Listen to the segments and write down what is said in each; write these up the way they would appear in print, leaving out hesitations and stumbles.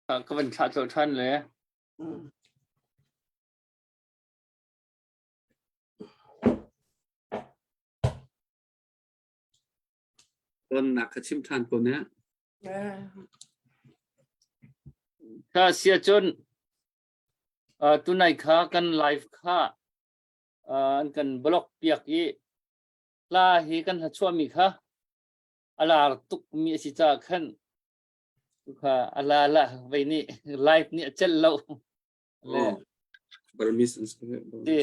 Ka van thlah colh ṭhan le. Tonnak ka chim ṭhan ko ne. Ka sia cun tunai kha kan live kha an kan block piak i hla hi kan hla chuahmi kha a lar tuk mi a si caah khan kha a la la vei nih live nih a celh lo. Le Burmese ti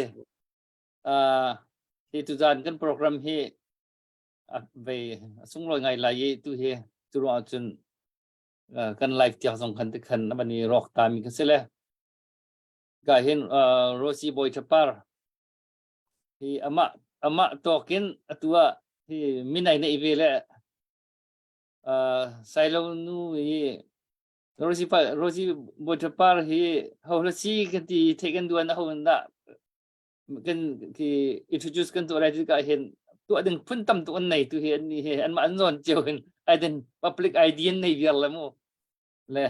hi tuzan kan program hi vei sunglawi ngai lai i tu hi tu ruang cun kan live tiang zong khan te khan aban i rawk ta mi ka si le ka hin Rosie Boy Thapar hi amah amah tawkin atua hi minai nei ve le Sailo nu hi Rosie pa Rosie Boy Thapar hi ho la si kan ti thei kan duan ho da kan ki introduce kan tuah lai tikah hin tuah ding phun tam tuk an nei tu hi an ni hi an mah an zawn cio hin ai den public ID an nei viar le mu le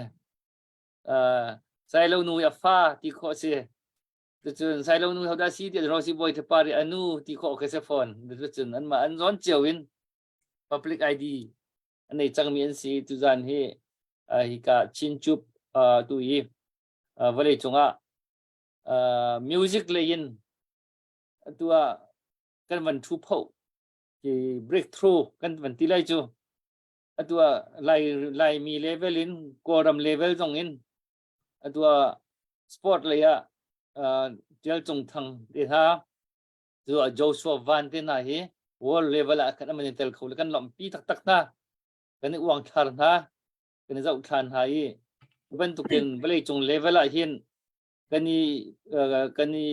sailo nu a fa ti khawh si cucun sailo nu hodah si ti Rosie Boy Thapar i anu ti khawh ka si fawn cucun an mah an zawn cio in public ID an nei cangmi an si tuzan hi hika Chin Chup tu hi vawlei cungah music lei in atu ah kan van thu pho ki breakthrough kan van ti lai cu atu ah lai laimi level in kawlram level zong in atu ah sport lei ah Tial Cung Thang te hna cu ah Joshua Van te hna hi world level ah kan aman tel kho le kan lawmhpi taktak hna kan i uang thlar hna kan i zoh thlan hna i bantukin vawlei cung level ah hin kan i kan i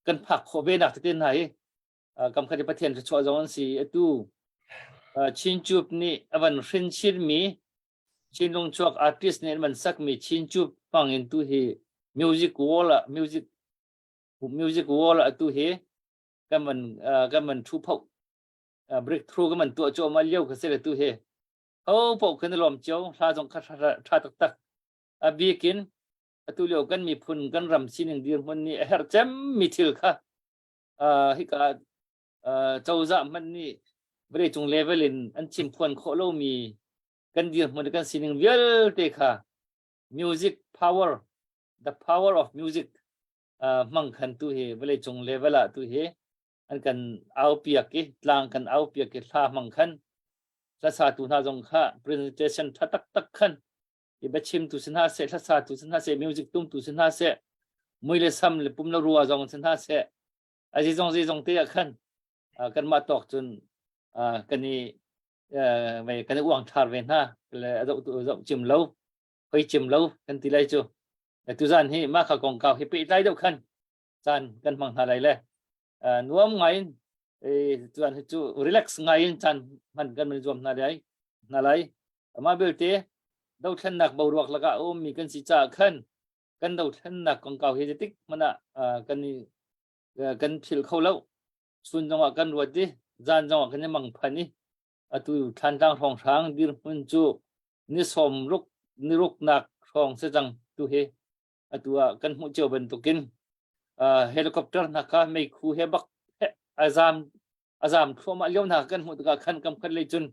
kan phak khawh ve nak tete hna hi kam khat i Pathian thluachuah zong an si atu Chin Chup nih a van hrin chin mi Chinlung chuak artist nih an van sak mi Chin Chup hmang in tu hi music wall ah music music wall ah tu hi kan van kan van thu pho breakthrough kan van tuah cuahmah lio kha si le tu hi ho paoh khan i lawm cio hla zong kha tha taktak a bikin atu lio kan miphun kan ram sining dirhmun nih a herh cemmi thil kha hika cozah hmanh nih vawleicung level in an chim phuan khawh lomi kan dirhmun kan sining vialte kha music power the power of music hmang khan tu hi vawleicung level ah tu hi an kan au piak i tlang kan au piak i hla hmang khan hlasatu hna zong kha presentation tha taktak khan i biachim tu si hna seh hlasa tu si hna seh music tum tu si hna seh mui le sam le pum le rua zong si hna seh a zong zong te ah khan kanmah tawk cun kan i kan i uang thar ve hna le a zoh tu zoh cim lo hoi cim lo kan ti lai cu tuzan hi mah kha kongkau hi pehtlai deuh khan caan kan hmang hna lai le nuam ngai in tuan hi cu relax ngai in caan hman kan man zuam hna lai hna lai amah belte dothlennak boruak lakah a ummi kan si caah khan kan dothlennak kongkau hi tik hmanh ah kan i kan philh kho lo chun zongah kan ruat i zan zongah kan i mangphan i atu Thlantlang hrawnghrang dirhmun cu ni sawm ruk ni ruknak hrawng si cang tu hi atu ah kan hmuh cio bantukin helicopter hna kha meikhu he bak azam azam thluahmah lio hna kan hmuh tikah khan kam khat lei cun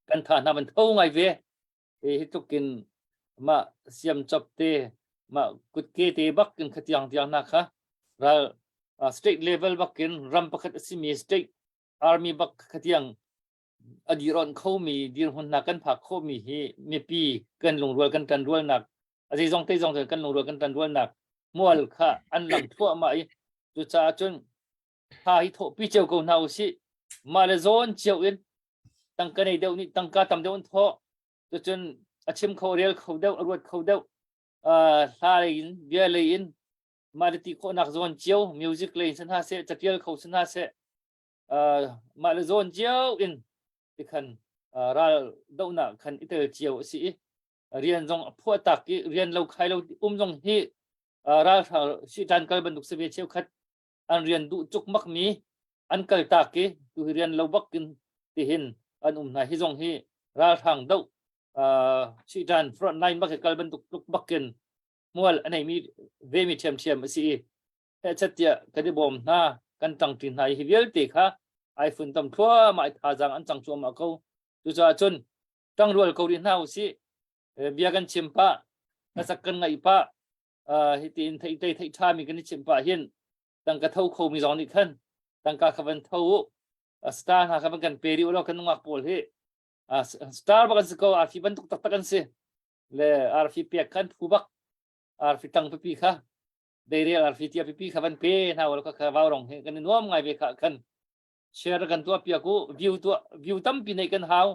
kan tha hna van tho ngai ve e hi tlukin ma siam chop te ma kutke te bak in khatiang tiang na kha ral state level bakin ram pakhat asimi state army bak khatiang a diron khomi dirhmun hna kan phak khomi hi mipi kan lungrual kan ṭanrualnak a zeizong te zong kan lungrual kan ṭanrualnak mual kha an lang thluahmah i cucaah cun tha hi thawhpi cio ko hna usih mah le zawn cio in tangka nei deuh nih tangka tam deuh an thawh cucun a chim kho rel kho deuh a ruat kho deuh hla lei in bia lei in mah le ti khawhnak zawn cio music lei in si hna seh catial kho si hna seh mah le zawn cio in tikhan ral dohnak khan i tel cio a si i rian zong a phuah tak i rian lo khai lo um zong hi ralhrang sitan kal bantuk si ve cheukhat an rian duh cukmak mi an kal tak i tu hi rian lo bak in tihin an um hna hi zong hi ralhrang doh. Chitan front line bak kal bantuk tluk bakin mual a neimi vemi ṭhiamṭhiam a si i hehchet tiah kan i bawm hna kan ṭangṭi hna i hi vialte kha ai funtom thluahmah i thazaang an cang cuahmah ko. Cucaah cun ṭangrual ko rih hna usih. Bia kan chim pah, hlasak kan ngaih pah, hitiin theih tei theih ṭhami kan i chimh pah hin tangka tho khomi zong nih khan tangka kha van tho u. Star hna kha van kan pe rih u law kan nungak pawl hi star bak an si ko arfi bantuk taktak an si. Le arfi pek khan phu bak arfi tang pipi kha deirel arfi tia pipi kha van pe hna u kha kha vaurong hi kan i nuam ngai ve kha khan share kan tuah piak u view tuah view tampi nei kan hau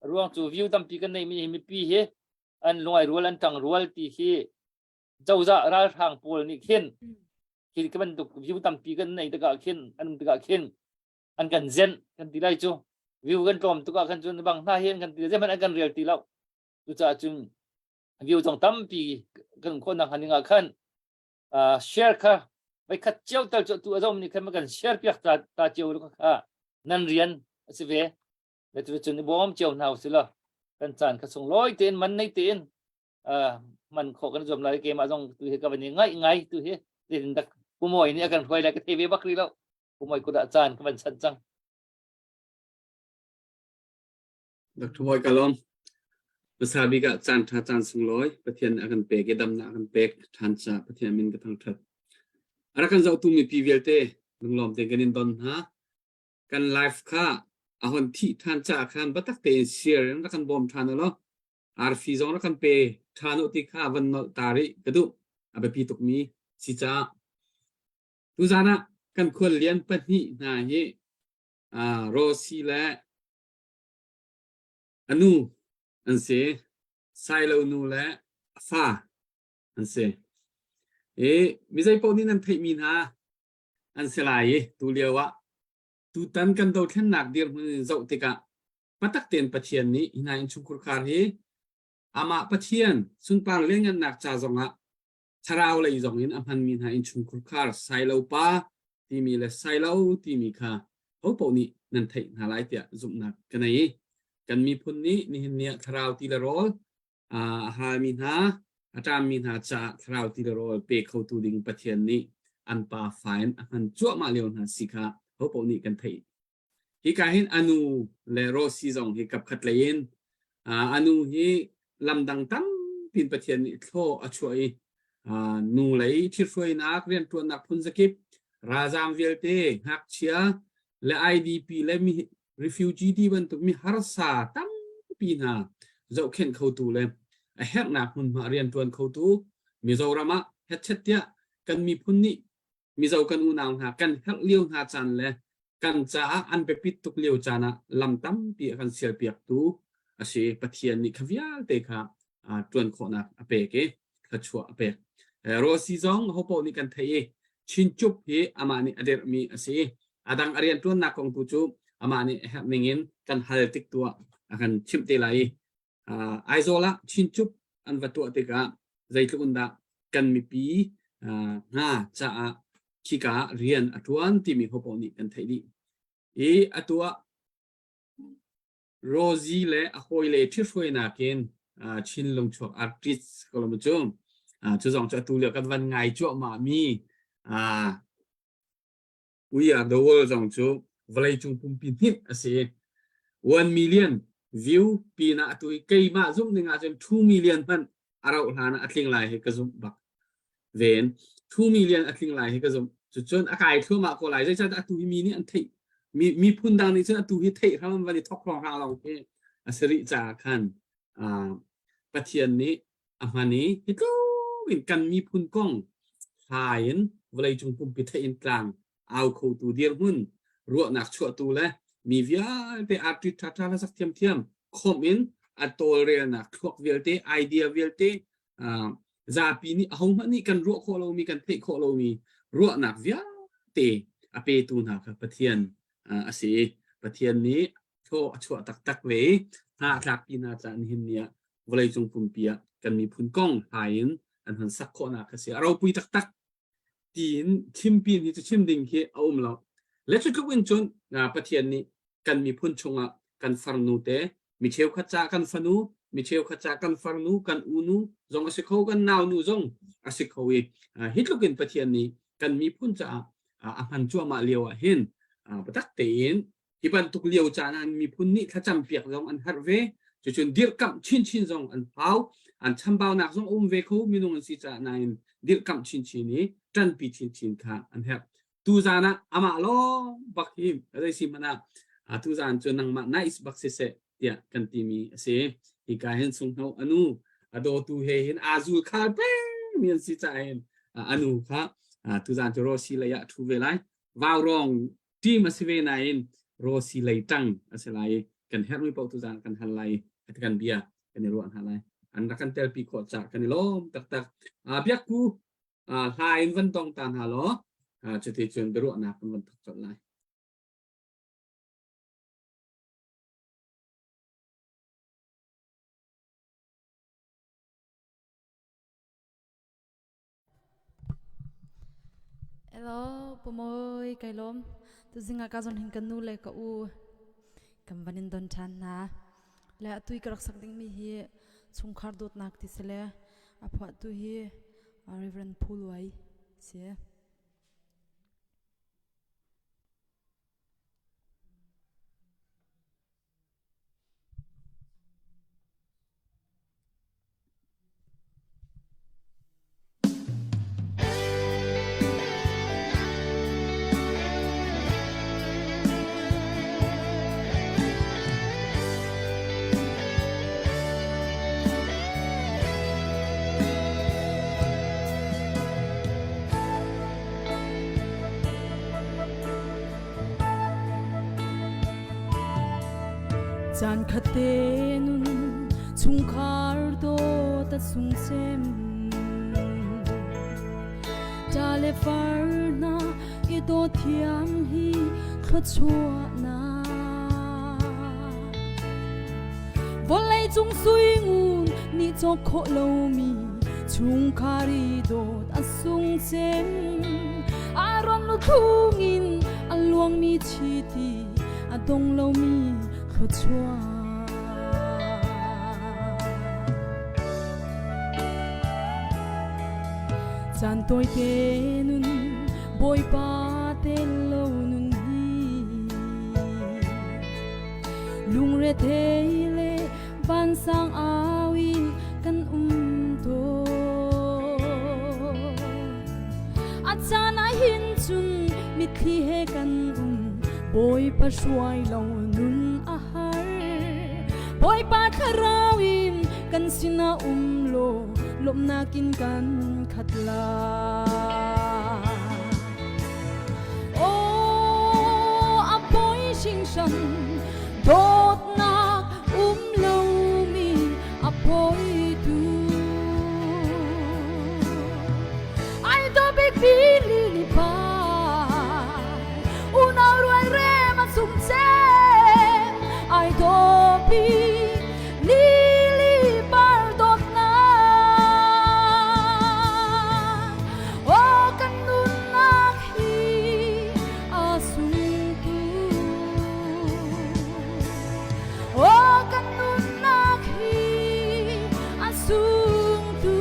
ruang cu view tampi kan nei mi hi mipi hi an lungai rual an tang rual ti hi cozah ralhrang pawl nih khin khi ka bantuk view tampi kan nei tikah khin an um tikah khin an kan zen kan ti lai cu view kan tlawm tukah khan cun bang hna hi an kan ti zeihmanh an kan rel ti lo cucaah cun view zong tampi kan khawhnak hnga ding ah khan share kha voikhat cio tal cu tu a zom nih khan kan share piak ta ta cio kha nan rian a si ve le cu cun i bawm cio hna usih law kan caan kha sunglawi tein man nei tein man khawh kan zuam lai keimah zong tu hi ka van i ngaih ngai tu hi tin dak pumoi nih a kan hruai lai ka thei ve bak rih lo pumoi kut ah caan ka van chan cang Dr. Hoi ka lawm. Hmasa bik ah caan ṭha caan sunglawi Pathian nih a kan pek i damnak a kan pek ṭhan caah Pathian min ka thangṭhat. A rak kan zohtu mipi vialte lunglawm tein kan in don hna. Kan live kha a hon thih ṭhan caah khan biatak tein share in rak kan bawm ṭhan u law arfi zong rak kan pe ṭhan u ti kha van nolh ta rih ka duh. A biapi tukmi si caah. Tuzaan ah kan khuallian pahnih hna hi Rosy le A nu an si. Sailo nu le a fa an si. I mi zeipaoh nih nan theihmi hna an si lai i tulio ah tutan kan dothlennak dirhmun in zoh tikah patak tein Pathian nih hi hna innchungkhar khar hi amah Pathian sunpar lianngannak ca zongah thlarau lei zong in a hmanmi hna innchungkhar khar Sailo pa timi le Sailo timi kha hopaoh nih nan theih hna lai tiah zumhnak ka nei. Kan miphun nih nihin ni ah thlarau ti le rawl a halmi hna, a ṭammi hna caah thlarau ti le rawl pe khotu ding Pathian nih an pa fa in a hman cuahmah lio hna si kha hopaoh nih kan theih. Hika hin a nu le Rosie zong hi kapkhat lei in a nu hi lamdang tampi in Pathian nih thlaw a chuah i nu lei ṭhithruainak rianṭuannak phun zakip ralzaam vialte ngakchia le IDP le mi refugee ti bantuk mi harsa tampi hna zohkhenh khotu le a herhnak hmunhma rianṭuan khotu Mizoram ah hetchet tiah kan miphun nih Mizo kan unau hna kan herh lio hna caan le kan caah an biapit tuk lio caan ah lam tampi a kan sialpiaktu a si. Pathian nih kha vialte kha ṭuan khawhnak a pek i thluachuah a pek. Rosy zong hopaoh nih kan theih i Chinchup hi amah nih a dirhmi a si. A dang a rianṭuannak kong tu cu amah nih a herh ning in kan hal tik tu ah a kan chimh te lai i Aizawl ah Chinchup an va tuah tikah zeitluk in dah kan mipi hna caah khika ah rian a ṭuan timi hopaoh nih kan theih dih. I atu ah Rosie le a hawile ṭhithruainak in Chin lungchuak artist ko lo cu cu zong cu atu lio kan van ngai cuahmah mi We Are the World zong cu vawleicung pumpi hninh a si. 1 million view pinah atu i keimah zumh ning ahcun 2 million hmanh a rauh hlan ah a tling lai hi ka zumh bak. Ven 2 million a tling lai hi ka zumh. Cucun a kai thluahmah ko lai. Zeicahtiah atu hi mi nih an theih. Mi miphun dang nih cun atu hi theih hram an van i thok hrawng hrang lawng khi a si rih caah khan Pathian nih a hman i hi tluk in kan miphun kong hla in vawleicung pumpi theih in tlang au khotu dirhmun ruahnak chuahtu le mi vialte artist ṭhaṭha le sak thiamthiam khawmh in a tawlrelnak thluak vialte idea vialte zapi nih ahohmanh nih kan ruah khawh lomi kan theih khawh lomi ruahnak vialte a petu hna kha Pathian a si. Pathian nih thaw a chuah taktak ve i hna a tlakpi hna caah nihin ni ah vawleicung pumpi ah kan miphun kong hlai in an hun sak khawhnak a si. A ropui taktak tiin chimpi hi cu chim ding khi a um lo. Le cu tluk in cun Pathian nih kan miphun chungah kan farnu te mi cheukhat caah kan fanu. Mi cheukhat ca kan farnu, kan unu zong a si kho, kan naunu zong a si kho i hi tluk in Pathian nih kan miphun caah a hman cuahmah lio ah hin biatak tein hi bantuk lio caan ah miphun nih thlacam piak zong an harh ve. Cucun dirhkamh chinchin zong an hau, an chambaunak zong a um ve kho, minung an si caah, nain dirhkamh chinchin i ṭanpi chinchin kha an herh. Tuzaan ah amah lawng bak hi zei si hmanh ah tuzaan cu nangmah nice bak siseh tiah kan timi a si. Hika hin sunghno anu a dawtu he hin aa zul khal peng mi an si caah hin anu kha tuzaan cu Rossi lei ah a ṭhu ve lai. Vaurawng team a si ve nain Rossi lei ṭang a si lai i kan herhmi paoh tuzaan kan hal lai i kan bia kan i ruah hna lai. An rak kan telpi khawh caah kan i lawm taktak. Biakku hla in van tong ta hna law cuti cun biaruahnak kan van thawk colh lai. Hello, Pumawi, kai lawm. Tuzing ah ka zon hin kan nu le ka u kan van in don ṭhan hna. Le atu i ka rak sak dingmi hi chungkhar dawtnak ti si le a phuahtu hi Reverend Phu Luai si. Caan khatte nun chungkhar dawt a sung sem ṭa le far hna i dawt thiam hi thluachuahnak vawlei cung sui ngun nih cawk khawh lomi chungkhar i dawt a sung cem Aaron lu thlung in a luangmi chiti a dong lomi thluachuah. Caan tawite nun Bawipa tel lo nun hi lungre thei le vansang au in kan um tawn. A caan ah hin cun mitthli he kan um, Bawipa hruai lo nun a har. Bawipa thlarau in kan sinah um law lawmhnak in kan khat lai. Aw, a poi hringhran dawtnak um lomi a poi tu. Ai dawt bik lili par unau rual rem a sung cem ai dawt bik lili par dawtnak Aw kan nunnak hi a sung tu Aw kan nunnak hi a sung tu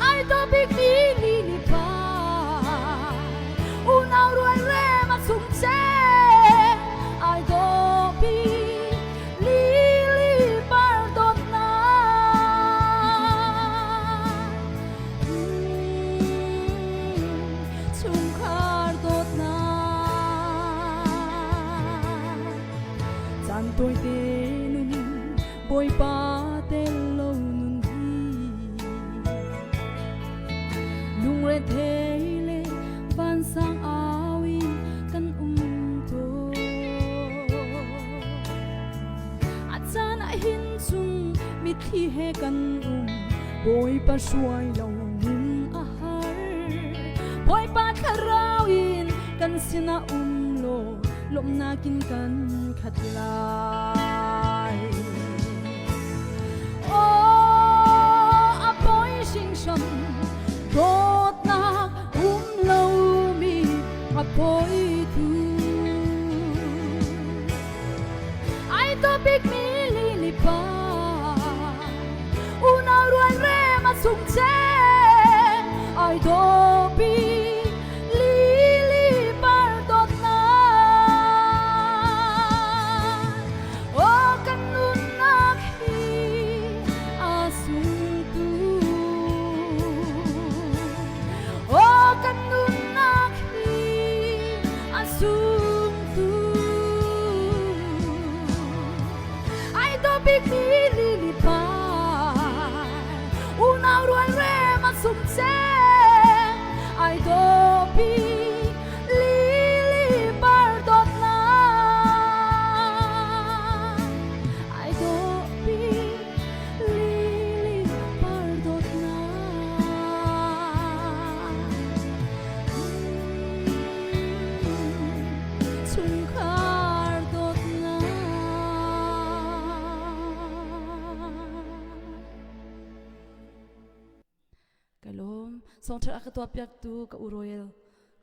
Ai dawt bik mi lili par unau rual rem a sung cem ai dawt bik lili par dawtnak Chungkhar dawtnak caan tawite nun Bawipa tel lo nun hi lungrethei le vansang au in kan um tawn. A caan ah hin cun mitthli he kan um Bawipa hruai lo nun a har Bawipa thlarau in kan sinah um law lawmhnak in kan khat lai. Aw, a poi hringhran dawtnak um lomi a poi tu. Ai dawt Songṭhat a ka tuahpiaktu ka u Royal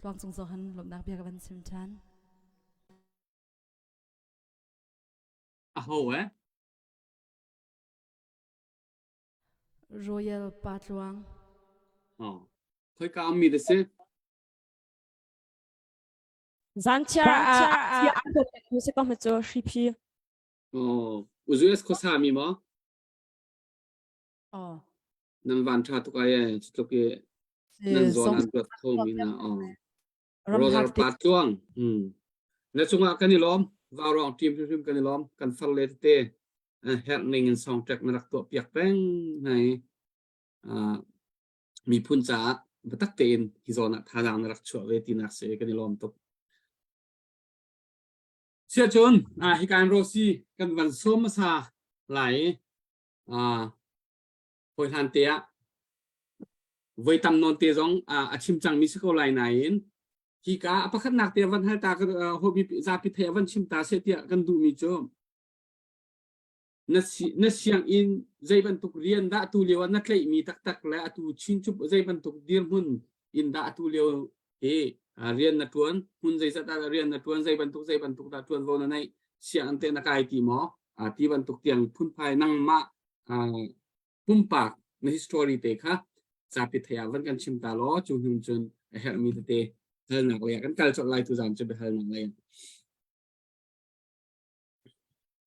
Tluang Cung Zo han lawmhnak bia ka van chim ṭhan. Aho eh? Royal Pa Tluang. Oh. Khoi ka ammi da si? Zanchiar ah a si ko cu hripi. Oh, US khuasa mi maw? Oh. Nan van ṭha tuk ai ee, cutluk i nan zawn an ruat kho mi na oh. Roger Pa Tluang. Hmm. Na cungah kan i lawm. Vaurawng team hrimhrim kan i lawm. Kan farle tete herh ning in song track na rak tuah piak peng nai miphun caah biatak tein hi zawn ah thazaang na rak chuah ve tinak si kan i lawm tuk. Siacun hika in Rosi kan van sawm hmasa lai i hawi hlan te ah voi tam nawn te zong a chim cangmi si ko lai nain hika a pakhatnak te van hal ta hobi zapi thei a van chim ta seh tiah kan duhmi cu na na sianginn zei bantuk rian dah tu lio ah na tlaihmi taktak le atu chin cu zei bantuk dirhmun in dah atu lio hi rian na tuan hmun zeizat dah rian na tuan zei bantuk zei bantuk dah tuanvo na neih sianginn te na kai ti maw ti bantuk tiang phunphai nangmah pumpak na history te kha zapi thei ah van kan chim ta law cu hnu cun a herhmi tete halnak lei ah kan kal colh lai tu zan cu biahalnak lei ah.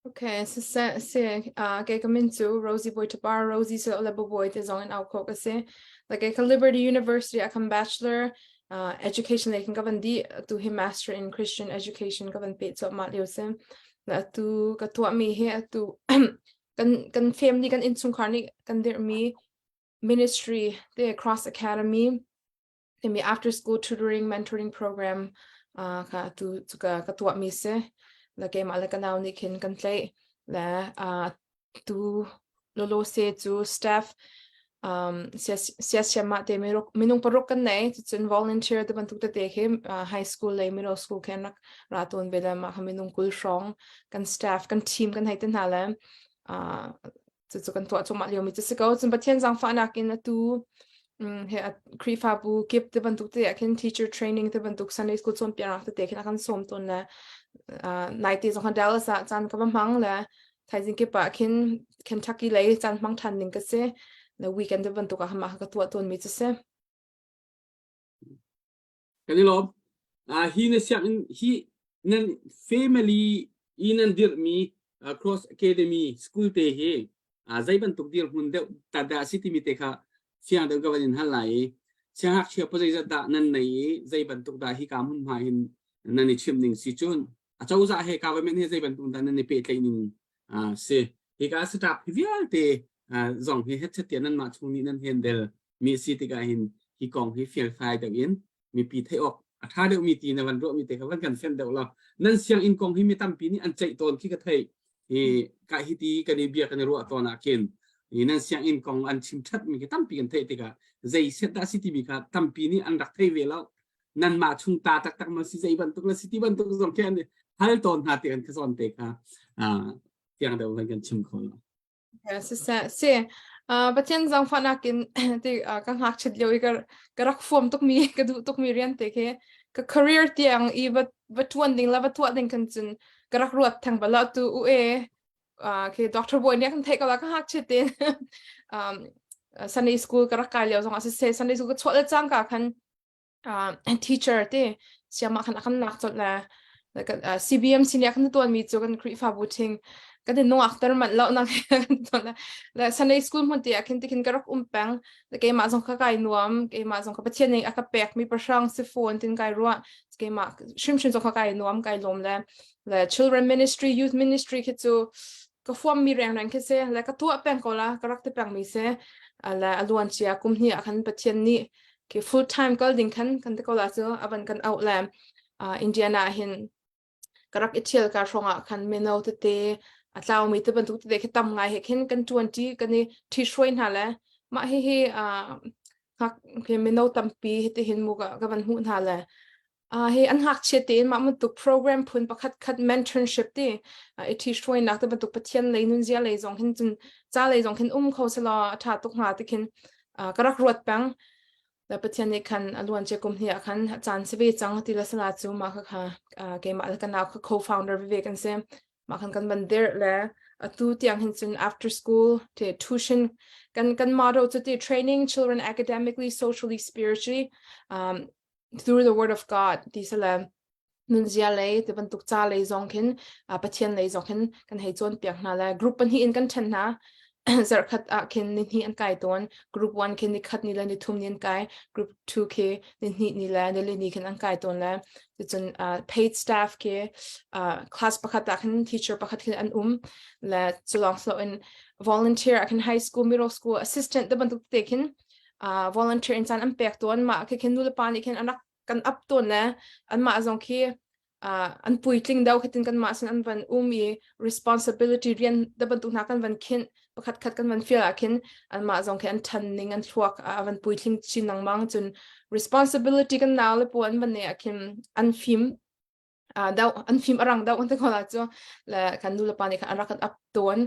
Okay, siseh si kei ka min cu Rosie Boitapar, Rosie cu le Boy te zong in au khawh ka si. Like kei ka Liberty University ah kan bachelor education lei khin ka van dih, atu hi master in Christian education ka van peh cuahmah lio si. Atu ka tuahmi hi atu kan kan family kan innchungkhar nih kan dirhmi ministry te Cross Academy timi after school tutoring mentoring program kha tu cu ka ka tuahmi si le keimah le ka nau nih khin kan tlaih le tu lolo se cu staff um siasiam te minung paruk kan nei cun volunteer te bantuk tete khi high school le middle school khen rak ra tawn ve le mah kha minung 20 hrawng kan staff kan team kan hei te hna le cucu kan tuah cuahmah liomi cu si ko. Cun Pathian zaangfahnak in atu he Khrihfabu kip te bantuk te ah khin teacher training te bantuk Sunday school cawnpiaknak tete khin a kan sawm tawn le naite zong khan Dallas ah caan ka va hmang le thaizing kip ah khin Kentucky lei caan hmang ṭhan ding ka si. Le weekend te bantuk ah mah ka tuah tawnmi cu si. Kan i lawm. Hi na sianginn hi nan family i nan dirhmi Cross Academy school te hi zei bantuk dirhmun deuh ta dah si timi te kha fiang deuh ka van in hal lai i siangngakchia pa zeizat dah nan nei i zei bantuk dah hi ka hmunhma hin nan i chimh ning si cun acozah he government he zei bantuk dah nan i pehtlaih ning si hika staff hi vialte zong hi hetchet tiah nanmah chung nih nan handle mi si tikah hin hi kong hi felfai deuh in mipi theih awk a ṭha deuhmi ti na van ruahmi te kha van kan fenh deuh law nan sianginn kong hi mi tampi nih an ceih tawn khi ka theih hi ka hi ti kan i bia kan i ruah tawn ah khin hi nan sianginn kong an chim ṭhat mi khi tampi kan theih tikah zei set dah si timi kha tampi nih an rak thei ve lo nanmah chung ta taktak ma si zei bantuk le si ti bantuk zong khi an hal tawn hna ti kan ka zawn te kha tiang deuh van kan chim kho lo. Siseh, si. Pathian zaangfahnak in ti ka ngakchiat lio i ka rak fuam tukmi, ka duh tukmi rian te khi ka career tiang i va va ṭuan ding le va tuah ding khan cun ka rak ruat theng bal lo tu u e khi Dr. Bawi nih a kan theih ko la ka ngakchiat tein um, Sunday school ka rak kai lio zong ah siseh Sunday school ka chuah le cangka khan teacher te siama khan akan lak chot la CBMC nih akan tuan mi cu kan Khrihfabu thing kan in nungak ter man lo nang kan la Sunday school hmun te akhin tikhin ka rak um peng keimah zong ka kai nuam keimah zong ka Pathian nih aka pek mi pahrang si phone tin kai ruah keimah hrimhrim zong ka kai nuam kai lawm le le children ministry youth ministry khi cu ka fuam mi reng reng khi si le ka tuah peng ko la ka rak ti peng mi si le a luan cia kum hnih ah khan Pathian nih ke full time kal ding khan kan ti ko la cu avan kan auh le Indiana hin ka rak i thial ka hrawng ah khan mino tete a tlau mi te bantuk tete khi tam ngai he khin kan tuan ti kan i thi hruai hna le mah hi hi ke mino tampi hi ti hin mu ka ka van hmuh hna le Hi an ngakchia tein mah bantuk program phun pakhat khat mentorship ti i ṭhihruainak te bantuk Pathian lei nunzia lei zong hin cun ca lei zong khin um kho selaw a ṭha tuk hnga ti khin ka rak ruat peng. Le Pathian nih khan a luan cia kum hnih ah khan a caan si ve cang ti le sala cu mah kha kha keimah le ka nau kha co-founder veve kan si. Mah khan kan van dirh le atu tiang hin cun after school te tuition kan kan motto cu ti training children academically, socially, spiritually um, through the word of God ti sala nunzia lei ti bantuk ca lei zong khin Pathian lei zong khin kan hei cawnpiak hna le group pahnih in kan ṭhen hna. Zarhkhat ah khin ni hnih an kai tawn. Group 1 khin ni khat ni le ni thum ni an kai. Group 2 khi ni hnih ni le ni li ni khin an kai tawn le cun paid staff khi class pakhat ah khin teacher pakhat khin an um le culong slo in volunteer ah khin high school middle school assistant te bantuk te khin volunteer in caan an pek tawn mah khi khin nu le pa nih khin an rak kan ap tawn le anmah zong khi uh, an puitling deuh khitin kanmah sin an van um i responsibility rian da bantuk hna kan van khinh pakhat khat kan van fial ah khin anmah zong khi an ṭhan ning an thluak a van puitling chin lengmang cun responsibility kan nau le pawl an van nei ah khin an fim uh, deuh an fim a rang deuh kan ti ko la cu le kan nu le pa nih khan an rak kan ap tawn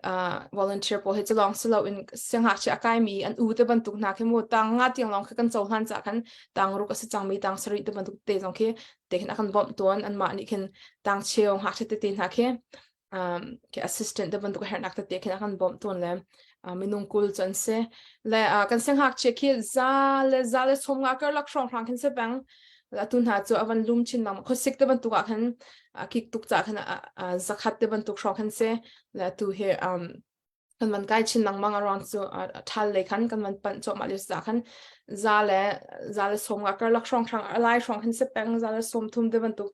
uh, volunteer pawl hi cu lawng si loin siangngakchia a kaimi an u te bantuk hna khi mu tang nga tiang lawng khi kan cohlan ca khan tang ruk a si cangmi tang sarih te bantuk te zong khi te khin a kan bawmh tawn anmah nih khin tang cheu ngakchia tete hna khi um, khi assistant te bantuk hernak tete khin a kan bawmh tawn le uh, minung kul cu an si le uh, kan siangngakchia khi za le za le som nga karlak hrawng hrang khin si peng atu hna cu a van lum chin lengmang khuasik te bantuk ah khan kik tuk ca khan zakhat te bantuk hrawng khan si le atu hi um kan van kai chin lengmang around cu thal lei khan kan van panh cuahmah lio ca khan za le za le som nga karlak hrawng hrang alai hrawng khan si peng za le som thum te bantuk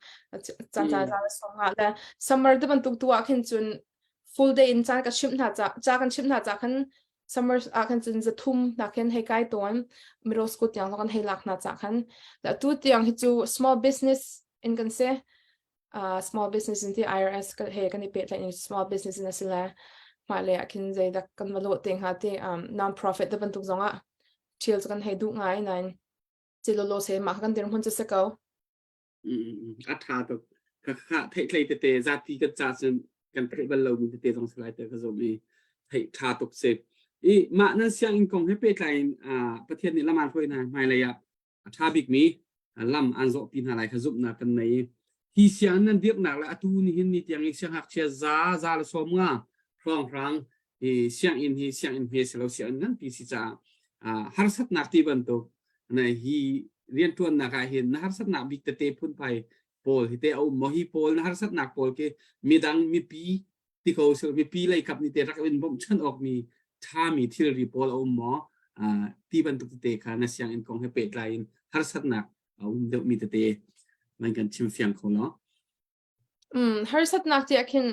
caan za le som nga le summer te bantuk tu ah khin cun full day in caan ka chimh hna ca ca kan chimh hna ca khan summer ah khan cun zathum hna khin hei kai tawn middle school tiang kan hei lak hna ca khan la tu tiang hi cu small business in kan si uh, small business in ti IRS ka he kan i pehtlaih in small business in asila mah le ah khin zeidak kan va lawh te hnga ti um, non profit te bantuk zong ah thil cu kan hei duh ngai nain cilolo se mah kan dirhmun cu si ko A ṭha tuk. Khakha theihtlei tete zapi kan ca cun kan theih bal lomi tete zong si lai te ka zumh i theih ṭha tuk si. I mah nan sianginn kong he pehtlai in Pathian nih lam aan hruai hna hmailei ah a ṭha bikmi lam aan zawhpi hna lai kha zumhnak kan nei i hi sianginn nan dirhnak le atu nihin ni tiang i siangngakchia za za le 50 hrawnghrang hi sianginn hi sianginn hme si lo sianginn nganpi si caah harsatnak ti bantuk na hi rianṭuannak ah hin na harsatnak bik tete phunphai pawl hi te a um maw hi pawl na harsatnak pawl khi midang mipi ti ko sil mipi lei kap ni te rak in bawmhchanh awk mi ṭhami thilri pawl a um maw ti bantuk tete kha na sianginn kong he pehtlai in harsatnak a um deuhmi tete nan kan chim fiang kho lo Harsatnak tiah khin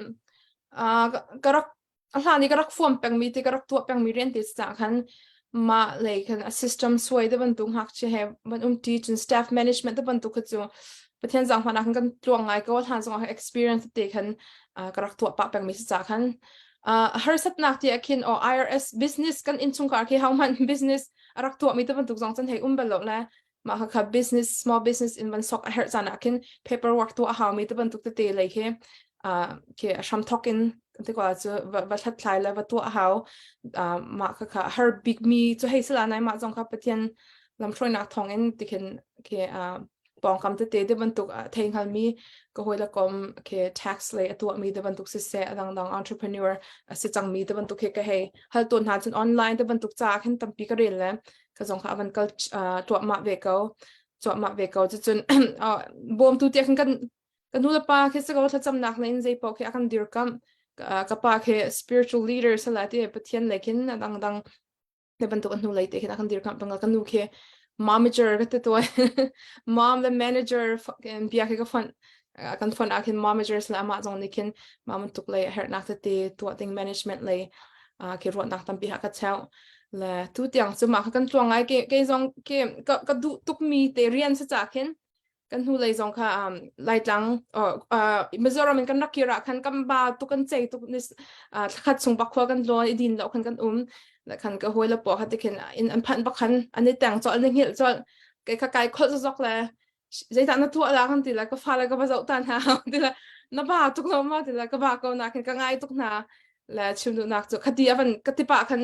ka rak a hlan i ka rak fuam pengmi ti ka rak tuah pengmi rian te caah khan mah lei khan a system suai te bantuk ngakchia he van um ṭi cun staff management te bantuk kha cu Pathian zaangfahnak khan kan tluang ngai ko hlan zongah experience te khan ka rak tuah pah pengmi si caah khan harsatnak tiah khin o IRS business kan innchungkhar khi ho hmanh business a rak tuahmi te bantuk zong cun hei um bal lo le mah kha business small business in van sok a herh caan ah khin paperwork tu a haumi te bantuk tete lei khi khi a hram thok in te ko cu va hlathlai le va tuah a hau mah kha kha har bik mi cu hei sila nai mah zong kha Pathian lamhruainak thawng in tikhin khi pawngkam tete te bantuk thei hngalmi ka hawi le kom khi tax lei a tuahmi te bantuk siseh a dangdang entrepreneur a si cangmi te bantuk khi ka hei hal tawn hna cun online te bantuk ca khin tampi ka rel le ka zong kha a van kal tuahmah ve ko cuahmah ve ko cucun bawmtu tiah khan kan ka nu le pa khi sako thlacamnak le in zei paoh khi a kan dirkamh ka pa khi spiritual leader sala ti Pathian lei khin a dangdang te bantuk a hnu lei te khin a kan dirkamh panga ka nu khi momager ka ti tuan mom the manager bia khi ka fonh kan fonh ah khin managers le amah zong nih khin mah bantuk lei herhnak tete tuah ding management lei khi ruahnak tampi ha ka cheu le tu tiang cu mah kha kan tluang ngai ke ke zong ke ka ka duh tuk mi te rian sa cha khin kan hnu lei zong kha um, Laitlang uh, Mizoram in kan rak kir ah khan kan ba tuk kan chei tuk ni thlakhat chung bak khua kan lawn i din lo khan kan um la khan ka hoi la po kha tikhin in an phan bak khan an i teng chol ni ngil chol ke kha kai khol zok le zeidah na tuah la kan ti la ka fale ka va zoh ta hna ti la na ba tuk lo ma ti la ka ba ko na khin ka ngai tuk hna le chim duhnak cu khati avan ka ti pa khan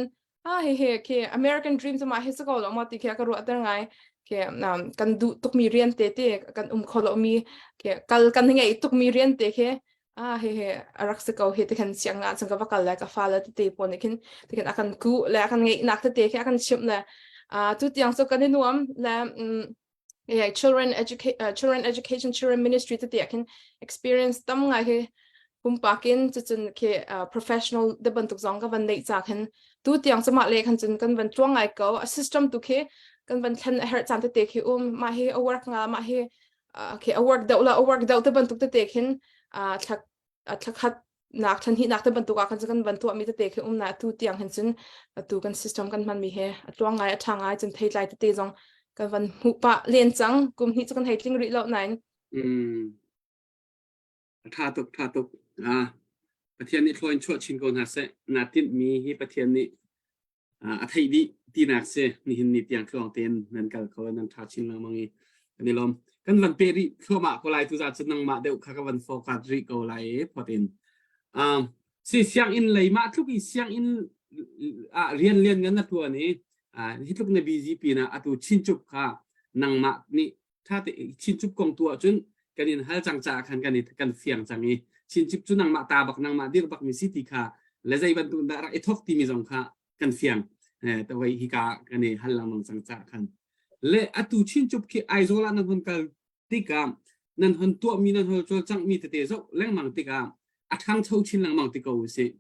Ah he he ke American dream cu mah hi si ko lo maw ti khi a ka ruahter ngai. Ke um, kan duh tukmi rian te te kan um kho lomi ke kal kan ngeih tukmi rian te khi ah he he a rak si ko hi ti khan siang ah cun ka va kal le ka fale tete pawl nih khin ti khin a kan ku le a kan ngeihnak tete khi a kan chimh le ah tu tiang cu kan i nuam le um, yeah, children educa uh, children education children ministry tete ah khin experience tam ngai hi pumpak in cucun khi uh, professional de bantuk zong ka van neih ca khin tu tiang cu mah le khan cun kan van tluang ngai ko a system tu khi kan van thlen a herh caan tete khi um mah hi a work nga mah hi uh, khi a work deuh la a work deuh te bantuk tete khin uh, thla thla khat nak thlan hnih nak te bantuk ah khan kan van tuah mi tete khi um na tu tiang hin cun atu kan system kan hman mi he a tluang ngai a tha ngai cun thei tlai tete zong kan van hmuh pah len cang kum hnih cu kan hei tling rih lo nain mm tha tuk tha tuk ah Pathian nih thlawin chuah chin ko hna seh na tinh mi hi Pathian nih a theih dih tinak si nihin ni tiang tluang tein nan kal kho nan tha chin lengmang i kan i lawm kan van pe rih thluahmah ko lai tu za cu nangmah deuh kha ka van focus rih ko lai i phot in um si sianginn lei mah tluk i sianginn ah rian lian ngan na tuan i hi tluk na busy pin ah atu chinchup kha nangmah nih ṭha te chinchup kong tu ahcun kan in hal cang caah khan kan i kan fiang cang i chinchup cu nangmah ta bak nangmah dir bak mi si ti kha le zei bantuk dah rak i thok timi zong kha kan fiang eh tawai hika kan i hal lengmang cang caah khan le atu chinchup khi Aizawl ah nan hun kal tikah nan hun tuahmi nan hol cawlcanghmi tete zoh lengmang tikah a ṭhangcho chin lengmang ti ko usih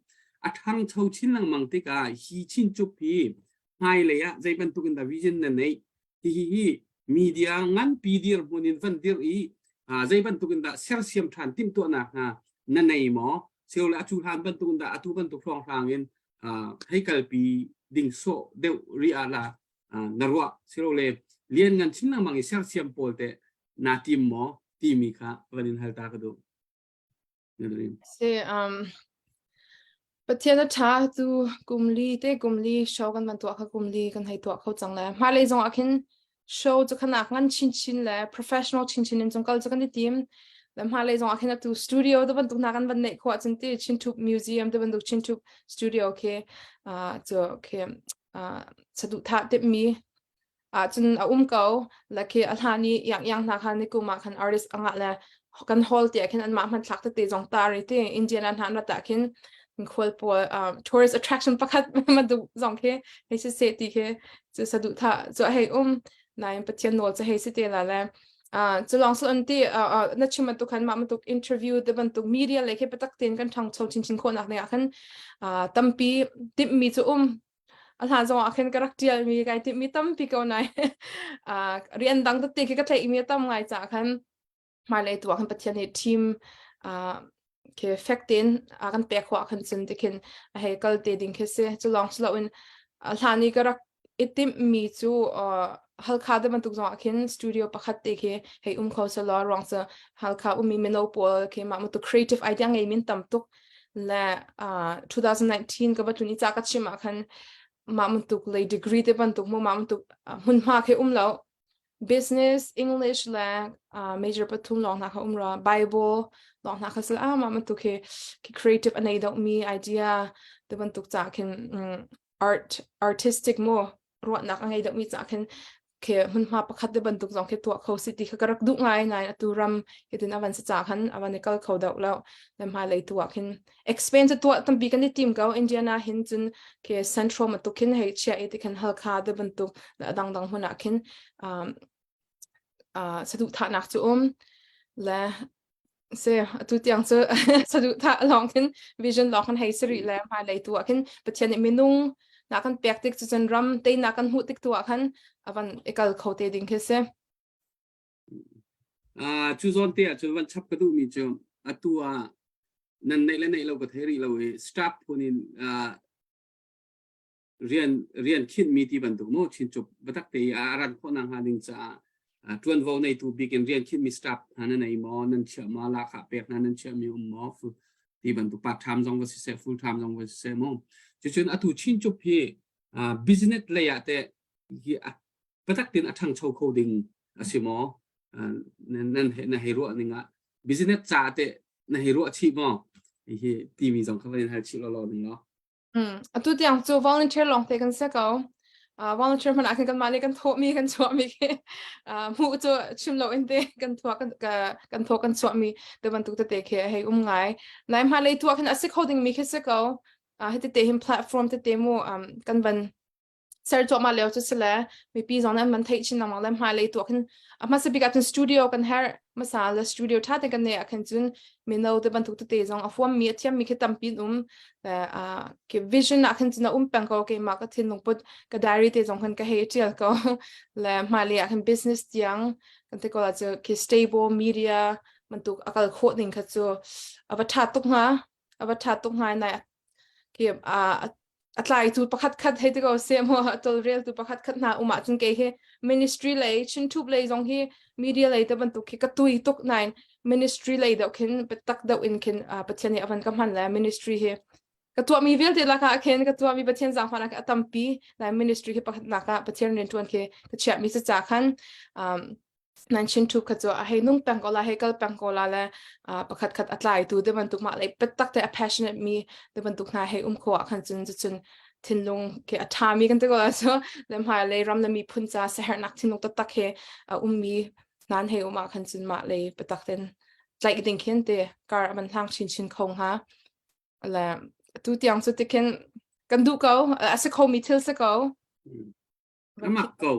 a ṭhangcho chin lengmang tikah hi chinchup hi hmailei ah zei bantuk in dah vision na neih hihi hi media nganpi dirhmun in van dir i zei bantuk in dah sersiam ṭhan timhtuahnak hna na nei maw seo le atu hlan bantuk in dah atu bantuk hrawnghrang in hei kalpi ding sawh deuh ri ah la na ruah silo le lian ngan chin lengmang i sersiam pawl te na tim maw timi kha van in hal ta ka duh Si, um, Pathian a ṭha tu kum li te kum li show kan van tuah kha kum li kan hei tuah kho cang le hmailei zong ah khin show cu khanak ngan chinchin le professional chinchin in cung kal cu kan i tim le hmailei zong ah khin atu studio te bantuk hna kan van neih khawh ahcun ti Chintup Museum te bantuk Chintup studio khi uh, cu khi uh, saduhthah timhmi ahcun a um ko le khi a hlan i yang yang hna khan ni kum ah khan artist angah le kan hall tiah khin anmah hmanthlak tete zong tar i ti Indiana hna an rat ah khin khual pawl tourist attraction pakhat bantuk zong khi hei si seh ti khi cu saduhthah cu hei um nain Pathian nawl cu hei si te la le cu lawng sul an ti na chim bantuk khan mah bantuk interview te bantuk media le khi patak tein kan ṭhangcho chinchin khawhnak ding ah khan tampi timhmi cu um A hlan zong ah khin ka rak ṭialmi kai timhmi tampi ko nai uh, rian dang tete khi ka tlaihmi a tam ngai caah khan hmailei tu ah khan Pathian nih team uh, khi fek tein a kan pek khawh ah khan cun tikhin a hei kal te ding khi si cu lawng si loin hlan i ka rak i timhmi cu uh, Halkha te bantuk zong ah khin studio pakhat te khi hei um kho selaw ruang cu Halkha ummi mino pawl khi mah bantuk creative idea ngei min tam tuk le uh, 2019 ka va tlun i ca ka chim ah khan mah bantuk lei degree te bantuk mu mah bantuk hmunhma khi um lo business english le uh, major pathum lawng hna kha um ra bible lawng hna kha sal ah mah bantuk khi khi creative anei deuh mi idea te bantuk ca khin um, art artistic mu ruahnak a ngei deuhmi caah khin khi hmunhma pakhat te bantuk zong khi tuah kho si ti kha ka rak duh ngai nain atu ram hitin a van si ca khan a van i kal kho deuh lo le hmailei tu ah khin expand cu tuah tampi kan i tim ko Indiana hin cun khi central matuk khin hei chia i ti khan Halkha te bantuk le a dangdang hmun ah khin um, uh, saduhthahnak cu um le si atu tiang cu saduhthah lawng khin vision lawng khin hei si rih le hmailei tu ah khin Pathian nih minung na kan pek tik cu cun ram teinak kan hmuh tik tu ah khan avan i kal kho te ding khi si. Uh, cu zawn te ah cun van chap ka duhmi cu atu ah nan neih le neih lo ka thei rih lo i staff phun in uh, rian rian khinhmi ti bantuk maw chinchup biatak te i a ran khawh nakhnga ding caah ṭuanvo neitu bik in rian khinhmi staff hna nan nei maw nan chiah maw lahkhah pek hna nan chiahmi um maw ti bantuk part time zong va siseh full time zong va siseh mu cucun atu chinchup hi business lei ah teh hi biatak tein a ṭhangcho kho ding a si maw nan na hei ruah ning ah business ca teh na hei ruah chih maw hi timi zong kha van in hal chih law law ning law. Atu tiang cu volunteer lawng te kan si ko. Volunteer hmanh ah khin kanmah nih kan thawhmi kan chuahmi khi hmuh cu chim lo in te kan thuah kan kan thawh kan chuahmi te bantuk tete khi a hei um ngai. Nai hmailei tu ah khin a si kho dingmi khi si ko. Hi tete hin platform tete mu kan van ser cuahmah lio cu si le mipi zong nih an van theih chin lengmang le hmailei tu ah khin a hmasa bik ah cun studio kan herh hmasa le studio ṭha te kan neih ah khin cun mino te bantuk tete zong a huammi a thiammi khi tampi an um le ke vision ah khin cun a um peng ko keimah ka thinlung put ka diary te zong khan ka hei ṭial ko le hmailei ah khin business tiang kan ti ko la cu khi stable media bantuk a kal khawh ding kha cu a va ṭha tuk hnga a va ṭha tuk hnga nai khi a tlaitu pakhat khat hei ti ko seh maw a tawlreltu pakhat khat hna um ahcun kei hi ministry lei Chin lei zong hi media lei te bantuk khi ka tui tuk nain ministry lei deuh khin biatak deuh in khin Pathian nih a van ka hman le ministry hi ka tuahmi vialte lakah khin ka tuahmi Pathian zaangfahnak a tampi nain ministry hi pakhatnak ah Pathian rianṭuan khi ka chiahmi si ca khan nan chin thu kha cu a hei nung peng ko la hei kal peng ko la le pakhat khat a tlai tu te bantuk mah lei petak te a passionate mi te bantuk hna hei um kho ah khan cun cun thinlung ke a tha mi kan te ko la so le hmai lei ram le mi phun ca sehernak thinlung taktak he a um mi nan hei um ah khan cun mah lei petak ten tlaih ding khin te kar aman hlang chin chin kho hnga le tu tiang cu tikhin kan duh ko a si kho mi thil si ko. Na mak ko.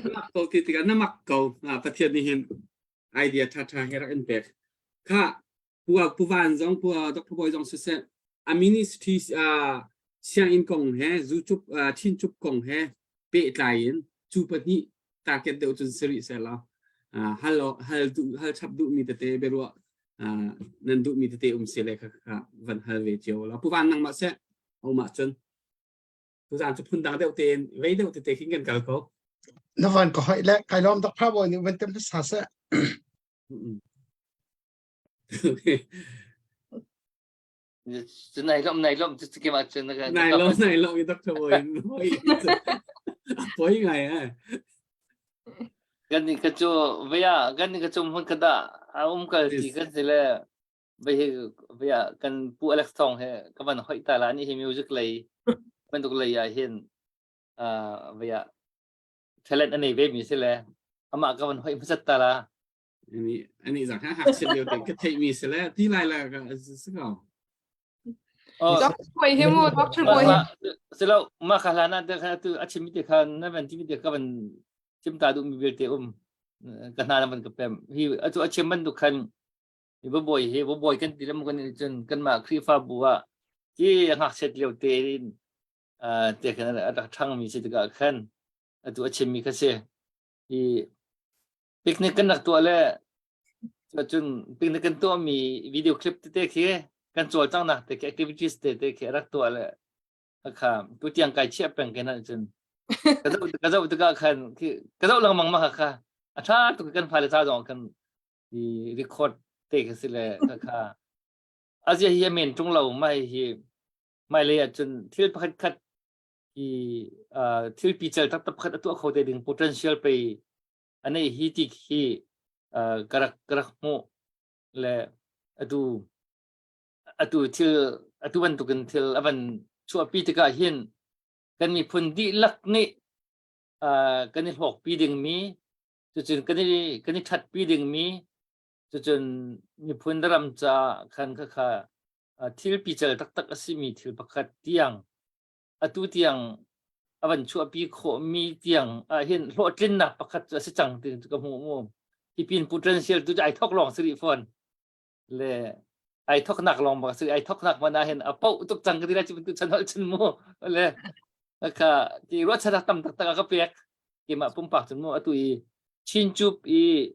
Na mak ko ti tikah na mak ko. Pathian nih hin idea ṭhaṭha he rak in pek. Kha pu pu Van zong pu Dr. Boy zong siseh a ministry sianginn kong he zu cup thin cup kong he pehtlai in cu pahnih target deuh cun si rih seh law hal hal duh hal chap duhmi tete biaruah nan duhmi tete um se le kha kha van hal ve cio la pu Van nangmah seh um ahcun Tuzaan cu phundang deuh tein vei deuh tete khin kan kal ko. Na van ka hoih le kai lawm dak pha bawi nih van tem hmasa seh. Cu nai lom nai lom cu ke ma cun nai lom nai lom i dr bawi hoi poi ngai eh kan ni ka cu vea kan ni ka cu hmun kada a um kal ti kan si le Vei hi vei ah kan pu Alex Thawng he ka van hoih ta la ni hi music lei bantuk lei ah hin vei ah talent a nei ve mi si le amah ka van hoih hmasat ta la. Ani ani zang ha hak sim lio te ka theih mi si le ti lai la ka si ko. Dr. Boy hi mu Dr. Boy hi. Silo ma kha hlan ah te kha tu a chim te kha na van ti te ka van chim ta duh mi vialte um ka hna na van ka pem hi atu a chim bantuk khan Hi bawi hi bawi kan ti lam kan cun kanmah Khrihfabu ah hi ngakchiat lio te in te khan a rak ṭhangmi si tikah khan atu a chimmi kha si. Hi picnic kan rak tuah le cun picnic kan tuahmi video clip tete khi kan cawlcanghnak te khi activities tete khi a rak tuah le kha tutiang kai chiah peng ke nan cun ka zoh tikah khan ka zoh lengmang ma kha a ṭha tuk kan fale ca zong kan i record te kha si le kha kha azia hi a men ṭung lo mai hi mai lei ah cun thil pakhat khat i thil pical taktak pakhat a tuah kho te ding potential pe anei hi ti khi ka rak ka rak hmuh le atu atu thil atu bantukin thil a van chuahpi tikah hin kan miphun dihlak nih kan i hlawkpi dingmi Cucun kan i ṭhatpi dingmi cucun miphun ram caah khan khakha thil pical taktak a simi thil pakhat tiang atu tiang a van chuahpi khawhmi tiang ahhin hlawhtlinnak pakhat cu a si cang ti ka hmuh mu. Hi pin potential tu cu ai thok lawng si rih fawn. Le ai thoknak lawng bak si ai thoknak man ahhin a poh tuk cang ka ti lai cu bantuk chan holh cun mu. Le kha ti ruahchannak tam taktak a ka pek. Keimah pumpak cun mu atu i Chinchup i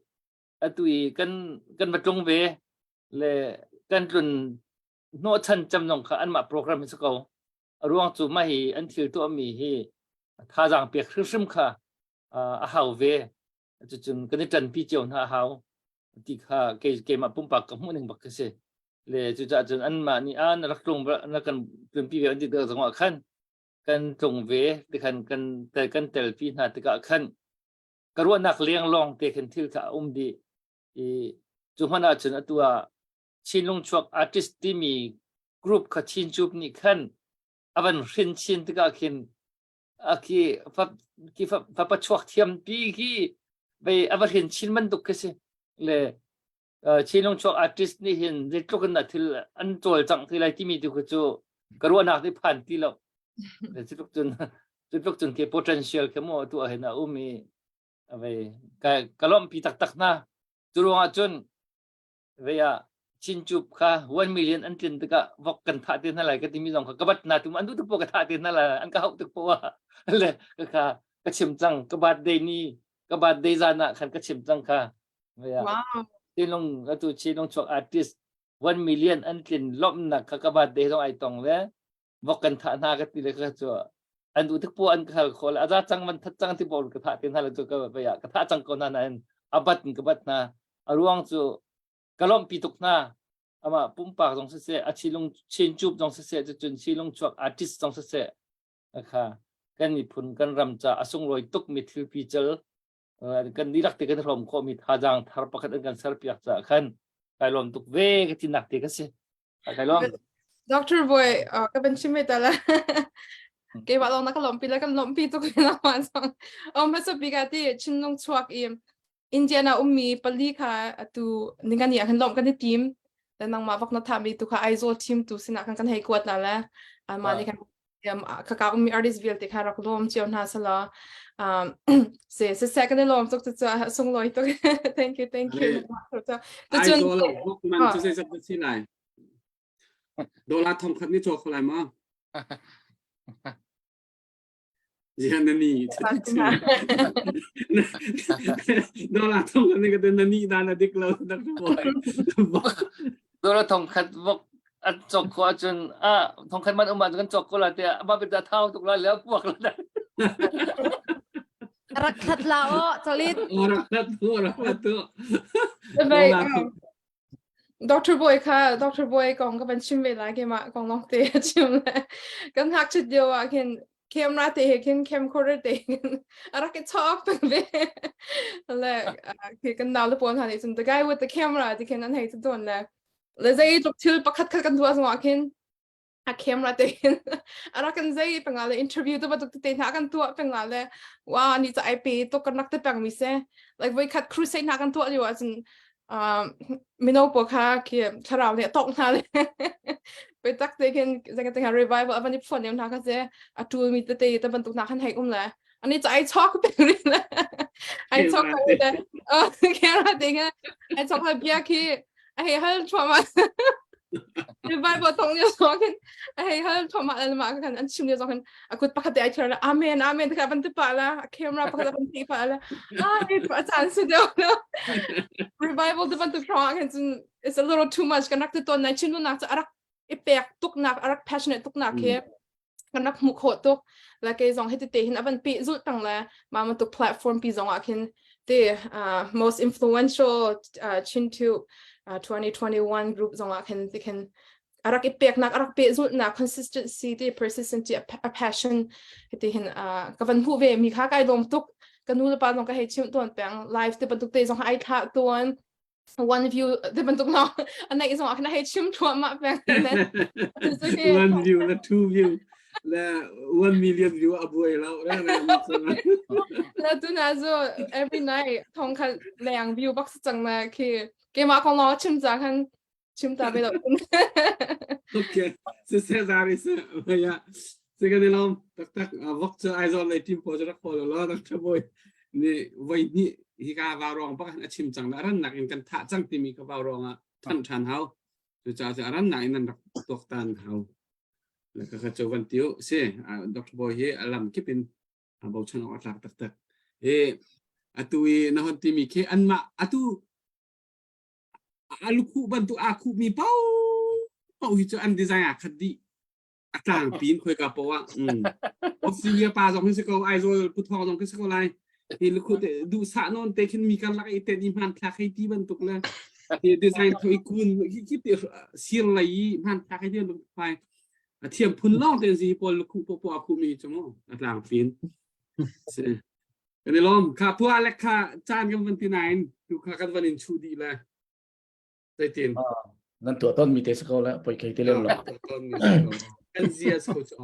atu i kan kan va tlung ve le kan tlun hnawhchan cem zong kha anmah program hi si ko. A ruang cu mah hi an thil tuahmi hi thazaang pek hrimhrim kha a hau ve. Cucun kan i ṭanpi cio hna a hau ti kha kei keimah pumpak ka hmuh ning bak khi si. Le cucaah cun anmah nih a na rak tlung na kan tlunpi ve an ti tik zongah khan kan tlung ve tikhan kan tel kan telpi hna tikah khan ka ruahnak leng lawng te khan thil kha a um dih i cu hmanh ah cun atu ah Chinlung chuak artist timi group kha Chin Chup nih khan. a van hrin chin tikah khin a khi fa khi fa fapa chuak thiam pi khi vei a va hrin chin bantuk khi si le Chinlung chuak artist nih hin zeitluk in dah thil an cawlcangh ti lai timi tu khi cu ka ruahnak nih phan ti lo. Cutluk cun cutluk cun khi potential khi maw tu ah hin a um i vei ka ka lawmhpi taktak hna. Cu ruangah cun vei ah Chinchup kha 1 million an tlin tikah vok kan thah te hna lai ka timi zong kha ka bat hna tu an duh tuk poah ka thah te hna lai an ka hauh tuk poah le ka kha ka chim cang ka birthday ni ka birthday zan ah khan ka chim cang kha Wow. Chinlung atu Chinlung chuak artist 1 million an tlin lawmhnak kha ka birthday zong ai tong le vok kan thah hna ka ti le ka cu an duh tik po an ka hal kho le aza cang man that cang ti bo ka thah te hna le cu ka vaya ka thah cang ko hna nain abat in ka bat hna a ruang cu ka lawmhpi tuk hna ama pumpak zong siseh a chilung chin chup zong siseh cun chilung chuak artist zong siseh kha kan miphun kan ram ca a sunglawi tuk mi thil pi cel kan dihlak te kan hrawm khawhmi thazaang thar pakhat an kan serpiak caah khan kai lawm tuk ve ka tinak te ka si kai lawm Dr. Boy ka ban chim ta la keimah lawng na ka lawmpi le kan lawmpi tuk na ma song om hmasa bik ah ti Chinlung chuak i Indiana ummi pali kha atu ningani ah khan lawm kan i tim le nangmah vak na thami tu kha Aizawl team tu sinah khan kan hei kuat na le ama nih khan kaka ummi artist vialte kha rak lawm cio hna sala um se se se kan lawm tuk cu sunglawi tuk thank you thank you Aizawl vok man cu zeizat na si lai dollar thong khat ni caw kho lai ma Zian na ni dollar thong khat ni ka na ni dan a dik lo dak Dollar thong khat vok an cawk khawh ahcun ah thongkhat man um ahcun kan cawk ko la tiah amah bit thau tuk la le puak la rak khat la o chalit rak khat tu rak khat tu Dr. Boy kha Dr. Boy kong ka van chim ve lai ke ma kong long te chim le kan hak chit dio ah khin camera te he khin camcorder te khin a rak i chok peng ve le khi kan nau le pawl hna nih cun the guy with the camera ti khin an hei ti tawn le le zei tluk thil pakhat khat kan tuah zongah khin a camera te hin a rak kan zei panga le interview tu bantuk te hna kan tuah panga le wa ni cha ai pe to kan rak te pang mi se like voi khat crusade hna kan tuah lio ah cun mino pawl kha khi thlarau nih a tawk hna le petak te khin zeng te revival avan i phuan lem hna kha se a tul mi tete te bantuk hna khan hei um le ani cha ai chok pe ri le ai chok le camera te kha ai chok le bia khi a hei hal thluahmah revival thong lio zong khin a hei hal thluahmah le mah khan an chim lio zong khin a kut pakhat te ai thir la amen amen te kha van ti pa la a camera pakhat van ti pa la ah ni a caan si deuh no revival te bantuk hrawng khin cun it's a little too much kan rak ti tawn nai chin nak cu arak i pek tuk nak arak passionate tuk nak khi kan rak hmuh khawh tuk la kei zong hiti te hin avan pe zulh tang le ma tuk platform pi zong ah khin te uh, most influential uh, Chintu uh, 2021 group zong ah khin ti khin arak i pek nak arak pe zulh nak consistency te persistency a passion hiti hin uh, ka van hmuh ve mi kha kai lawm tuk ka nu le pa zong ka hei chim tawn peng live te bantuk te zong ai thla tuan one view te bantuk no an nei zong ah khan hei chim thluahmah peng one view le two view le one million view a buai lo le tu na zu every night thong kha leng view bak chang na khi keimah kong lo chim cha khan chim ta ve lo okay se se zari se ya se kan lom tak tak vok chu Aizawl lei team pawl cu rak follow law Dr. Boy nih voi hnih hika vaurawng bak a chim cang a rannak in kan thah cang timi ka vaurawng ah than ṭhan hau cucaah cu a rannak in nan rak tuaktan hau le ka ka cu van tiu si Dr. Boy hi a lam kip in a bochan awk a tlak taktak e atu i na hon timi khi anmah atu a lukhuh bantuk aa khuhmi paoh hi cu an design aa khat dih a tlangpi in khoika poah mm. Australia pa zong hi si ko Aizawl Puthawng zong khi si ko lai hi lukhu te duhsah nawn te khin mi karlak i ten i hmanthlak hei ti bantuk le hi design tho i kun hi khi te sir lei i hmanthlak hei ti bantuk phai a thiam phun lawng te zi pawl lukhu po po a khu mi chu mu a tlangpi in si kan i lawm kha pua le kha caan kan van ti nain tu kha kan van in chu dih le zeitin nan tuah ton mi te si ko le poi khei ti lem lo. Kan zia so chu.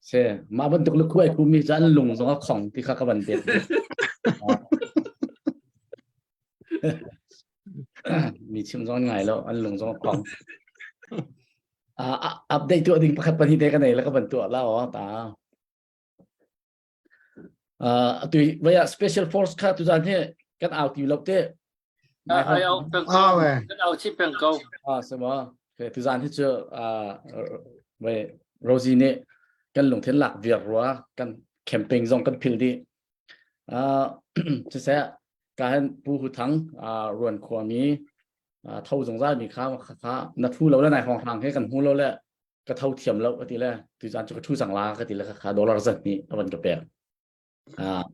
Se mah bantuk lu khuai khu mi cu an lung zong a khong ti kha ka van bet. Mi chim zong ngai lo an lung zong a khong. Uh, update tu ding pakhat pahnih te ka nei la ka van tuah la o ta. Uh, atu vaya special force kha tu zan hi kan au ti lo te. Ai au peng ko. Kan au chi peng ko. Ah sama. Okay, tu zan hi chu uh, vai Rosie nih kan lungthin lak viar rua kan camping zong kan phil di. Uh, siseh ka hen Pu Hu Thang uh, ruan khuami uh, tho zungzal mi kha kha na thu lo le nai hong hrang he kan hmu lo le ka tho thiam lo ka ti le tu zan chu ka thu sang la ka ti le kha dollar zat ni avan ka pek. Uh,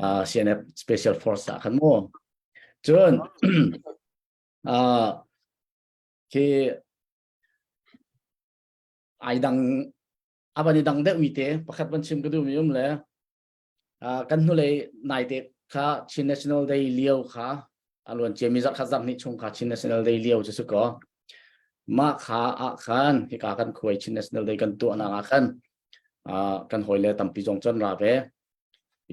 uh, CNF Special Force ah khan mu. Cun uh, khi ai dang avan i dang deuh mi te pakhat van chim ka duh mi um le uh, kan hnulei naite kha Chin National Day lio kha aluan cia mi zarh khat zarh hnih chung kha Chin National Day lio cu si ko mah kha ah khan hika kan khuai Chin National Day kan tuahnak ah khan uh, kan hawile tampi zong cun ra ve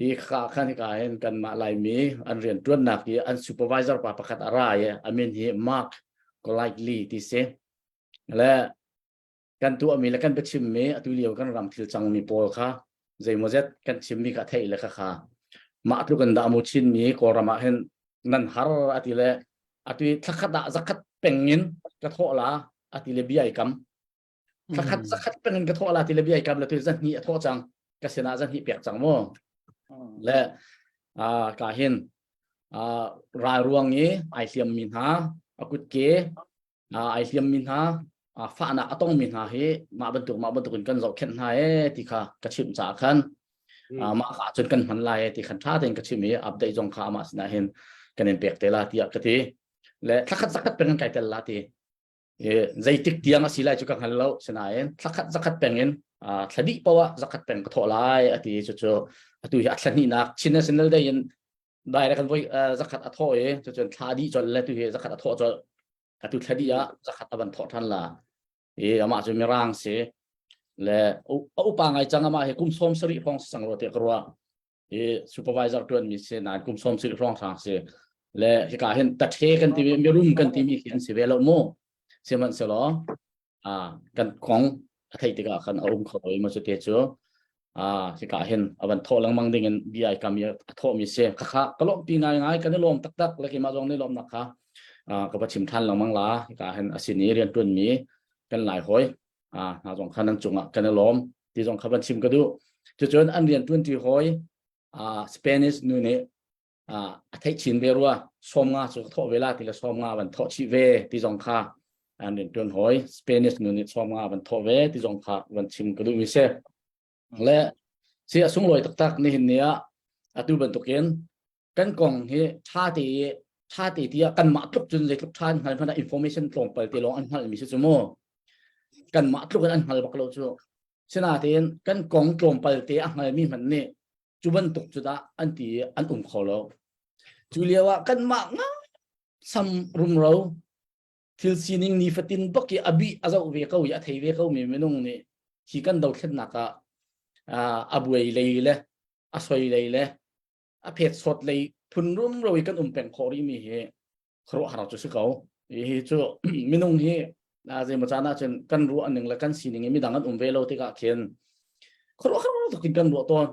i kha khan hika hin kanmah Laimi an rian ṭuannak i an supervisor pa pakhat a ra i a min hi Mark Golightly ti si le kan tuahmi le kan biachimmi atu lio kan ram thil cangmi pawl kha zeimawzet kan chimmi kha theih le kha kha mah tluk in dah mu Chinmi Kawlram ah hin nan har ati le atu thlakhat ah zakhat peng in ka thawh la ati le bia i kam thlakhat zakhat peng in ka thawh la ti le bia i kam le tu zahni a thawh cang ka sinah zahni pek cang mu le a ka hin a ral ruang i ai hliam mi hna a kutke ai hliam mi hna fahnak a tong mi hna hi mah bantuk mah bantuk in kan zohkhenh hna e ti kha ka chimh caah khan mah kha cun kan hman lai e ti khan tha tein ka chim i update zong kha amah sinah hin kan in pek te la tiah ka ti le thlakhat zakhat peng in kai tel la ti zeitik tiang a si lai cu ka hngal lo sinain thlakhat zakhat peng in thla dih poah zakhat peng ka thawh lai a ti cu cu atu hi a thla hnihnak Chin National Day in direct kan voi zakhat a thawh i cucun thla dih colh le tu hi zakhat a thawh colh atu thla dih ah zakhat a van thawh ṭhan la i amah cu mirang si le a upa ngai cang amah hi kum 70 hrawng si cang rua tiah ka ruah i supervisor ṭuan mi si nain kum 70 hrawng hrang si le hika hin tathe kan timi mirum kan timi khi an si ve lo mu sihmanhsehlaw ah kan kong a theih tikah khan a um kho i maw cu te cu ah hika hin a van thawh lengmang ding in bia ai kam i a thawh mi si khakha ka lawmhpi ngai ngai kan i lawm taktak le keimah zong nih lawmnak kha ah ka va chim than lengmang la hika hin a sin i rian tuan mi kan lai hawi ah hna zong kha nan cungah kan i lawm ti zong kha van chim ka duh cucun an rian tuan ti hawi ah Spanish nu nih a theih chin ve rua 50 cu ka thawh ve la ti le 50 van thawh chih ve ti zong kha an rian tuan hawi Spanish nu nih 50 van thawh ve ti zong kha van chim ka duh mi si le si a sunglawi taktak nihin ni ah atu bantukin kan kong hi tha te tha te tiah kanmah tluk cun zeitluk tha an hngal hmanh ah information tlawmpal te lawng an hngalh mi si cu mu kanmah tluk in an hngal bak lo cu sinain kan kong tlawmpal te a hngalmi hmanh nih cu bantuk cu dah an ti i an um kho lo cu lio ah kanmah nga sam rumro thil sining nifatin bak i a bih a zoh ve ko i a thei ve ko mi minung nih hi kan dothlennak ah a buai lei le a soi lei le a phet sawt lei phun rumro i kan um peng khawh rih mi hi khuaruahhar cu si ko hi cu minung hi zeimaw caan ah cun kan ruah ning le kan sining i midang an um ve lo tikah khin khuaruahhar tuk in kan ruah tawn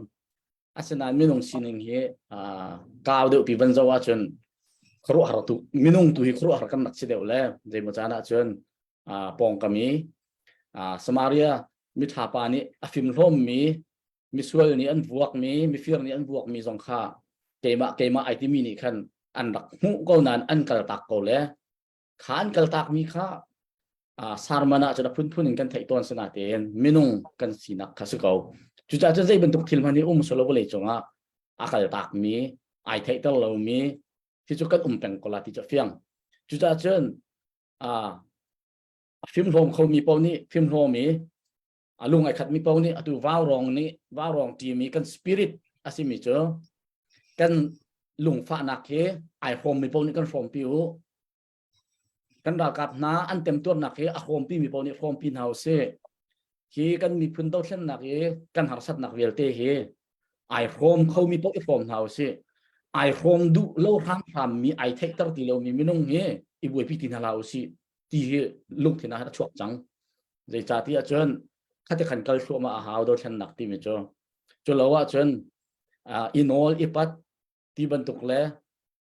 asinain minung sining hi kau deuh pi van zoh ahcun khuaruahhar tu minung tu hi khuaruahhar kan rak si deuh le zeimaw caan ah cun pawngkam i Samaria mitha pa nih a fimhlawm mi misual nih an vuakmi mifir nih an vuakmi zong kha keimah keimah ai timi nih khan an rak hmuh ko nain an kaltak ko le kha an kaltakmi kha sarman ah cun a phunphun in kan theih tawn sinatein minung kan sinak kha si ko cucaah cun zei bantuk thil hmanh hi um solo vawlei cungah a kaltakmi ai theihter lomi hi cu kan um peng ko la ti cu fiang cucaah cun a fimhlawm khomi paoh nih fimhlawm i a lung ai khatmi paoh nih atu vaurawng nih vaurawng ṭimi kan spirit a simi cu kan lungfahnak hi ai hrawmmi paoh nih kan hrawmpi u. Kan ralkap hna an temtuarnak hi a hrawmpi mi paoh nih hrawmpi hna usih. Hi kan miphun dothlennak i kan harsatnak vialte hi ai hrawm kho mi paoh i hrawm hna usih. Ai hrawm duh lo hramhram mi ai theihter ti lomi minung hi i buaipi ti hna hlah usih ti hi lungthin ah a chuak cang. Zeicahtiah cun khati khan kal thluahmah a hau dothlennak timi cu. Cu lo ahcun i nawl i pat ti bantuk le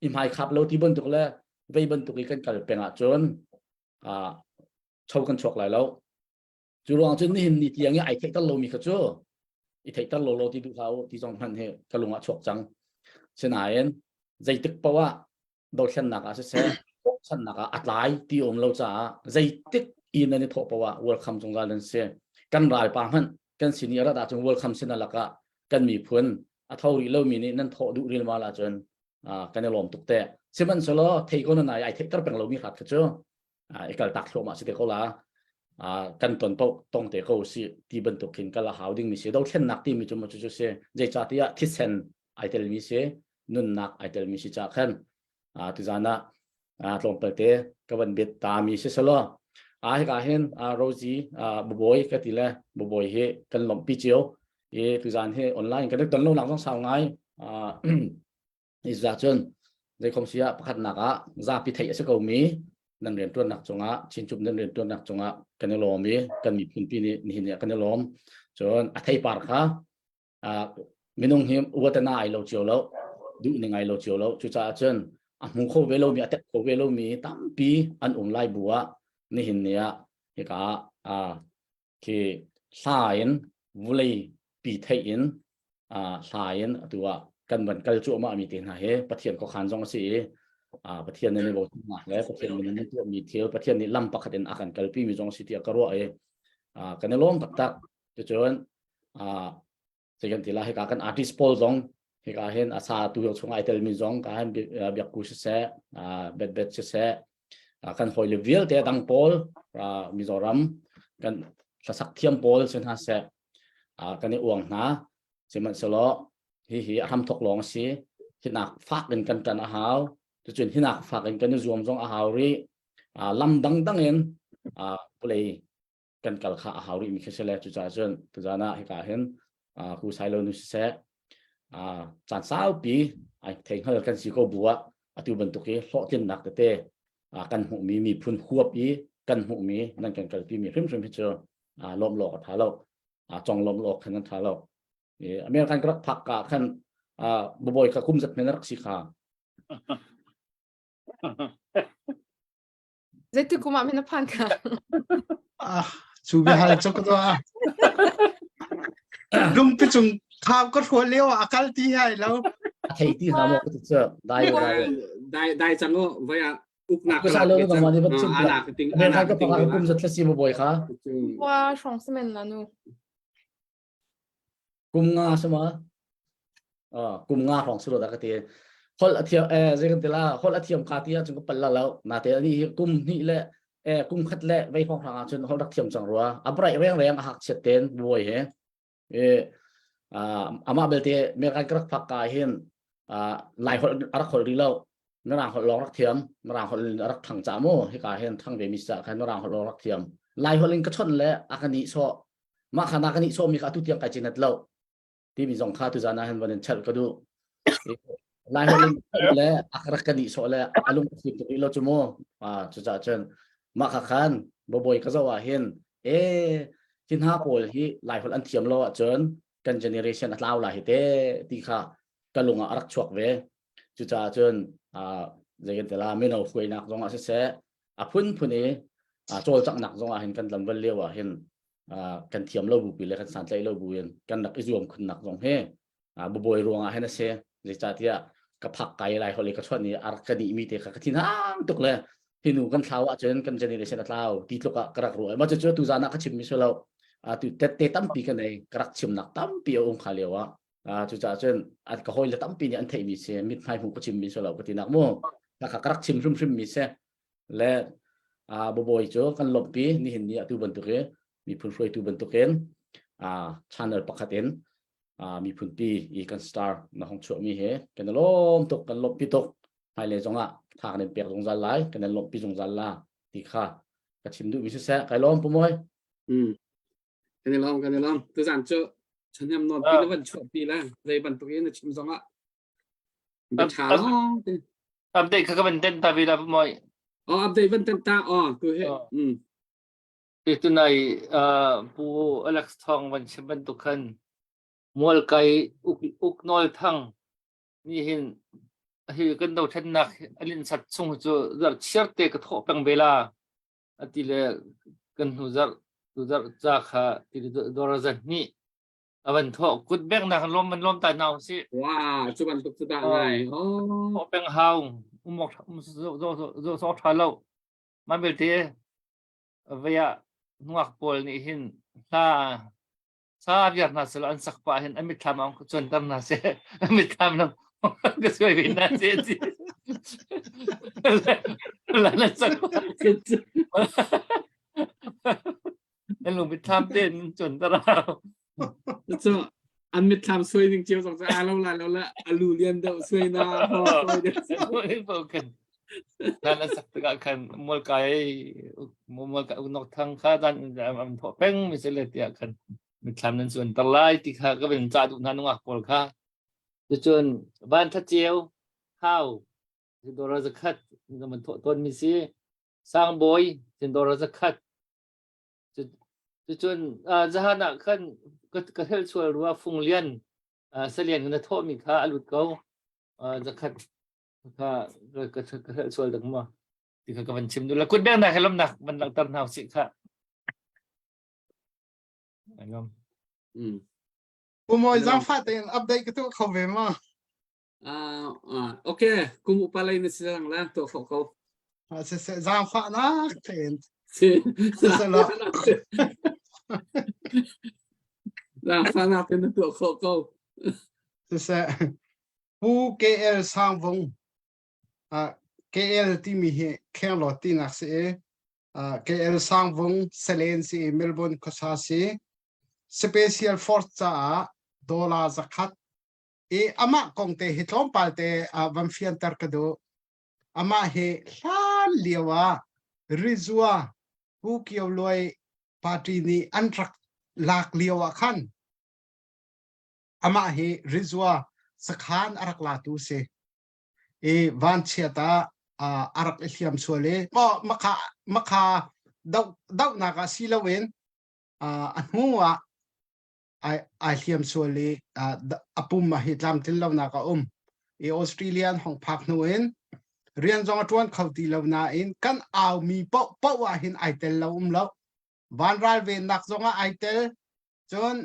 i hmaikhap lo ti bantuk le vei bantuk i kan kal peng ahcun cho kan chuak lai lo. Cu ruang cun nihin ni tiang i ai theihter lomi kha cu i theihter lo lo ti duh hlah u ti zong hmanh hi ka lung ah chuak cang. Sinain zeitik paoh ah dothlennak ah siseh channak ah a tlai ti um lo caah zeitik in nan i thawh paoh ah welcome zungzal nan si. Kan ralpa hmanh kan sin i a rat ahcun welcome sin alakah kan miphun a tho rih lomi nih nan thawh duh rilmal ahcun kan i lawm tuk te. Sihmanhsehlaw thei ko nan ai ai theihter peng lomi hrat kha cu i kal tak thluahmah si te ko la kan ton paoh tong te ko si ti bantuk khin kal a hau dingmi si dothlennak timi cu cu cu si zeicahtiah thisen ai telmi si nunnak ai telmi si ca khan tuzan ah tlawmpal te ka van biat ta mi si selaw a hika hin Rosie babawi ka ti le babawi hi kan lawmhpi cio i tuzan hi online kan ton lo nak zong sau ngai Isa cun zeikhom si ah pakhatnak ah zapi theih a si ko mi nan riantuannak cungah Chinchup nan riantuannak cungah kan i lawm i kan miphun pi nih nihin ah kan i lawm. Cun a theipar kha minung hi uatana ai lo cio lo duh ning ai lo cio lo cucaah cun a hmu kho ve lomi a tek kho ve lomi tampi an um lai bu ah nihin ni ah hika ah khi hla in vulei pi theih in hla in atu ah kan van kal cuahmah mi te hna hi Pathian khuakhan zong a si i Pathian nih bochannak le Pathian min in tuahmi thil Pathian nih lam pakhat in a kan kalpi mi zong a si tiah ka ruah i kan i lawm taktak cucun zei kan ti la hika kan artist pawl zong hika hin a sa tu chung ai telmi zong ka hin biakku siseh bet bet siseh kan hawile vialte dang pawl Mizoram kan hlasak thiam pawl si hna seh kan i uang hna sihmanhsehlaw hi hi a hramthok lawng a si hinak fak in kan tan a hau cucun hinak fak in kan i zuam zong a hau rih lam dangdang in vawlei kan kal kha a hau rih mi khi si le cucaah cun tuzan ah hika hin ku sai lo nu siseh caan saupi ai thei hngal kan si ko bu ah atu bantuk hi hlawhtlinnak tete kan hmuhmi miphun huap i kan hmuhmi nan kan kalpi mi hrimhrim hi cu lawm lawk a tha lo cong lawm lawk khan an tha lo American ka rak phak ka khan babawi kha kum zat men rak si kha Zeitik kum ah min a phan ka? Ah, cu biahal cu ka tuah. Lungpi cung khau ka hrual lio ah a kal ti hai lo. A thei ti hna maw ka ti cu. Dai dai. Dai dai cang o vai ah uknak ka lo na ma ni bat chim. Ana ka ting ana ka ting. Kum zat thlasi mo boy kha. Wa shrong semen la nu. Kum nga sama. Kum nga hrawng si lo dah ka ti. Holh a thiam eh zei kan ti la holh a thiam ka ti ahcun ka pal la lo. Nate ani hi kum hnih le eh kum khat le vei hrawng hrang ahcun holh rak thiam cang rua. A braih reng reng a hak chiat ten buai he. Eh amah belte American ka rak phak ka hin lai holh a rak holh rih lo. Mirang holh lawng rak thiam. Mirang holh in a rak thang ca mu. Hika hin thang ve mi sa khan Mirang holh lawng rak thiam. Lai holh in ka chawnh le a ka nih sawh. Mah kha na ka nih sawh mi kha atu tiang kai cinat lo. Timi zong kha tuzan ah hin van in chelh ka duh. Lai holh in le a rak ka nih sawh le a lung a fim tuk rih lo cu mu. Ah cucaah cun mah kha khan babawi ka zoh ah hin e hi hna pawl hi Lai holh an thiam lo ahcun kan generation a tlau lai hi te ti kha ka lung ah a rak chuak ve. Cucaah cun zei kan ti la mino hruainak zong ah siseh a phunphun i cawlcanghnak zong ah hin kan lamval lio ah hin kan thiam lo bupi le kan santlaih lo bu in kan rak i zuam khunnak zong hi babawi ruangah hin a si zeicahtiah ka phak kai lai holh i ka chuan i a rak ka nih mi te kha ka thin hang tuk le hinu kan thlau ahcun kan generation a tlau ti tluk ah ka rak ruah ma cu tu zan ah ka chim mi si lo tu tette tampi ka nei ka rak chimnak tampi a um kha lio ah cucaah cun ka hawile tampi nih an theih mi si mithmai hmuh ka chim mi si lo ka ti nak mu ka ka rak chim hrimhrim mi si le babawi cu kan lawmhpi nihin ni atu bantuk i miphun hruaitu bantukin channel pakhat in miphun pi i kan star na hong chuahmi he kan i lawm tuk kan lawmhpi tuk hmailei zongah tha kan in pek zungzal lai kan in lawmhpi zungzal la. Ti kha ka chim duhmi siseh kai lawm pu Mawi. Mm. Kan i lawm kan i lawm. Tuzan cu chaniam nawn pi na van chuah pi la zei bantuk in na chim zong ah bia tha lawng te. Update kha ka van ten ta ve la pu Mawi. Oh update van ten ta oh tu he. Mm. Tunai Pu Alex Thawng van chim bantuk khan Mualkai uk uk nawl thang nih hin hi kan dothlennak a linhsat chung cu zarh chiar te ka thawh peng ve la ati le kan hnu zarh tu zarh ca kha ti dor zan hnih a van thawh kut bek nak lom man lom ta nau si wa cu bantuk cu dah ngai oh thawh peng hau umok um zo zo zo zo tha lo ma belte vaya nuak pawl nih hin hla sa viar hna selaw an sak pah hin an mitthlam ah cuanter hna seh an mitthlam lam ka suai ve hna seh ti lan an sak pah an lung mitthlam te in cuanter cu an mitthlam suai ding cio zong cu a lo la lo la alu lian deuh suai na ho kan nan an sak tikah khan mualkai mualkai unok thang kha dan an thawh peng mi se le tiah khan mitthlam nan suan tar lai ti kha ka van ca duh hna nungak pawl kha cucun van tha ceu hau dora zakhat na man thawh tawn mi si sangbawi sin dora zakhat cucun zahan ah khan ka hel chual rua fung lian salian na thawh mi kha a lut ko zakhat Kha ka ka hrelh sual dak maw? Ti kha ka van chim duh la kut bengnak he lomnak van langhter hna usih kha. Ai lom. Mm. Umawi zaangfah tein update ka tuah kho ve ma? Ah, ah, okay, kum upa lei na si lang la tuah kho ko. Ah, se se zaangfah nak tein. Si. Se se lo. Zaangfah nak tein na tuah kho ko. Se se. Pu KL Sangvung KL timi hi Khenglawt tinak si i KL Sangvung Salen si i Melbourne khuasa si. Special Force caah dollar zakhat i amah kong te hi tlawmpal te van fianter ka duh. Amah hi hlan lio ah Rizua Pu Kio Luai party nih an rak lak lio ah khan Amah hi Rizua sakhan a rak latu si. I vanchiat ah a rak i hliam sual i makha makha dohnak ah si loin a hnu ah ai hliam sual i a pum ah hi tlamtlin lonak a um. I Australia an hong phak hnu in rian zong a ṭuan kho ti lo nain kan aumi paoh paoh ah hin ai tel lo um lo. Vanral vennak zong ah ai tel. Cun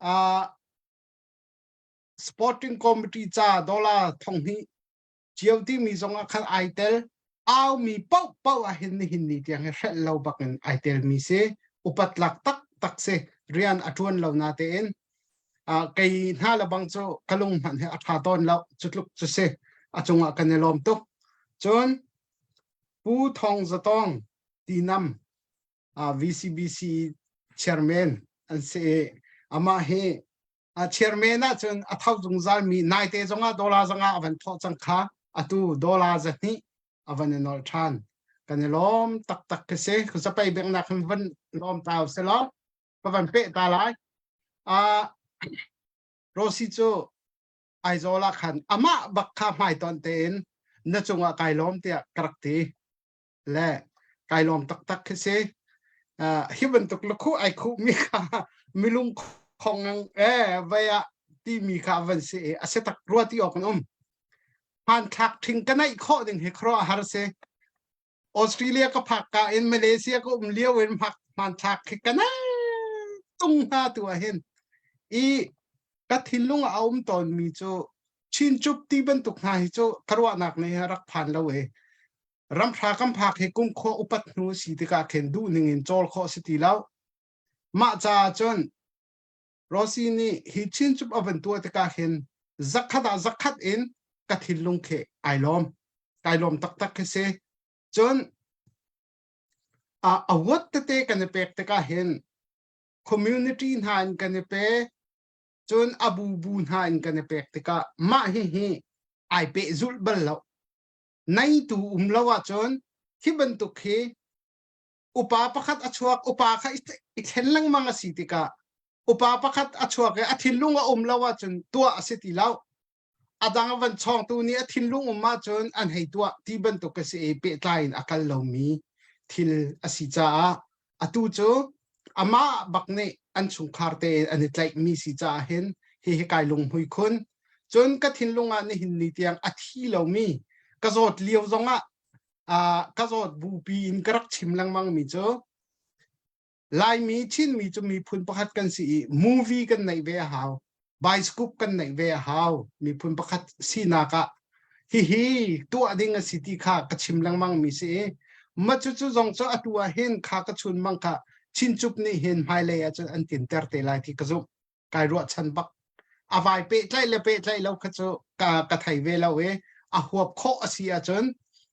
uh, sporting committee ca dollar 2000 cio timi zong ah khan ai tel au mi paoh paoh ah hin nihin ni tiang hi hrelh lo bak in ai tel mi si upat lak tak tak si rian a tuan lo na tein uh, kei hna le bang cu ka lung hmanh hi a tha tawn lo cu tluk cu si a cungah kan i lawm tuk cun pu thong zatong tinam VCBC chairman an si i amah hi chairman ahcun a tho zungzal mi naite zongah dollar zongah a van thawh cang kha atu dollar zahnih a van i nolh ṭhan kan i lawm taktak khi si zapei bengnak hin van lawm ta u selaw ka van peh ta lai Rosie cu Aizawl ah khan amah bak kha hmaitonh tein na cungah kai lawm tiah ka rak ti le kai lawm taktak khi si. Uh, hi bantuk lukhu ai khuh mi kha milung khong eh vai ah ti mi kha van si i a si tak rua ti awk an um. Hmanthlak thing ka naih khawh ding hi khuaruah har si. Australia ka phak ka in Malaysia ka um lio in hmanthlak khi ka nai tung hna tu ah hin i ka thinlung ah a um tawn mi cu chinchup ti bantuk hna hi cu ka ruahnak nih rak phan lo e Ramhra kan phak hi kum khua upat hnu si tikah khin duh ning in cawl khawh si ti lo. Mah caah cun Rossi nih hi chinchup a van tuah tikah hin zakhat ah zakhat in ka thinlung khi ai lawm. Kai lawm taktak khi si. Cun a award tete kan i pek tikah hin community hna in kan i pe cun a bu bu hna in kan i pek tikah mah hihi ai pehzulh bal lo. Neitu um lo ahcun hi bantuk hi. Upa pakhat a chuak, upa kha i thlen lengmang a si tikah upa pakhat a chuak i a thinlung a um lo ahcun tuah a si ti lo. A dang a van chawngtu nih a thinlung um ahcun an hei tuah ti bantuk a si i pehtlai in a kal lomi thil a si caah atu cu amah bak nih an chungkhar te an i tlaihmi si caah hin hihi kai lunghmui khun. Cun ka thinlung ah nihin ni tiang a thi lomi ka zawt lio zongah ka zawt bupi in ka rak chim lengmang mi cu Laimi Chinmi cu miphun pakhat kan si i movie kan neih ve a hau. Bioscope kan neih ve a hau. Miphun pakhat sinak ah hihi tuah ding a si ti kha ka chim lengmang mi si i ma cu cu zong cu atu ah hin kha ka chun mang kha Chinchup nih hin hmailei ah cun an tinter te lai ti ka zumh. Kai ruahchan bak. A vai pehtlaih le pehtlaih lo kha cu ka, ka thei ve lo i a huap khawh a si ahcun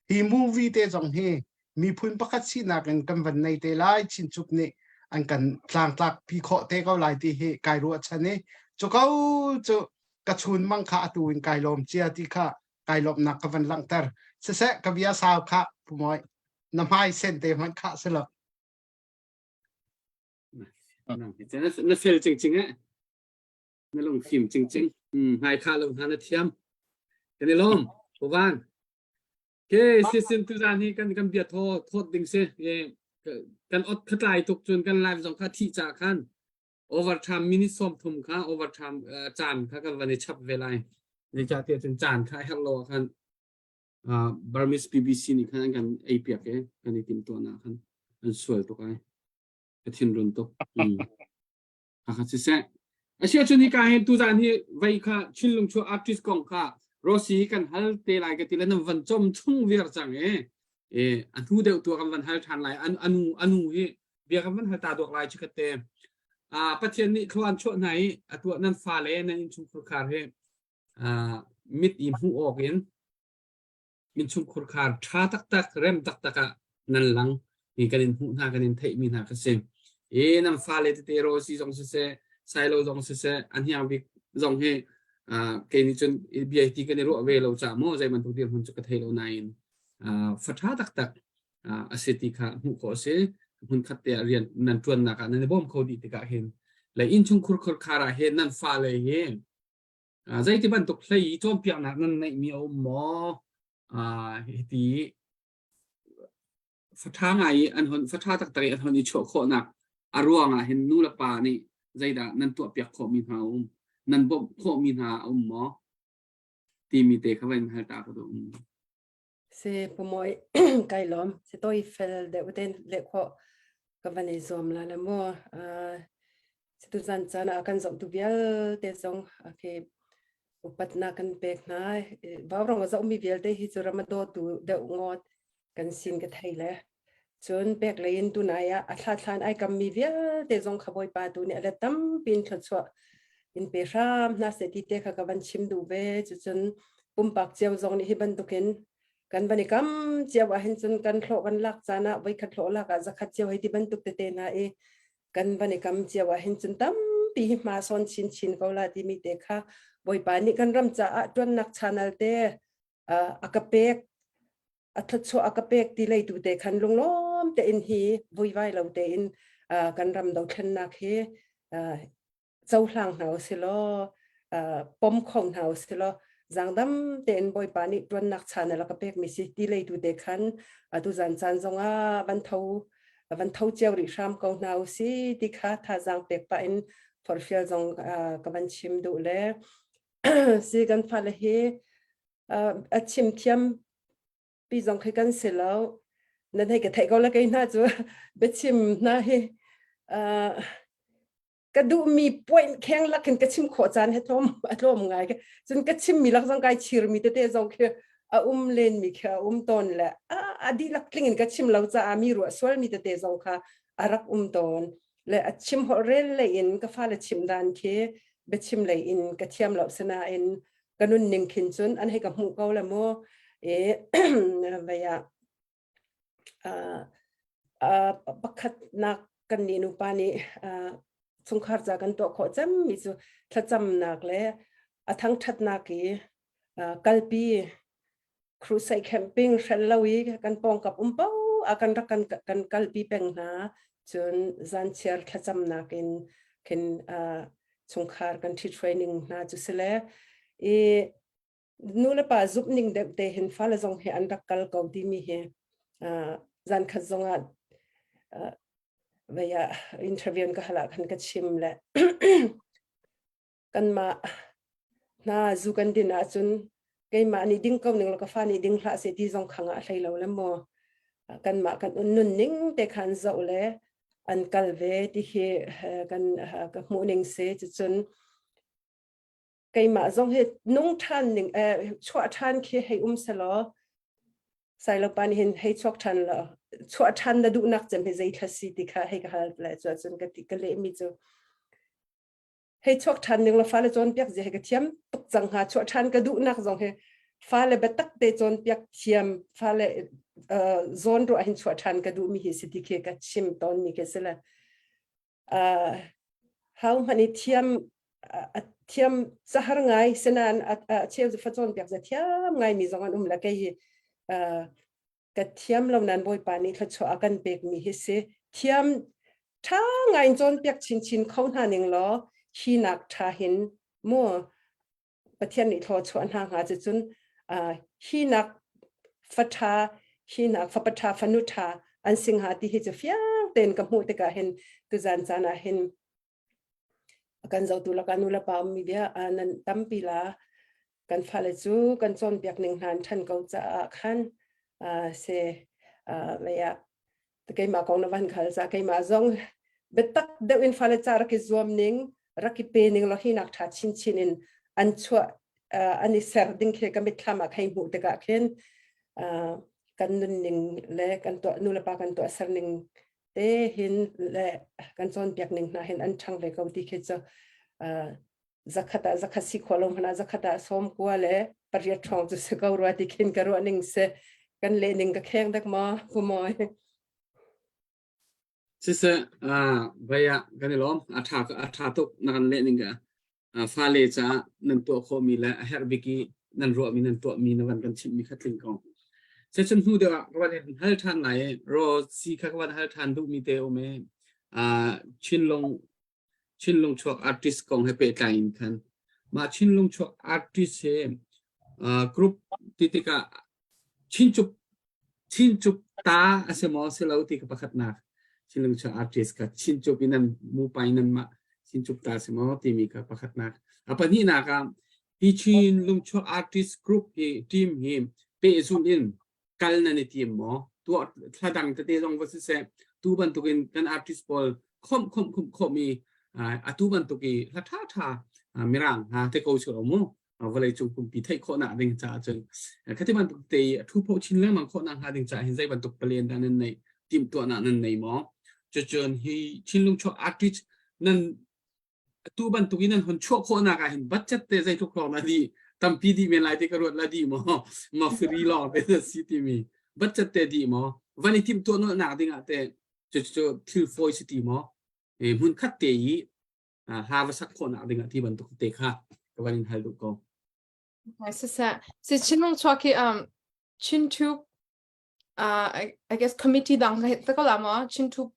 hi movie te zong hi miphun pakhat sinak in kan van nei te lai Chinchup nih an kan tlangtlak pi khawh te ko lai ti hi kai ruahchan i cu ko cu ka chun mang kha atu in kai lawm cia ti kha kai lawmnak ka van langhter siseh ka bia sau kha pumoi na hmai sen te hmanh kha si lo Na fel cingcing eh. Na lungfim cingcing. Hmai kha lo hna na thiam. Kan i lawm. Puvan. Ke sisin tuzan hi kan kan bia thaw thawt ding si. Kan ot khatlai tuk cun kan live zong kha thi cha khan overtime minute 30 kha overtime caan kha kan van i chap ve lai. Zeicahtiah cun caan kha herh lo ah khan Burmese BBC nih khan an kan ei piak i kan i timhtuahnak khan an sual tuk ai. Ka thinrun tuk. Mm. Hakha siseh. Asia cun hika hin tuzan hi vei kha Chinlung chu artist kong kha Rossi hi kan hal te lai ka ti le nan van com chung viar cang e. E a hnu deuh tu kan van hal than lai an anu anu hi bia kan van hal ta duak lai chikhat te. A Pathian nih thluan chuah hna i atu nan fa le nan innchungkhar khar hi mit i hmuh awk in innchungkhar khar ṭha taktak rem taktak ah nan lang mi kan in hmuh hna kan in theih mi hna ka si e nan fale tete Rosi zong siseh Sailo zong siseh an hiang bik zong hi kei nih cun bia ti kan i ruah ve lo ca maw zei bantuk dirhmun cu ka thei lo nain fa ṭha taktak a si ti kha hmuh khawh a si hmun khat te ah rian nan ṭuannak ah nan i bawm kho dih tikah hin le innchungkhur khar ah hin nan fale hi Zeiti bantuk hlei i cawnpiaknak nan neihmi a um maw? Hiti faṭha ngai i an hon faṭha taktak i an hon i chuah khawhnak a ruang ah hin nu le pa nih zeidah nan tuahpiak khawhmi hna a um? Nan bawmh khawhmi hna a um maw? Timi te kha va in hal ta ka duh. Si pumoi kai lawm si toi fel deuh ten le khawh ka van i zuam la le mu si tu zan caan ah kan zoh tu vialte zong okay upatnak kan pek hna vaurong a zohmi vialte hi cu ramado tu deuh ngawt kan sin ka thei le Cun pek lei in tunai ah a thla ai kammi vialte zong kha Bawipa tu nih a let tampi in thluachuah in pe hram hna seh ti te kha ka van chim duh ve. Cucun pumpak cio zong nih hi bantukin kan van i kam cio ah hin cun kan hlawh kan lak caan ah voikhat hlawh lak ah zakhat cio hei ti bantuk tete hna i kan van i kam cio ah hin cun tampi hi hma sawn chinchin ko la timi te kha Bawipa nih kan ram caah ṭuannak channel te a ka pek a thluachuah a ka pek ti lei tu te khan lunglawm tein hi vuivai lo tein kan ram dothlennak hi cohlang hna usilaw pom kho hna usilaw zangdam tein Bawipa nih tuannak chan a ka pek mi si ti lei tu te khan atu zan caan zongah van tho van tho cio rih hram ko hna usi ti kha thazaang pek pah in forhfial zong ka van chim duh le si kan fale hi a chim thiam pi zong khi kan si lo nan hei ka theih ko la kei hna cu biachim hna hi ka duhmi point kheng lak in ka chim khawh caan he tlawm a tlawm ngai cun ka chimmi lak zong kai chirmi tete zong khi a um len mi khi a um tawn le a dihlak tling in ka chim lo caah mi ruah sual mi tete zong kha a rak um tawn le a chim holh rel lei in ka fale chim dan khi biachim lei in ka thiam lo sinain ka nunning khin cun an hei ka hmuh ko le mu e vei ah pakhatnak kan nih nupa nih chungkhar ca kan tuah khawh cemmi cu thlacamnak le a thangṭhatnak i kalpi crusade camping hrel lo i kan pawngkap um po ah kan rak kan kan kalpi peng hna. Cun zanchiar thlacamnak in khin uh, chungkhar kan ṭhithruai ning hna cu si le i nu le pa zumh ning deuh te hin fale zong hi an rak kal ko timi hi uh, zan khat zong ah uh, vei ah interview ka hal ah khan ka chim le kanmah hna zu kan din ahcun keimah nih ding ko ning law ka fa nih ding hlah seh ti zong khang ah hlei lo le maw kanmah kan nun ning te khan zoh le an kal ve ti hi kan ka hmuh ning si cucun keimah zong hi nung ṭhan ning chuah ṭhan khi hei um selaw Sailopa nih hin hei chuak ṭhan law chuah ṭhan na duhnak cem hi zei thla si ti kha hei ka hal le cu ahcun ka ti ka lehmi cu hei chuak ṭhan ning law fale cawnpiak zia hi ka thiam tuk cang hnga chuah ṭhan ka duhnak zong hi fale biatak te cawnpiak thiam fale zawn ruah hin chuah ṭhan ka duhmi hi si ti khi ka chim tawnmi khi si le hau hmanh i thiam a thiam cahar ngai senan a cheu cu fa cawnpiak za thiam ngai mi zong an um la kei hi ka thiam lo nan bawipa nih thluachuah a kan pekmi hi si thiam ṭha ngai in cawnpiak chinchin kho hna ning law hi nak ṭha hin mu Pathian nih thluachuah hna hnga cu cun hi nak fa ṭha hi nak fapa ṭha fanu ṭha an si hnga ti hi cu fiang tein ka hmuh tikah hin tuzan caan ah hin kan zotu lakah nu le pa ummi bia nan tampi la kan fale cu kan cawnpiak ning hna an ṭhan ko caah khan se mei ah keimah kong na van khal ca keimah zong biatak deuh in fale ca rak i zuam ning rak i pe ning lo hi nak ṭha chinchin in an chuah an i ser ding khi ka mitthlam ah khei hmuh tikah khin kan nunning le kan tuah nu le pa kan tuah ser ning te hin le kan cawnpiak ning hna hin an ṭhang ve ko ti khi cu zakhat ah zakhat si khawh lo hmanh ah zakhat ah sawm kua le pariat ṭhawng cu si ko rua ti khin ka ruah ning si kan leh ning ka kheng dek maw pu mawi Siseh, vai ah kan i lawm. A ṭha a ṭha tuk na kan leh ning ka. Fale caah nan tuah khawhmi le a herh bik i nan ruahmi nan tuahmi na van kan chimhmi kha tling ko. Session hnu deuh ah ka van in hal ṭhan lai i ro si kha ka van hal ṭhan duhmi te um i Chinlung Chinlung chuak artist kong he pehtlai in khan mah Chinlung chuak artist he group ti tikah Chinchup Chinchup ta a si maw si lo ti ka pakhatnak Chinlung chuak artist kha Chinchup in nan mupai nan mah Chinchup ta si maw timi kha pakhatnak. A pahnihnak ah hi Chinlung chuak artist group hi team hi pehzulh in kal nan i tim maw? Tuah thla dang tete zong va siseh tu bantukin kan artist pawl khomh khomh khomh khomh i atu bantuk i hla ṭha ṭha mirang hna te ko chu mu vawlei cung pumpi theih khawhnak ding caah cun khati bantuk te i thu pho chin lengmang khawhnak hnga ding caah hin zei bantuk palen dah nan neih timhtuahnak nan nei maw cucun hi Chinlung chuak artist nan atu bantuk in nan hun chuah khawhnak ah hin budget te zeitluk lawng na dih tampi dih men lai ti ka ruat la dih maw ma free lawng te na si timi budget te dih maw van i timhtuah nolhnak ding ah te cu cu thil fawi si ti maw hmun khat te i hla va sak khawhnak ding ah ti bantuk te kha ka van in hal duh ko. Siseh, si Chinlung chuak hi um Chin Tube uh, I, I guess committee dang ka ta ko la ma Chin Tube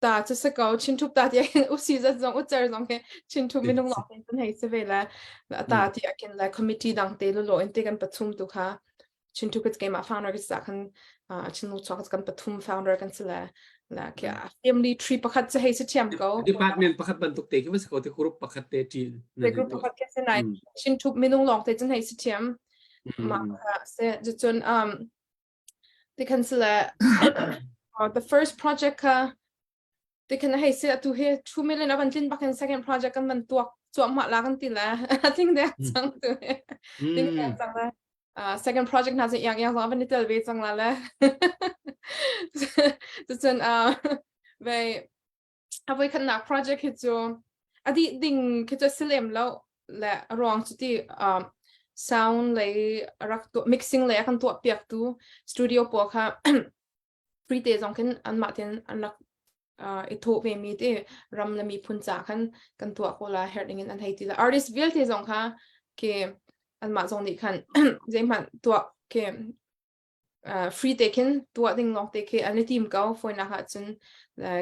ta cu si ko Chin Thup ta ti ah usi zat zong ucer zong hi Chin Thup minung lawng tein cun hei si ve le ta ti ah khin le committee dang te lolo in te kan pathum tu kha Chin Thup keimah founder ka si khan Chin Lu chuak kan pathum founder kan si le la kya family tree pakhat cu hei si thiam ko department pakhat bantuk te khi va si ko te group pakhat te ti group pakhat ke si nai Chin Thup minung lawng te cun hei si thiam ma se cun um Tikhan sile the first project kha tikhan hei si atu hi 2 million avan tlin bakin second project kan van tuak cuahmah la kan ti la I think that cang tu think that cang la uh, second project hna cu yang yang zong avan i tel ve cang la le cucun uh, ve a voi khatnak project hi cu a dih ding khi cu a si lem lo le a ruang cu ti um, sound lei rak tuah mixing lei a kan tuah piak tu studio pawl kha free te zong khin anmah ten an rak uh, i thawh ve mi te ram le miphun ca khan kan tuah ko la herh ding in an hei ti la artist vialte zong kha ke anmah zong nih khan zeihmanh tuah ke. Uh, free te khin tuah ding lawng te khi an i tim ko foinak ah cun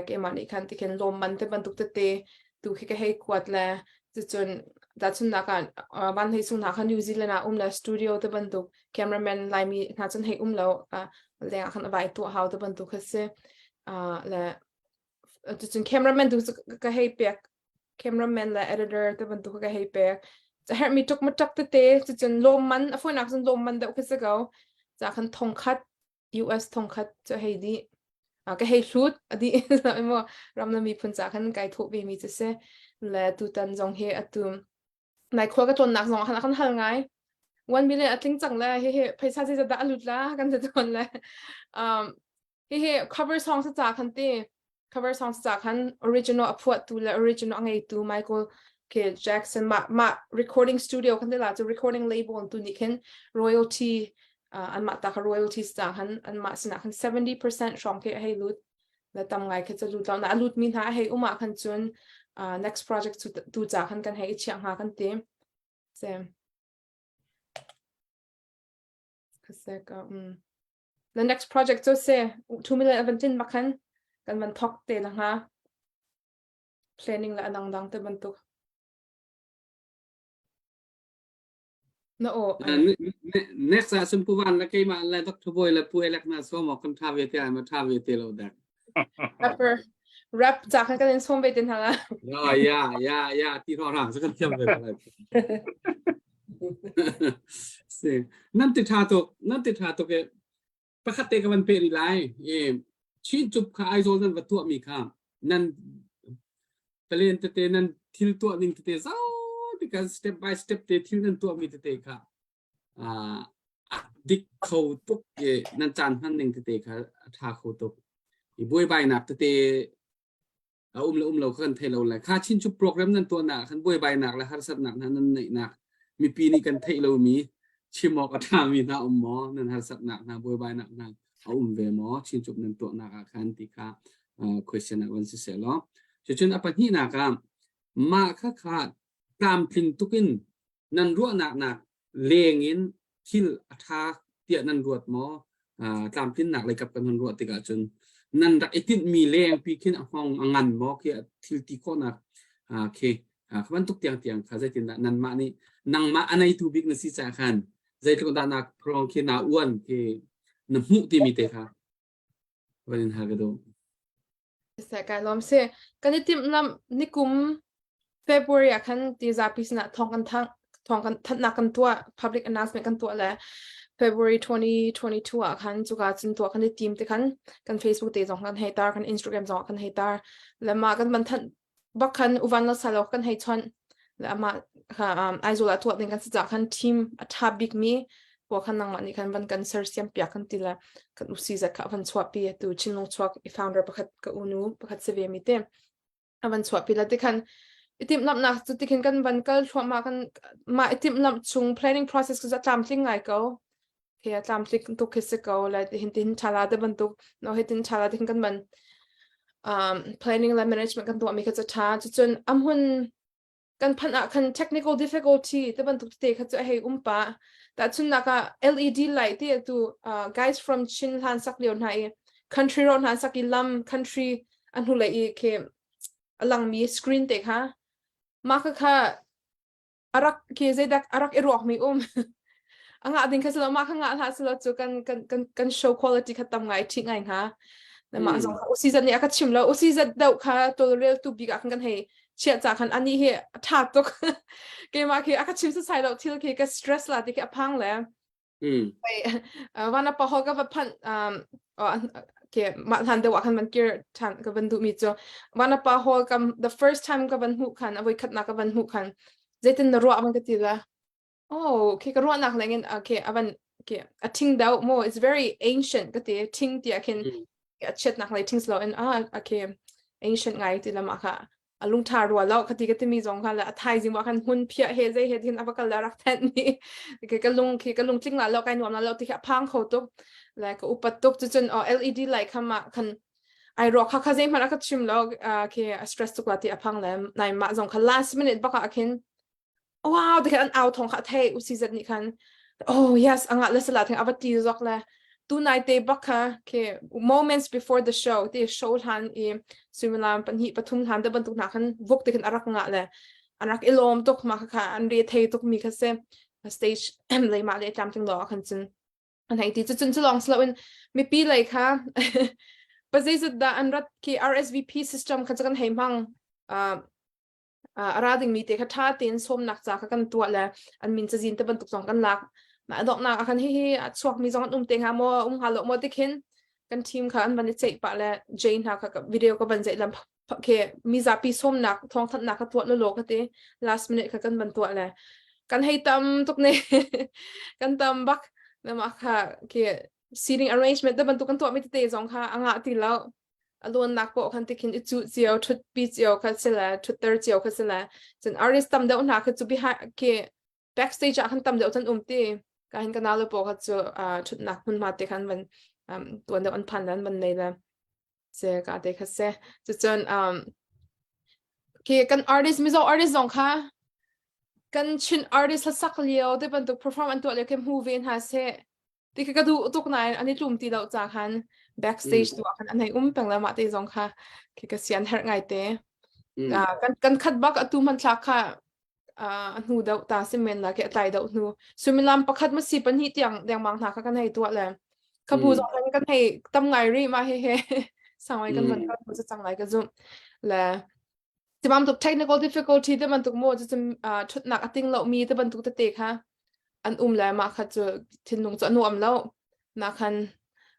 keimah nih khan tikhin lawmman te bantuk tete tu khi ka hei kuat le cucun tahchunhnak ah van hlei sung hna kha New Zealand ah um le studio te bantuk cameraman laimi hna cun hei um lo leng ah khan a vai tuah hau te bantuk kha si le cucun cameraman tu ka hei pek cameraman le editor te bantuk ka hei pek herhmi tuk matak tete cucun lawmman a foinak cun lawmman deuh khi si ko ca khan thongkhat US thongkhat cu hei di ka hei hlut adi mo ram le miphun ca khan kai thawh ve mi cu si le tutan zong hi atu nai khua ka tlawnnak zong khan kan hal ngai 1 million a tling cang le hi hi phaisa zei dah a lut la kan ti tawn le um hi hi cover song sa ca khan ti cover song sa ca khan original a phuahtu le original a ngeitu Michael K. Jackson ma ma recording studio kan ti la cu recording label tu nih khin royalty uh, an mah ta kha royalties ca khan an mah sinah khan 70% hrawng khi a hei lut le tam ngai khi cu lut lo na a lut mi hna a hei um ah khan cun uh, next project tu, tu ca khan kan hei i chiah hnga kan ti se Kasek, um, the next project cu si 2 million avan tlin bak khan kan van thok te la hnga planning le adang dang te bantuk na o next ah sun pu van la keimah le Dr. Boy le pu elek na so mo kan tha ve te ai ma tha ve te lo dak rapper rap cha khan kan in som ve tin hala ya ya ya ya ti ro rang sa kan thiam ve Si. Nan ti ṭha tuk. Nan ti ṭha tuk i pakhat te ka van peh rih lai. I Chin cup kha Aizawl nan va tuahmi kha nan palen tete nan thil tuah ning tete zau tikan step by step te thil nan tuahmi tete kha uh, a dik kho tuk i nan caan hman ning tete kha a ṭha kho tuk. I buaibainak tete a um le um lo kha kan thei lo le kha chin chu program nan tuahnak khan buaibainak le harsatnak hna nan neihnak mipi nih kan theih lomi chim awk a ṭhami hna um maw nan harsatnak hna buaibainak hna a um ve maw chin chup nan tuahnak ah khan ti kha question ah van si seh law cucun a pahnihnak ah mah kha kha tlamtling tukin nan ruahnak nak leng in thil a ṭha tiah nan ruat maw? Tlamtlinnak lei kap kan hun ruah tikah cun nan rak i tinhmi lengpi khin a hngong a ngan maw khi thil ti khawhnak khi kha bantuk tiangtiang kha zeitindah nanmah nih nangmah a neitu bik na si caah khan zeitluk dah na prong khi na uan khi na hmuh timi te kha van in hal ka duh. Seh kai lawm si. Kan i timhlamh nikum February ah khan ti zapi sinah thawng kan thang thawng kan thanhnak kan tuah public announcement kan tuah le February 2022 ah khan cuka cun tuah kan i tim te khan kan Facebook te zong kan hei tar kan Instagram zong kan hei tar le mah kan van thanh bak khan uvan la salo kan hei chon le amah kha um, Aizawl ah tuah ding kan si ca khan team a tha bik mi pawl khan nangmah nih khan van kan sersiam piak kan ti le kan usi zat kha van chuahpi tu Chinlung chuak i founder pakhat ka unu pakhat si ve mi te a van chuahpi la ti khan i timhlamhnak cu tikhin kan van kal thluahmah kan mah i timhlamh chung planning process cu tlamtling ngai ko he a tlamtling tuk khi si ko le hin tin thala te bantuk no hi tin thala te kan van um, planning le management kan tuah mi kha cu tha cucun amhun kan phanh ah khan technical difficulty te bantuk te kha cu a hei um pa tahchunnak ah LED light te tu uh, guys from Chin hlan sak lio hna i country road hna sak i lam country a hnulei i khi a langmi screen te kha mah kha kha a rak khi zeidak a rak i ruakmi um a ngah ding kha silo mah kha ngah hlah silo cu kan kan kan kan show quality kha tam ngai ṭhi ngai hnga na mah zong kha usi zat nih a ka chim lo usi zat deuh kha tawlrel tu bik ah khan kan hei chiah ca khan ani hi a ṭha tuk keimah khi a ka chim sasai lo thil khi ka stress la ti khi a phang le wana pa ho ka va phan um ke ma hlan deuh ah khan van kir ṭhan ka van duh mi cu wana pa hall kam the first time ka van hmuh khan a voi khat nak ka van hmuh khan zeitin na ruah man ka ti la oh okay ka ruahnak lengin okay avan okay a thing deuh mo it's very ancient ka ti thing ti ah khin a chiatnak lei thing silo in ah okay ancient ngai ti lam ah kha a lungtha rua lo khati ka timi zong kha le a thaizing wa khan hmun phiah he zei he thin ava kal le rak then ni ke ka lung khi ka lung tling la lo kai nuam la lo ti kha phang kho tuk le ka upat tuk chu chun LED light kha ma khan ai ro kha kha zei hmanh ka chim lo ke a stress tuk la ti a phang le nai ma zong kha last minute baka khin wow ti khan an au thong kha thei usi zat ni khan oh yes anga le sala thing ava ti zok le. Tunai te bak kha ke moments before the show ti show hlan i suimilam pahnih pathum hlan te bantuk hna khan vok te khan arak ngah le an rak i lawm tuk ma kha an re thei tuk mi kha se stage lei ma le tlamtling lo khan cun an hei ti cu cun cu lawng si loin mipi lei kha pazeizat dah an rat khi RSVP system kha cu kan hei hmang uh, a ra dingmi te kha ṭha tein sawmnak ca kha kan tuah le an min cazin te bantuk zong kan lak mah donghnak ah khan hihi a chuakmi zong an um te hnga maw um hnga lo maw ti khin kan team kha an van i ceih pah le Jane hna kha video ka van zeih lam ke mizapi sawmnak thawngthanhnak ka tuah lolo ka ti last minute kha kan van tuah le kan hei tam tuk ne kan tam bak nama kha ke seating arrangement te bantuk kan tuah mi tete zong kha anga ti lo a luannak pawh khan tikhin i cuh cio ṭhutpi cio kha si le ṭhutter cio kha si le cun artist tam deuh hna kha cu behind khi backstage ah khan tam deuh cun um ti ka hin ka nau le pawl kha cu ṭhutnak hmunhma te khan van tuan deuh an phan le an van nei le se ka te kha se cucun um khi kan artist Mizo artist zong kha kan Chin artist hlasak lio te bantuk perform an tuah lio khi hmu ve hna seh ti ka duh tuk nain an i tlum ti lo ca khan backstage tu ah khan an hei um peng le mah te zong kha khi ka sian herh ngai te kan kan khat bak atu hmanthlak kha a hnu deuh ta si men la ke tlai deuh hnu suimilam pakhat ma si pahnih tiang dengmang hna kha kan hei tuah le ka bu zong kan kan hei tam ngai ri ma he he sangwai kan van kan bu cang lai ka zum le Tibantuk technical difficulty te bantuk maw cucun ṭhutnak a ting lomi te bantuk tete kha an um le mah kha cu thinlung cu a nuam lo. Mah khan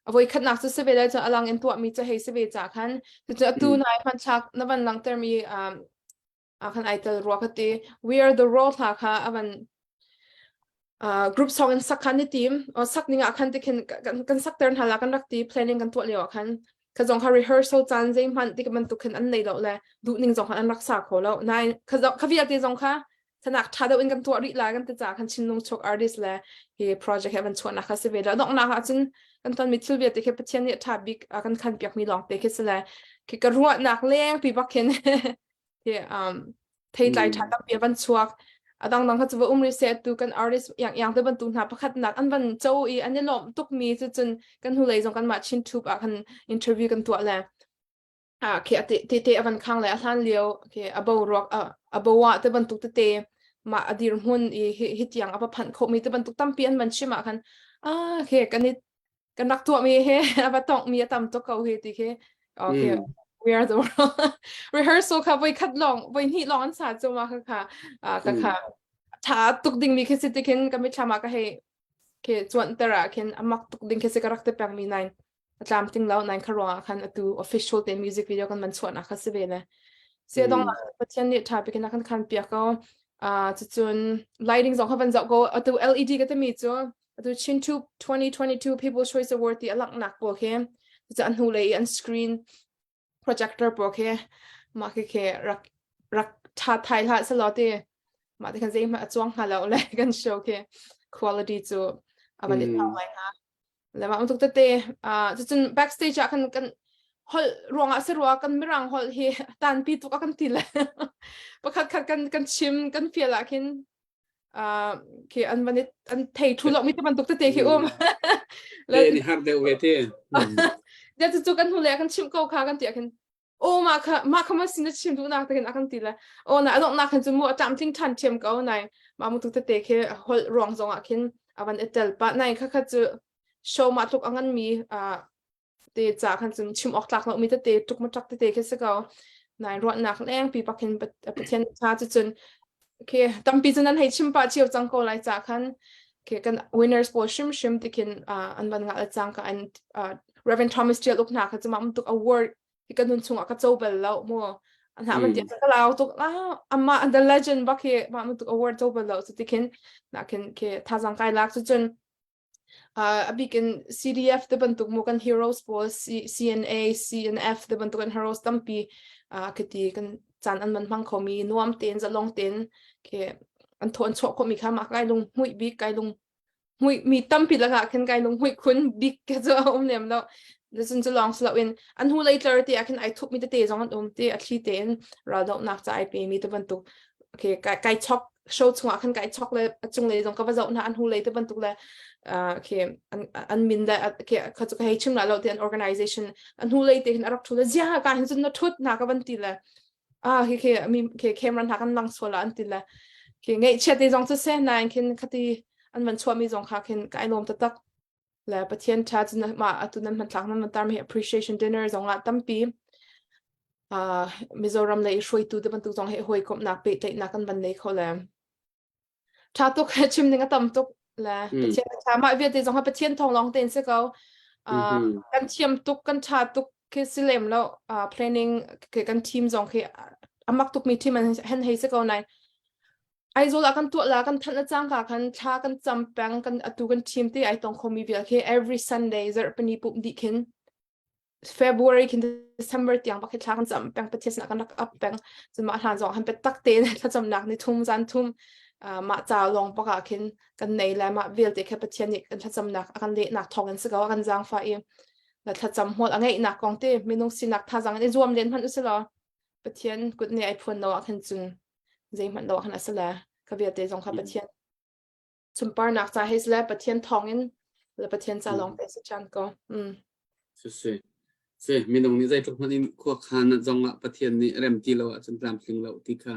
a voikhatnak cu si ve le cun a lang in tuahmi cu hei si ve ca khan cucu atu nai hmanthlak na van langhtermi ah khan ai tel rua ka ti. We are the world hla kha a van uh, group song in sak khan ni tim o sak ning ah khan ti khin kan kan sak ter hna la kan rak ti planning kan tuah lio ah khan kha zong kha rehearsal caan zei hmanh ti bantuk khin an nei lo le duh ning zong khan an rak sa kho lo nai kha kha vialte zong kha thanak tha deuh in kan tuah rih la kan ti ca khan chinlung chok artist le hi project he van chuahnak kha si ve lo donghnak ah cun kan ton mi thil vialte khi Pathian nih tha bik kan khan piak mi lawng te khi si le khi ka ruahnak leng pi bak khin hi um theitlai ṭha tampi a van chuak a dangdang kha cu va um rih seh tu kan artist yang yang te bantuk hna pakhat nak an van co i an i lawmh tukmi cu cun kan hnulei zong kanmah Chin Tube ah khan interview kan tuah le ah khi te te te a van khang le a hlan lio khi a bo ruak a bo ah te bantuk tete mah a dir hmun i hi hi tiang a va phanh khomi te bantuk tampi an van chim ah khan ah khi kan i kan rak tuahmi he a va tonghmi a tam tuk ko hi ti khi okay mm. we are the world rehearsal kha voi khat long voi hnih long an sa chu ma kha kha ka kha tha tuk ding mi khi si ti khin ka mitthlam ah ka hei ke chuan ter ah khin amak tuk ding khi si ka rak te peng mi nine atlam ting lo nine kha ruang ah khan atu official te music video kan man chuan ah kha si ve le se dong pathian nih tha pikin kan khan piak ko a cucun lighting zong kha van zoh ko atu LED ka te mi cu Atu Chin 2022 People's Choice Award ti a langhnak pawl khi cu an hnulei i an screen projector pawl khi mah khi khi rak rak tha thai hlah selaw ti mah ti khan zeihmanh a cuang hnga lo le kan show khi quality cu a van i thau ngai hnga le mah bantuk tete ah cucun backstage ah kan kan holh ruangah si rua kan mirang holh hi tanpi tuk a kan ti le pakhat khat kan kan chim kan fial ah khin khi an van an thei thu lo mi te bantuk tete khi um le ni har deuh ve te de chu kan hu le kan chim ko kha kan ti khin o ma kha ma kha ma sin na chim du nak te khin akan ti le o na adok na khan chu mu atam thing than thiam ko nai ma mu tu tete khi hol ruang zong ah khin avan etel pa nai kha kha chu show ma tluk angan mi a te ca khan cun chim awk tlak lomi tete tuk ma ṭak tete khi si ko nai ruahnak leng pi pak hin Pathian tha cu cun okay tampi cun an hei chim pa cio cang ko lai ca khan okay kan winners pawl hrim hrim tikhin an van ngah le cang ka an Reverend Thomas Tial uk hna kha cu ma tuk award hi kan nun chungah ka co bal lo mu an ha man tiang ka lau tuk ama the legend bak hi ma tuk award co bal lo cu tikhin nakin ke thazang kai lak cu cun Uh, a bik in CDF te bantuk mu kan heroes pawl C CNA, CNF te bantuk kan heroes tampi uh, khiti kan caan an man hmang khomi nuam tein zalong tein khi an thaw an chuah khomi kha mah kai lung hmuih bik kai lung hmuih mi tampi lakah khin kai lung hmuih khun bik ke cu a um lem lo cun cu lawng si loin an hu lei tlar te ah khin ai thup mi tete zong an um te a thli tein raldohnak ca ai pe mi te bantuk okay kai kai chok. show chungah khan kai chok le a cung lei zong ka va zoh hna an hu lei te bantuk le khi an an min le khi kha chu ka hei chim la lo te an organization an hu lei te hin a rak thu le zia ka hin cun na thut na ka van ti le ah khi khi mi khi camera hna kan lang sual an ti le khi ngeih chiat te zong chu se nain khin khati an van chuah mi zong kha khin ka ai lawm taktak le Pathian tha cun mah atu nan hmanthlak nan van tar mi appreciation dinner zong ah tampi uh, Mizoram lei hruaitu te bantuk zong he hawikomhnak pehtlaihnak kan van nei kho le tha tuk chim ning a tam tuk le Pathian tha mah vialte zong ha Pathian thawng lawng tein si ko uh, kan thiam tuk kan tha tuk khi si lem lo uh, planning ke kan team zong khi amak tuk mi team an hen hei si ko nai Aizawl ah kan tuah la kan thanh le cangka khan thla kan cam peng kan atu kan team te ai tong khomi vial khi every Sunday zarhpini pumh dih khin February khin December tiang bak hi thla kan cam peng Pathian sinah kan rak up peng cun mah hlan zong han pe tak tein thlacamnak ni thum zan thum mah ca lawng bak ah khin kan nei le mah vialte kha Pathian nih kan thlacamnak a kan lehnak thawng in si ko a kan zaangfah i la thlacam hmual a ngeihnak kong te minung sinak thazaang in i zuam len hmanh usilaw Pathian kut nih ai phuan lo ah khan cun zeihmanh lo ah khan a si le ka vialte zong kha Pathian sunparnak ca hei si le Pathian thawngin le Pathian ca lawng te si ṭhan ko. Mm. Si si. Si minung nih zeitluk hmanh in khua khan zong ah Pathian nih rem ti lo ahcun tlamtling lo ti kha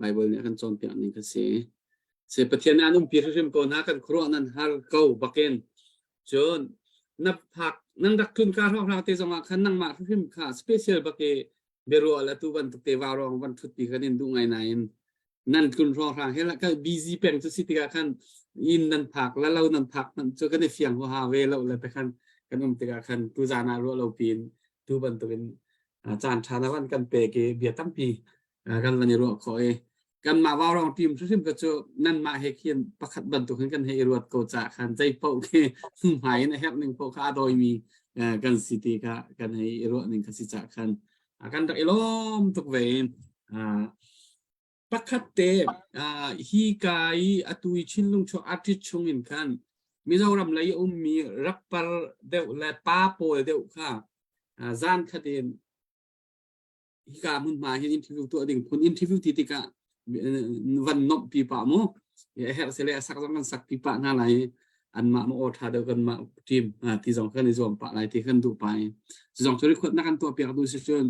Bible nih a kan cawnpiak ning kha si. Si Pathian nih an umpi hrimhrim ko hna kan khuaruah nan har ko bakin. Cun na phak nan rak tlun ka hrawkhrang te zong ah khan nangmah hrimhrim kha special bak i biaruah le tu bantuk te vaurawng van ṭhutpi kan in duh ngai nain nan tlun hrawnghrang he ka busy peng cu si tikah khan inn nan phak la lo nan phak hmanh cu kan i fiang huaha ve lo le te khan kan um tikah khan tu zan ah ruah lo piin tu bantukin caan ṭha na van kan pek i bia tampi kan van i ruah khawh i kanmah vaurawng team hrimhrim ka cu nanmah he khin pakhat bantuk hin kan hei i ruat ko caah khan zei paoh khi hmai in a herh ning paoh kha a dawimi kan si ti kha kan hei i ruah ning kha si caah khan kan rak i lawm tuk ve pakhat te hi ka i atu i Chinlung chuak artist chung in khan Mizoram lei a ummi rapper deuh le pa pawl deuh kha zan khat in hika hmunhma hin interview tuah ding phun interview ti tikah van nomh pi pah mu a herh sile a sak zong kan sak pi pah hna lai anmah ma aw tha deuh kan mah team ti zong kan i zuam pah lai ti kan duh pa i zong cu record na kan tuah piak duh si cun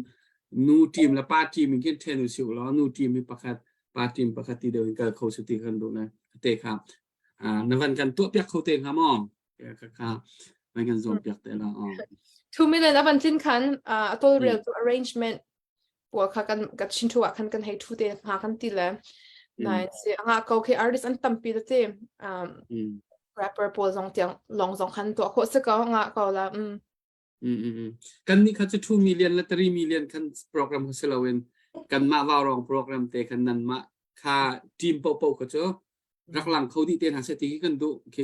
nu team le pa team in khin then u si law nu team hi pakhat pa team pakhat ti deuh in kal kho su ti kan duh le te kha na van kan tuah piak kho te hnga maw ka kha van kan zuam piak te la 2 million avan tlin khan a tawlrel tu arrangement pawl kha kan ka chin thu ah khan kan hei thu te hnga kan ti le nai si anga ko khi artist an tampi te te um rapper pawl zong tiang long zong khan tuah khawh si ko nga ko la um Kan nih kha cu 2 million le 3 million kan program kha si loin kanmah vaurong program te khan nanmah kha team paohpaoh kha cu rak lang kho dih te hna seh ti khi kan duh khi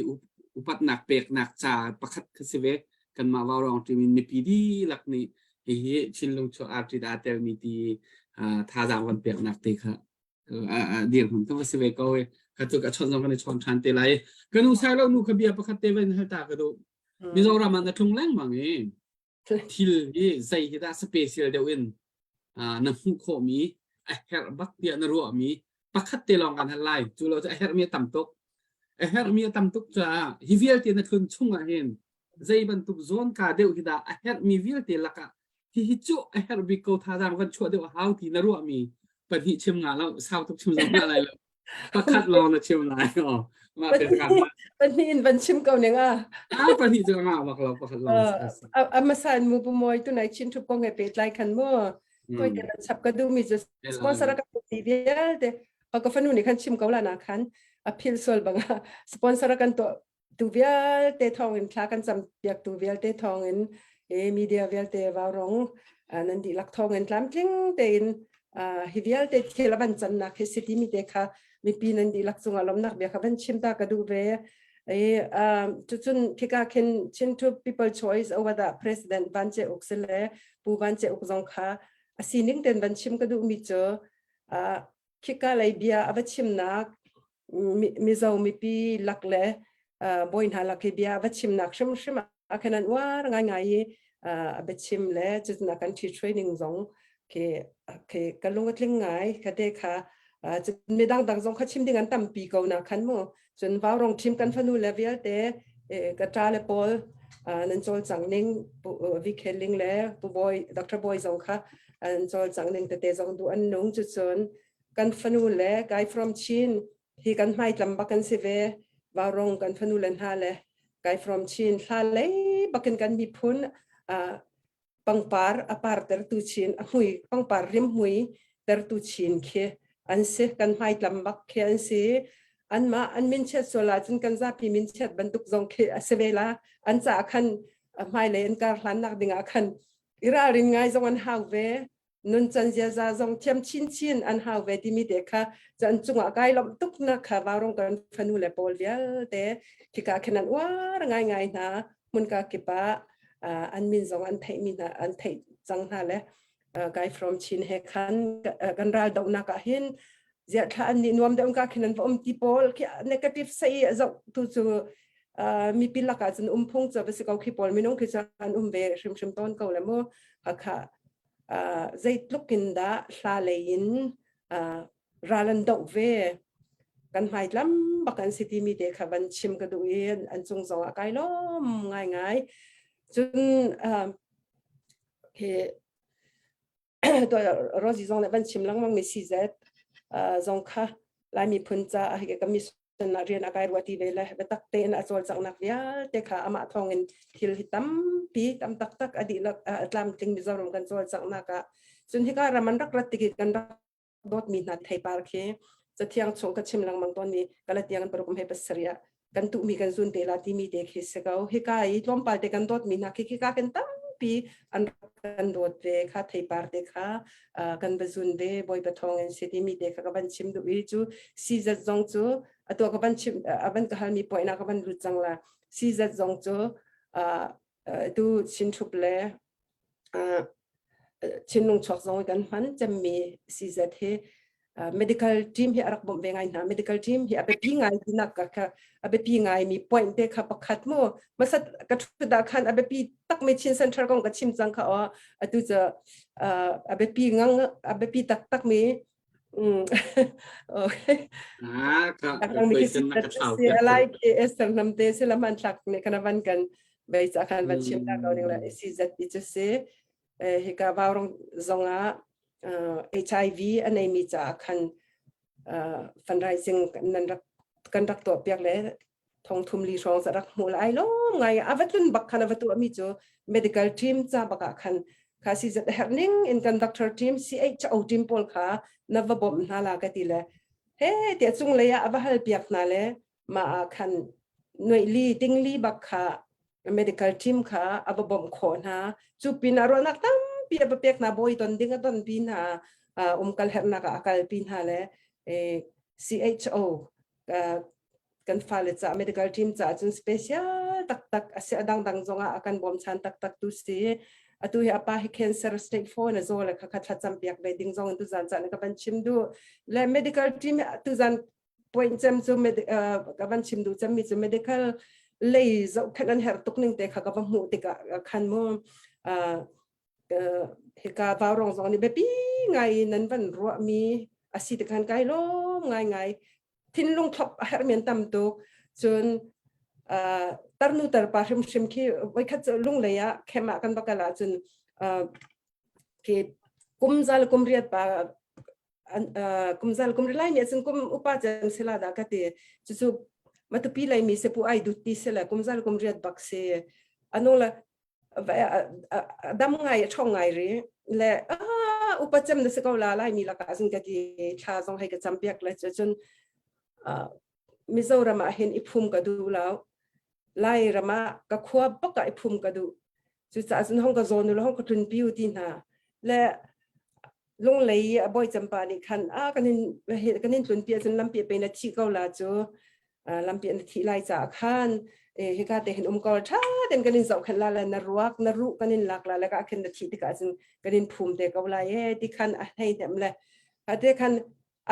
upatnak peknak ca pakhat kha si ve kanmah vaurong team in mipi dihlak nih hihi Chinlung chuak artist aa telmi ti thazaang van peknak te kha dirhmun ka va si ve ko i ka tu ka chon zong kan i chawn ṭhan te lai ka nu sai lo nu kha bia pakhat te van hal ta ka duh Mizoram ah na tlung lengmang i thil hi zei hi dah special deuh in na hmuh khawhmi a herh bak tiah na ruahmi pakhat te lawng kan hal lai cu lo cu a herhmi a tam tuk a herhmi a tam tuk caah hi vialte na tlun chung ah hin zei bantuk zawn ka deuh hi dah a herhmi vialte lakah hihi cu a herh bik ko thazaang van chuah deuh a hau ti na ruahmi pahnih chim nga lo sau tuk chim zong nga lai lo pakhat lawng na chim lai oh mah te ka pahnih in van chim ko ning a a pahnih cu nga bak lo pakhat lawng a masan mu bu moi tu nai chin thup kong he pe tlai khan mu toi te ban chap ka du mi chu sponsor ka ti vialte ka fanu ni khan chim ko la na khan a phil sol banga sponsor kan to tu vialte thawngin thla kan cam piak tu vialte thawngin e media vialte vaurong nan dihlak thawngin tlamtling tein hi vialte thil a van cannak hi city mi te kha mipi nan dihlak cungah lawmnak bia kha van chim ta ka duh ve e cucun khika khin Chin to People Choice over the President Van Che Uk sile Pu Van Che Uk zong kha a sining ten van chim ka duh mi cu khika lei bia a va chimnak Mizo mipi lak le bawi hna lak hi bia va chimnak hrimhrim ah khan an uar ngaingai i a biachim le cutin a kan ṭhi training zong khi khi ka lung a tling ngai ka te kha. Cun midang dang zong kha chim ding an tampi ko na khan mu. Cun vaurong thim kan fanu le vialte ka ṭa le pawl nan cawlcang ning VK Ling le Pu Bawi Dr. Bawi zong kha an cawlcang ning tete zong duh an nung cu cun kan fanu le guy from Chin hi kan hmaitlam bak kan si ve vaurong kan fanu le hna le guy from Chin hla lei bakin kan miphun pangpar a parter tu chin a hmui pangpar rim hmui tertu chin khi an si kan hmaitlam bak khi an si anmah an min chiat sual ahcun kan zapi min chiat bantuk zong khi a si ve la an caah khan hmailei an kar hlannak dingah khan i ralrin ngai zong an hau ve nuncan ziaza zong thiam chinchin an hau ve timi te kha an cungah kai lawmh tuk na kha vaurong kan fanu le pawl vialte khika khin an uar ngai ngai hna hmunka kip ah an min zong an theih mi hna an theih cang hna le guy from Chin he khan kan ral dohnak ah hin ziah thla an nih nuam deuh ka khin an va um ti pawl khi negative sei zoh tu cu mipi lakah cun um phung cu va si ko khi pawl minung khi cu an um ve hrimhrim tawn ko le mu kha zeitluk in dah hla lei in ral an doh ve kan hmaitlam bak an si timi te kha van chim ka duh i an cung zong ah kai lawm ngai ngai cun he to Rosie zong le van chim lengmang mi CZ zong kha Lai miphun ca ah hi ka mission ah rian a kai rua ti ve le biatak tein a cawlcanghnak vialte kha amah thawngin thil hi tampi tam taktak a dihlak a tlamtling Mizoram kan cawlcanghnak ah cun hika ram an rak rat tik i kan rak dawtmi hna theipar khi cathiang chung ka chim lengmang tawnmi Galatian paruk he pasarih ah kan tuhmi kan zun te la timi te khi si ko hika i tlawmpal te kan dawtmi hna khi khika kan tampi an kan dawt ve kha theipar te kha kan va zun ve bawipa thawng in si timi te kha ka van chim duh i cu sizat zong cu atu ka van chim a van ka halmi point ah ka van lut cang la sizat zong cu tu chin thup le Chinlung chuak zong kan hman cemmi CZ hi medical team hi a rak bawmh ve ngai hna. Medical team hi a biapi ngai tinak ka kha a biapi ngai mi point te kha pakhat mu masat ka thu da khan a biapi tak mi Chin Central kong ka chim cang kha o atu cu a biapi ngang a biapi tak tak mi okay. Ah, ka question na ka thau. Si alai ke Esther namte se laman thlak ne kana van kan bei cha khan van chim ta ko ning la CZ ti chu si hika vaurong zonga HIV anei mi cha khan fundraising nan rak kan rak to piak le thong thum li hrawng za rak hmu lai lom ngai a va tlun bak khan a va tu mi chu medical team cha baka khan kha si zat her ning in kan doctor team CHO team pawl kha na va bom hna la ka ti le he tia chung lei ah a va hal piak hna le ma ah khan noi li ting li bak kha medical team kha a va bom kho hna chu pin a ruahnak tampi a va pek hna bawi ton ding a ton pi hna umkal hernak ah a kal pi hna le CHO kan fale ca medical team ca cun special taktak a si a dangdang zongah a kan bawmchan taktak tu si atu hi apa hi cancer stage 4 na zaw le kha kha thlacam piak ve ding zong tu zan caan ka van chim du le medical team tu zan point cem cu ka van chim du cem mi cu medical lei zohkhenh an herh tuk ning te kha ka va hmuh tikah khan mu hika vaurong zong nih biapi ngai nan van ruahmi a si te khan kai lawm ngai ngai thinlung thlop a herhmi an tam tuk cun tarnu tarpa hrimhrim khi voikhat cu lunglei ah khem ah kan va kal ahcun khi kum zal kum riat pa kum zal kum rilai nih cun kum upa cem sila dah ka ti cucu matupi lei mi se pu ai dut ti sila kum zal kum riat bak si anu la dam ngai a ṭhawng ngai ri le upa cem na si ko la Laimi lakah cun ka ti thla zong hei ka cam piak le cun Mizoram ah hin i phum ka duh lo Lairam ah ka khua bak ah i phum ka duh cucaah cun hong ka zawn u hong ka tlun pi u ti hna le lunglei a bawi campa nih khan a kan in kan in tlun pi ahcun lampi pe na thi ko la cu lampi na thih lai caah khan hika te hin um ko tha ten kan in zohkhenh la le na ruak na ruh kan in lak la le ka khin na thih tikah cun kan in phum te ko lai e ti khan a hlei dem le ka te khan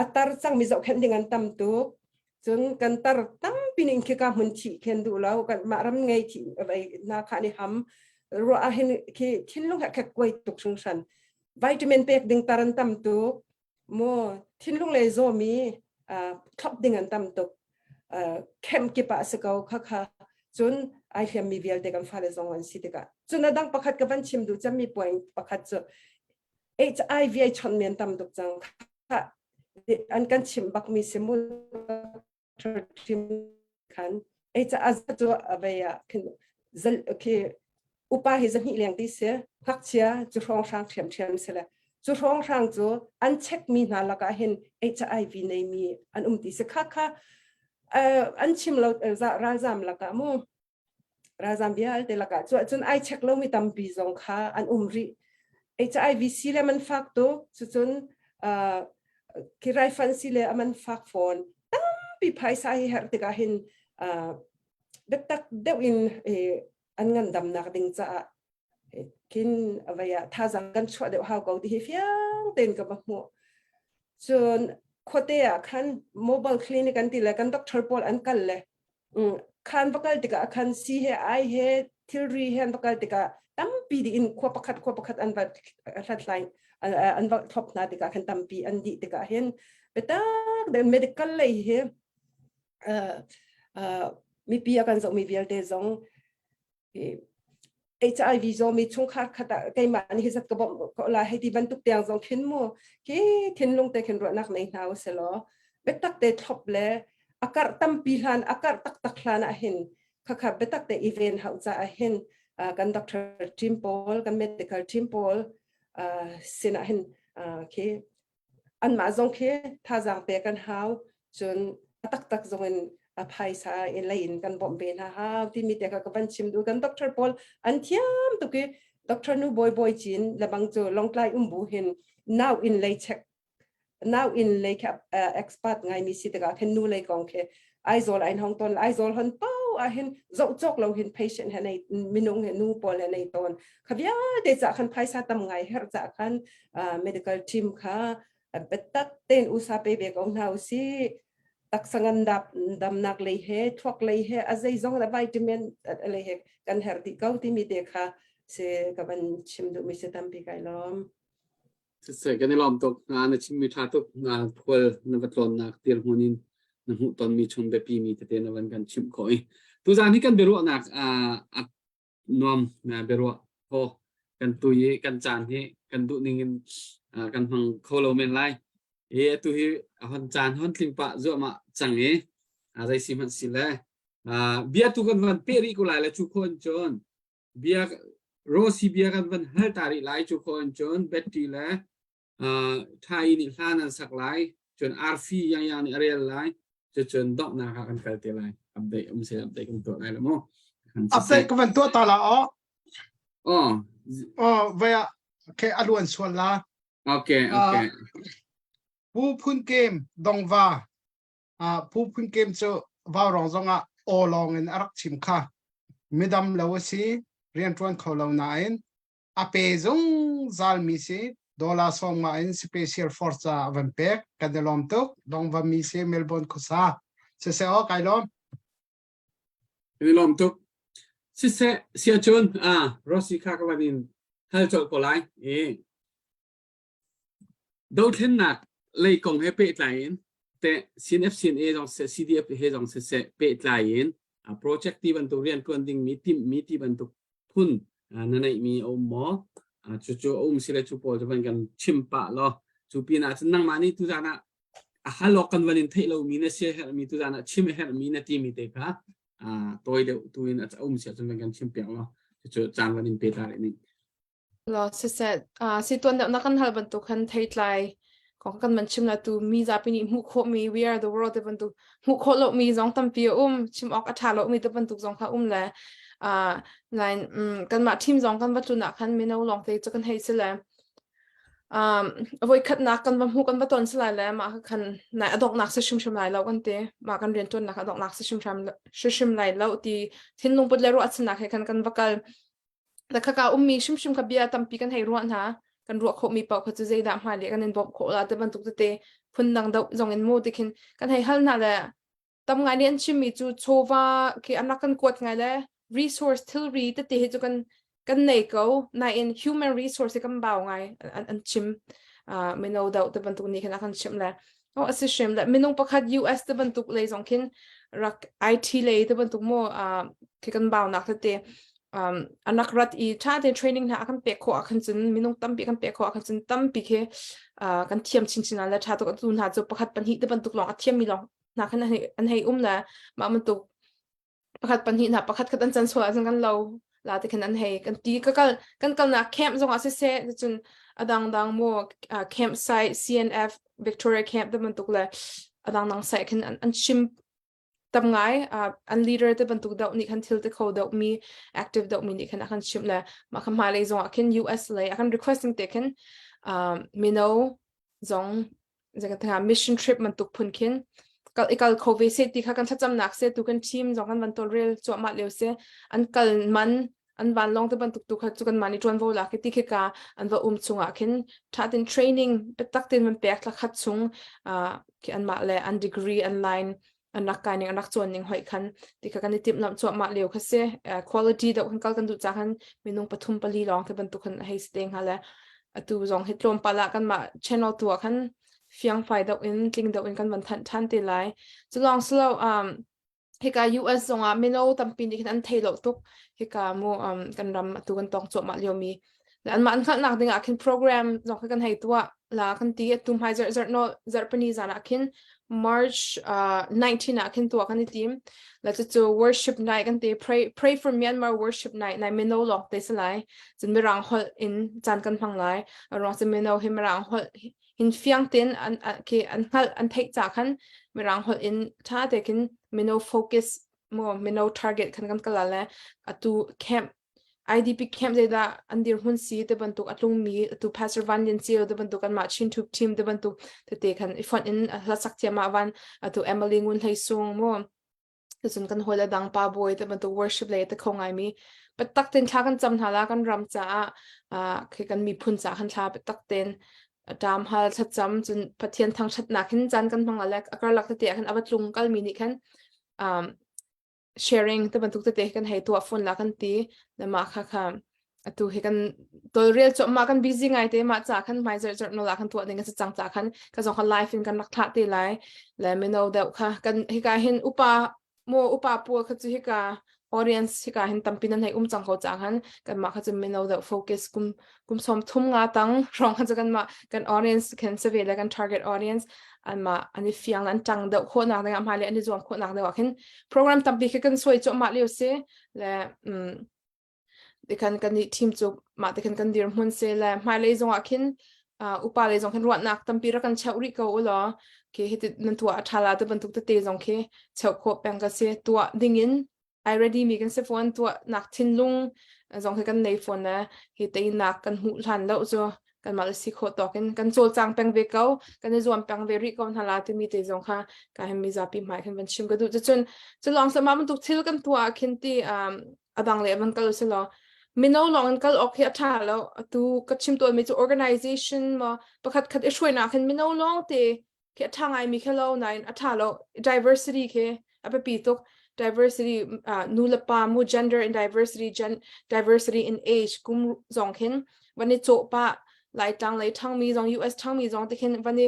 a tar cang mi zohkhenh ding an tam tuk cun kan tar tampi ning khi ka hmun thih khen duh lo kan mah ram ngei thi na kha ni ham ruah ah hin khi thinlung he khet kuai tuk hringhran vitamin pek ding tar an tam tuk. Mu thinlung lei zawmi thlop ding an tam tuk. Camp kip ah a si ko kha kha cun ai hliammi vialte kan fale zong an si tikah cun a dang pakhat ka van chim duh cemmi point pakhat cu HIV ai chonhmi an tam tuk cang kha an kan chimh bakmi si mu khan ei ca a cu a vei ah khin zal khi upa hi zahnih leng ti si ngakchia cu hrawng hrang ṭhiam ṭhiam si le cu hrawng hrang cu an check mi hna lakah hin HIV nei mi an um ti si kha kha an chim lo ralzam lakah mu ralzam vialte lakah cu cun ai check lomi tampi zong kha an um rih HIV si le man fak tuk cucun khi raifan si le aman fak fawn tampi phaisa hi herh tikah hin biatak deuh in an ngandamnak ding caah khin avei ah thazang kan chuah deuh hau ko ti hi fiang tein ka va hmuh cun khuate ah khan mobile clinic an ti le kan doctor pawl an kal le khan va kal tikah khan si he ai he thilri he an va kal tikah tampi dih in khua pakhat khua pakhat an va hlathlai an va thlop hna tikah khan tampi an dih tikah hin biatak den medical lei hi mipi a kan zohmi vialte zong HIV zawmi chungkhar khat ah keimah nih hi zat ka bawmh ko la hei ti bantuk tiang zong khin mu khi thinlung te khin ruahnak nei hna uselaw biatak te thlop le a karh tampi hlan a karh taktak hlan ah hin khakha biatak te i ven hau ca ah hin kan doctor team pawl kan medical team pawl sin ah hin khi anmah zong khi thazaang pek an hau cun a taktak zong in a phaisa in lei in kan bawmh ve hna hau timi te kha ka van chim duh kan doctor pawl an thiam tuk i doctor nu bawi bawi chin lebang cu longtlai um bu hin nau in lei check nau in lei kha expert ngai mi si tikah khin nu lei kong khi Aizawl ain hong ton Aizawl hon pau ah hin zoh cawk lo hin patient he nei minung he nu pawl he nei ton kha vialte ca khan phaisa tam ngai her ca khan medical team kha biatak tein usa pe ve ko hna usi taksa ngan dap damnak lei he thuak lei he a zei zong le vitamin lei he kan her dih ko timi te kha se ka van chim duh mi se tampi kai lawm. Siseh kan i lawm tuk. Na na chimmi ṭha tuk. Na khual na va tlawnnak dirhmun in na hmuhtonmi chung biapi mi tete na van kan chimh khawh i tuzaan hi kan biaruahnak a nuam na biaruah thaw kan tui i kan caan hi kan duh ning in kan hmang kho lo men lai. I atu hi a hon caan hon tling pah zuahmah cang i zei si hmanh si le bia tu kan van peh rih ko lai le cu khon cun bia Rosy bia kan van hal ta rih lai cu ko an cun Betty le Thai nih hla nan sak lai cun Arfi yang yang nih a rel lai cucun donghnak ah kan kal te lai update um se update kan tuah lai lo mu update ka van tuah ta la o oh oh vaya ke aluan sual la okay okay Pu Phun Kem Dongva Pu Phun Kem cu Vaurong zongah aw lawng in a rak chim kha. Midam lo a si, rianṭuan kho lo nain a pe zungzalmi si dollar 50 in special force ca a van pek. Kan i lawm tuk. Dongva mi si Melbourne khuasa. Siseh aw kai lawm. Kan i lawm tuk. Siseh siacun ah Rosy kha ka van in hal colh ko lai. I Dothlennak lei kong he pehtlai in teh CNF-CNA zong siseh, CDF he zong siseh pehtlai in project ti bantuk rianṭuan dingmi timhmi ti bantuk phun na neihmi a um maw? Cucu a um si le cu pawl cu van kan chim pah law cu pinah cun nangmah nih tuzaan ah a hal awk kan van in theih lomi na sia herhmi tuzaan ah chim a herhmi na timi te kha tawi deuh tu in a um si ahcun van kan chim piak law cucu caan van in pe ta rih ning. Law siseh, si tuan deuh na kan hal bantuk khan theitlai kong kan man chim la tu mi zapi nih hmuh khawh mi we are the world te bantuk hmuh khawh lo mi zong tampi a um chim awk a ṭha lo mi te bantuk zong kha um le uh, nain um, kanmah team zong kan va tlun ah khan mino lawng te cu kan hei si le um, voi khatnak kan va hmu kan va ton si lai le mah khan nai a donghnak si hrimhrim lai lo kan ti mah kan rianṭuannak a donghnak si hrimhrim hrimhrim lai lo ti thinlung put le ruahchannak he khan kan va kal Le khaka ummi hrimhrim kha bia tampi kan hei ruah hna. Kan ruah khawhmi paoh kha cu zeidah hmailei kan in bawmh khawh la ti bantuk tete phundang deuh zong in mu ti khin kan hei hal hna le tam ngai nih an chimmi cu chawva khi an rak kan kuat ngai le resource thilri tete hi cu kan kan nei ko nain human resource hi kan bau ngai an, an chim. Mino deuh te bantuk nih khin a kan chimh le oh a si hrim le minung pakhat US te bantuk lei zong khin rak IT lei te bantuk mu khi kan baunak tete um anak rat i tha te training hna kan pek khawh ahkhan cun minung tampi kan pek khawh ahkhan cun tampi khi kan thiam chinchin le tha tuk atu hna cu pakhat pahnih te bantuk lawng a thiam mi lawng hna khan an hei um le mah bantuk pakhat pahnih hna pakhat khat an can sual ahcun kan lo la te khan an hei kan ti ka kal kan kalnak camp zong ah siseh cun adang dang mu camp site CNF Victoria camp te bantuk le adang dang site khin an chim tam ngai an leader te bantuk deuh nih khan thil te kho deuh mi active deuh mi nih khan a kan chimh le mah kha hmailei zong ah khin US lei a kan requesting te khin mino zong zeikatha mission trip bantuk phun khin kal i kal kho ve se ti kha kan thlacamnak se tu kan team zong kan van tawlrel cuahmah lio se an kal man an van long te bantuk tu kha chu kan mani tuan vo la ki ti khi ka an va um chungah khin thatin training petak tin man pek thla khat chung khi an mah le an degree an line an rak kai ning an rak cawn ning hoi khan ti kha kan i timh lamh cuahmah lio kha si quality deuh kan kal kan duh ca khan minung pathum pali lawng te bantuk khan hei si te hnga le atu zong hi tlawmpal ah kan mah channel tu ah khan fiangfai deuh in tling deuh in kan van thanh than te lai cu lawng silo um hika US zong ah mino tampi nih khin an thei lo tuk hika mu um kan ram atu kan tong cuahmah lio mi anmah an hngalhnak ding ah khin program zong kha kan hei tuah la kan ti atu hmai zarh zarh no zarhpini zan ah khin March uh, 19 ah khin tuah kan i tim la cu cu worship night kan ti pray pray for Myanmar worship night nai mino lawng te si lai cun mirang holh in caan kan hmang lai ruang cu mino hi mirang holh hin fiang tin an ke an hngalh an theih ca khan mirang holh in tha te khin mino focus mo mino target khan kan kala le atu camp IDP camp zeidah an dirhmun si te bantuk a tlungmi atu Pastor Van Lian Ceu te bantuk anmah Chin Thup team te bantuk tete khan i fonh in hlasak thiam ah van atu Emily Ngun Hlei Sung mu cun kan hawi le dang pa bawi te bantuk worship lei te kho ngaimi patak ten thla kan cam hna la kan ram caah khi kan miphun caah kan thla patak ten ṭam hal thlacam cun Pathian thangṭhatnak hin caan kan hmang la le a karlak tete ah khan a va tlung kalmi nih khan um, sharing te bantuk tete kan hei tuah phone la kan ti le mah kha kha atu hi kan tolrel cu mah kan busy ngai te mah ca khan hmai zarh zarh nola kan tuah ding kan si cang ca khan ka zong kha live in kan rak thlah te lai le mino deuh kha kan hika hin upa mo upa pawl kha cu hika audience hika hin tampi nan hei um cang ko ca khan kan mah kha cu mino deuh focus kum kum som thum nga tang rong kha cu kan mah kan audience kan se ve le kan target audience an mah an i fiang an tang deuh khawhnak ding ah hmailei an i zuam khawhnak deuh ah khin program tampi khi kan suai cuahmah lio si le um tikhan kan i team cu mah tikhan kan dir hmun se le hmailei zong ah khin uh, upa lei zong khin ruahnak tampi rak kan cheuh rih ko u law khi hi nan tuah a tha la te bantuk tete zong khi cheuh khawh peng ka si tuah ding in ai ready mi kan si fawn tuah nak thinlung zong hi kan nei fawn le hi teinak kan hmuh hlan lo cu kanmah le si khawh tawk in kan cawlcang peng ve ko kan i zuam peng ve rih ko hna la timi te zong kha ka hin mizapi hmai khan van chim ka duh cucun cu lawng sama bantuk thil kan tuah ah khin ti um, adang le van kal si law mino lawng in kal awk hi a tha lo atu ka chim tawn mi cu organization ma pakhat khat i hruainak hin mino lawng te khi a ṭha ngaimi khi lo nain a ṭha lo diversity khi a biapi tuk diversity uh, nu le pa mu gender and diversity gen diversity in age kum zong khin van i cawh pa laitlang lei ṭhangmi zong US ṭhangmi zong te khin van i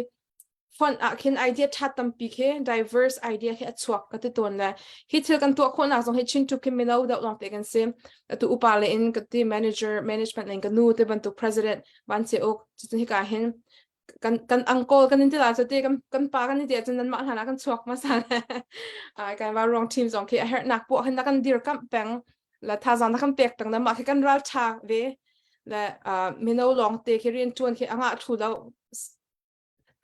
font ah khin idea ṭha tampi khi diverse idea khi a chuak ka ti tawn le hi thil kan tuah khawhnak zong hi chin tuk khi mino deuh lawng te kan si atu upa le in ka ti manager management in ka nu te bantuk president van se uk cucun hika hin kan kan angkawl kan in ti la cu ti kan kan pa kan in ti ahcun nanmah hlan ah kan chuak hmasa ai kan va ruang team zong khi a herhnak poah hin na kan dirkamh peng la thazang na kan pek peng na mah khi kan ral tha ve le mino lawng te khi rian tuan khi anga thu lo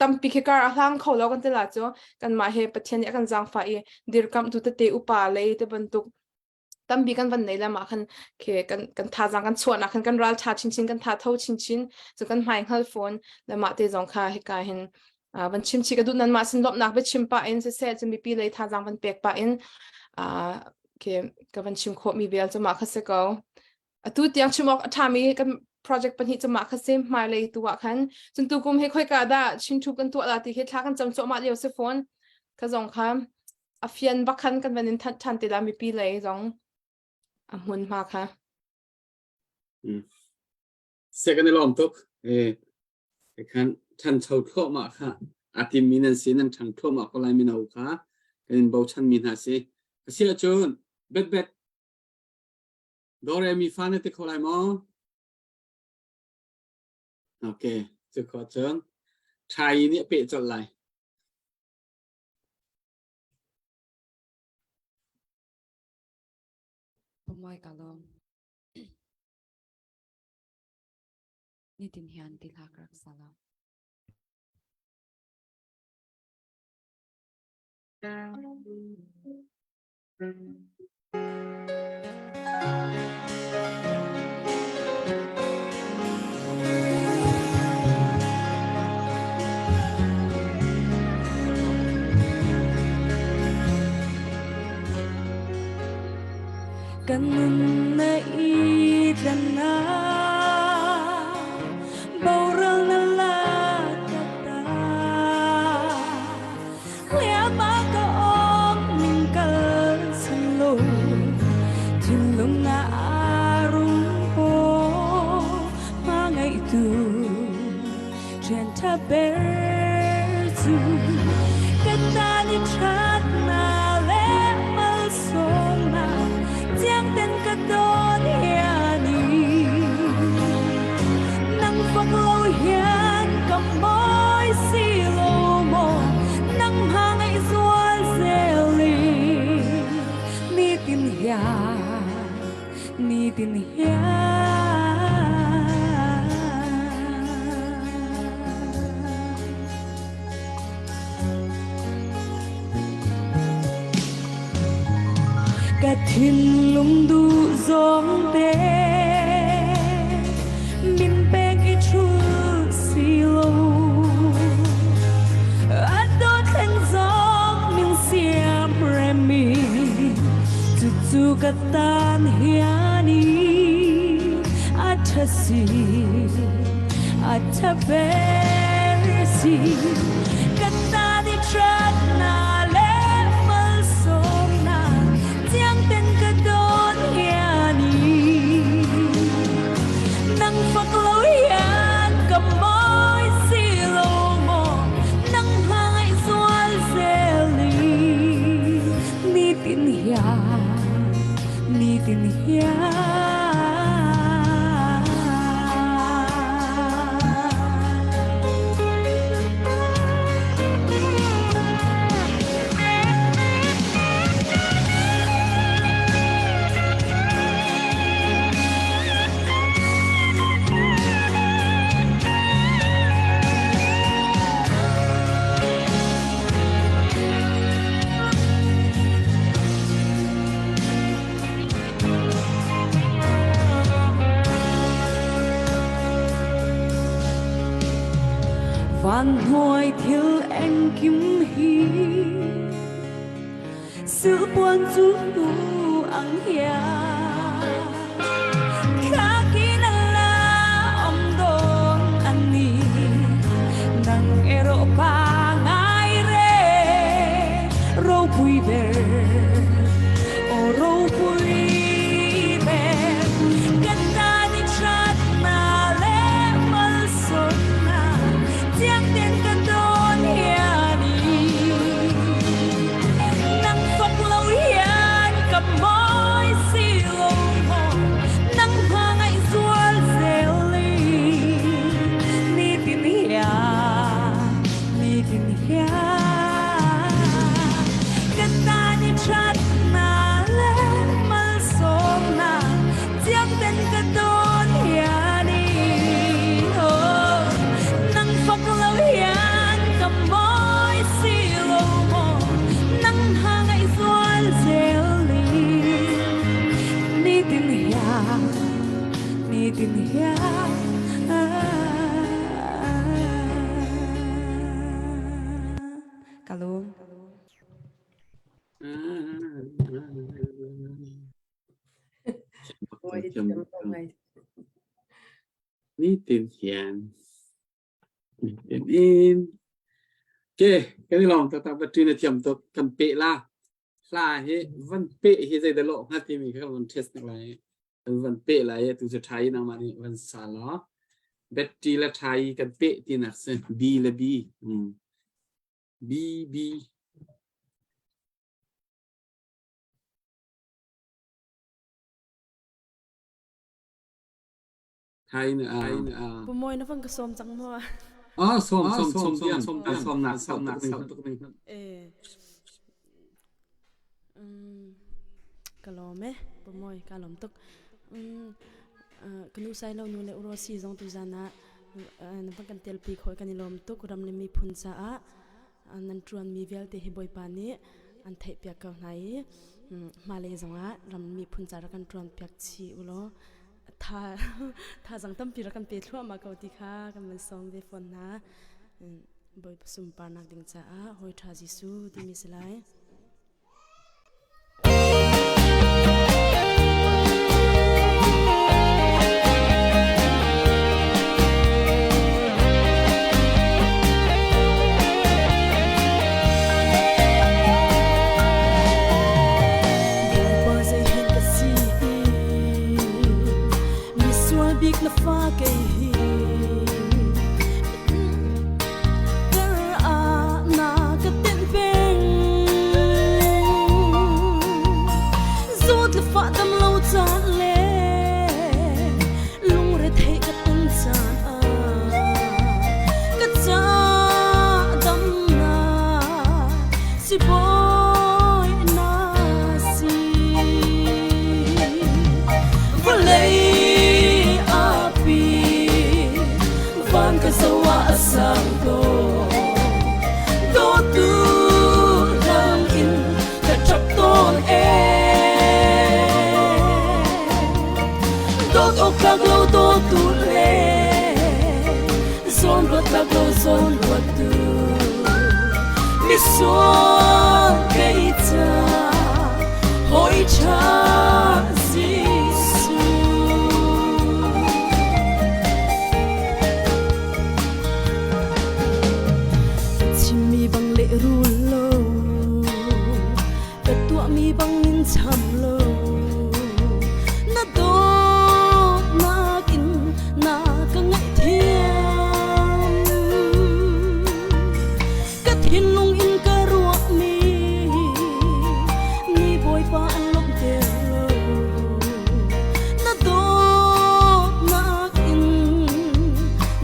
tampi khi kar a hlang kho lo kan ti la cu kan mah he pathian nih a kan zaangfah i dirkamh tu tete upa lei te bantuk tampi kan van nei lam ah khan khi kan kan thazang kan chuahnak khan kan ral tha chinchin kan tha tho chinchin cu kan hmai hngal fawn le mah te zong kha hika hin van chim chi ka duh nan mah sin lawmhnak bia chim pah in siseh cu mipi lei thazang van pek pah in khi ka van chim khawh mi vial cu mah kha si ko atu tiang chim awk a ṭhami kan project pahnih cu mah kha si hmailei tu ah khan cun tu kum hi khoika dah chin thu kan tuah la ti khi thla kan cam cuahmah lio si fawn ka zong kha a fian bak khan kan van in thanh ṭhan ti la mipi lei zong a hmun hma kha. Mm. Se kan i lawm tuk. Eh. Khan ṭhancho thluahmah kha aa timmi nan si, nan ṭhang thluahmah ko lai mino kha kan in bochanmi hna si. Asi ahcun betbet Dore mi fa na ti kho lai maw? Ok, cu khawh cun ṭhai nih a peh colh lai. Pumoi ka lawm. Nitin hian ti hla ka rak sa lo. Kan nun na i tlannak boral na lak ta Hliamhma ka awm ning kal san lo thinlung na rung paw ma ngaitu ṭhian ṭha ber cu ka ta ni ṭhat na le malsawm na chiang ten ka dawn hiani nang fak lo hian ka mawi si lo maw nang ha ngaih zual zel i nitin hian nitin hian Ka thinlung duh zawng te min pek i thu si lo a dawt thleng zawng min siam remi cu cu ka tan hian i a ṭha si a ṭha ber si ka tan i ṭhatnak le malsawmnak tiang ten ka dawn hian i nang fak lo hian ka mawi si lo maw nang hmangaih zual zel i nitin hian nitin hian. Van hnuai thil engkim hi Silpuan cu ang hian Thlakin ala om dawn ani Nang erawh pa ngai re Ropui ber O ropui ber Kan tan i that na le malsawmna Chiang ten ka dawn hian Nang fak lo hian ka mawi si lo maw Nang hmangaih zual zel i Nitin hian nitin hian Ka tan i that na le malsawmna Chiang ten ka dawn hian i oh, Nang fak lo hian ka mawi si lo maw Nang hmangaih zual zel i Nitin hian nitin hian Ka lawm. Nitin hian nitin in ke kan i lawm taktak battery na thiam tuk kan peh la hla hi van peh hi zei dah lawh hnga timi kha kan van test nak lai kan van peh lai tu cu ṭha i nangmah nih van sa law. Betty le Thai kan peh tinak si. B le B. B B. Thai na a. Pumawi na van ka sawm cang maw? Ah sawm sawm sawm diam. Sawm nak sawm nak sawm tuk ning. Eh. Ka lawm e Pumawi ka lawm tuk. Ka nu sai lo nu le uro si zong tu zan ah na van kan telpi khoi kan i lawm tuk ram le miphun caah nan ṭuanmi vialte hi Bawipa nih an theihpiak ko hna i hmailei zongah ram miphun ca rak kan ṭuanpiak chih u law tha thazang tampi rak kan pe thluahmah ko ti kha kan van sawm ve fawn hna. Bawipa sunparnak ding caah hawi ṭha Jesuh timi si lai. Bawipa zei hen ka si i misual bik na fa kei hi Vawlei api van ka zo ah a sang ko dawtu lam in ka ṭap tawn e dawt awk tlak lo dawtu le zawn ruat tlak lo zawn ruat tu misual kei ca hawi ṭha Jesuh. Chimmi bang lehrul lo, ka tuahmi bang in cham lo. Na dawtnak in na ka ngaihthiam. Ka thinlung in ka ruahmi ni Bawipa an lawmhter lo. Na dawtnak in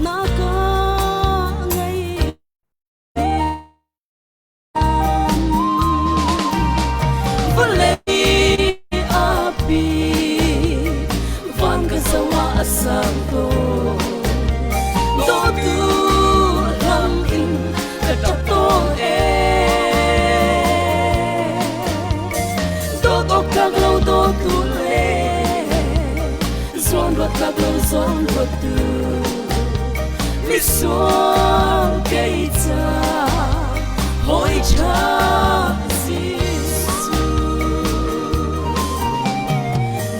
na ka ngaih. Vawlei api van ka zo ah a sang ko. Dawtu lam in ka ṭap tawn e. Dawt awk tlak lo dawtu le zawn ruat tlak lo zawn ruat tu misual kei ca hawi ṭha Jesuh.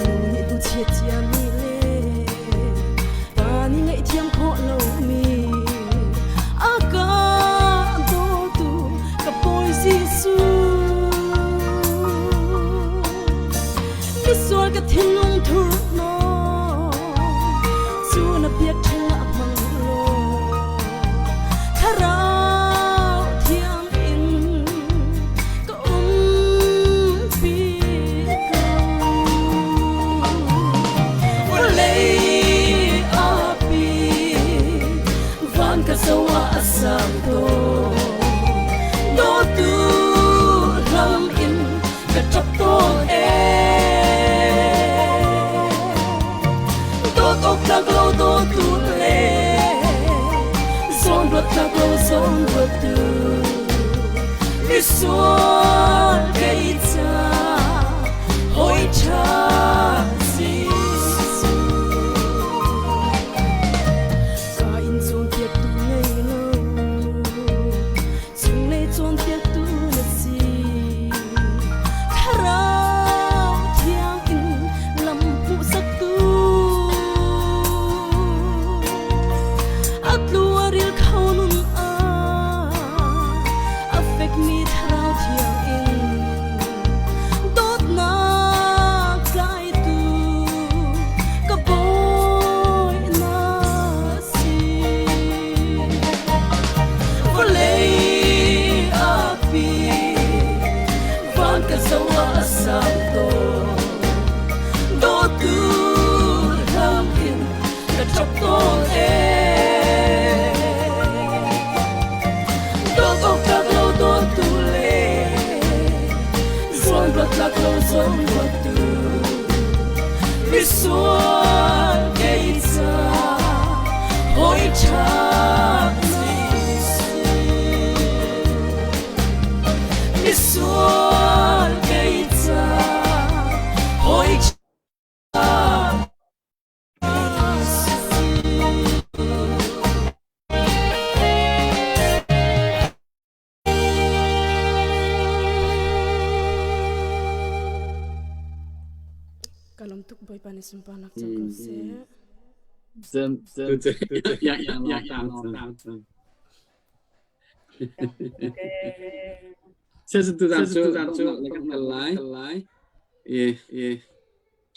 Nu nih tu chiat ciami le pa nih ngaihthiam khawh lomi a ka dawtu ka Bawi Jesuh. Misual ka thinlung thurhnawm cu na biakṭheng ah hmang law thlarau thiang in ka umpi ko. Vawlei api van ka zo ah a sang ko dawtu lam in ka ṭap tawn e. ka zo a sang to Dawtu hlam in ka ṭap tawn e Dawt awk tlak lo dawtu le Zawn ruat tlak lo zawn ruattu Misual kei ca hawi ṭha Misual kei ca hawi ṭha Ka lawm tuk Bawipa nih sunparnak co ko seh. Zem zem yang yang yang yang yang. Se tu zan cu zan cu kan kal lai lai. E e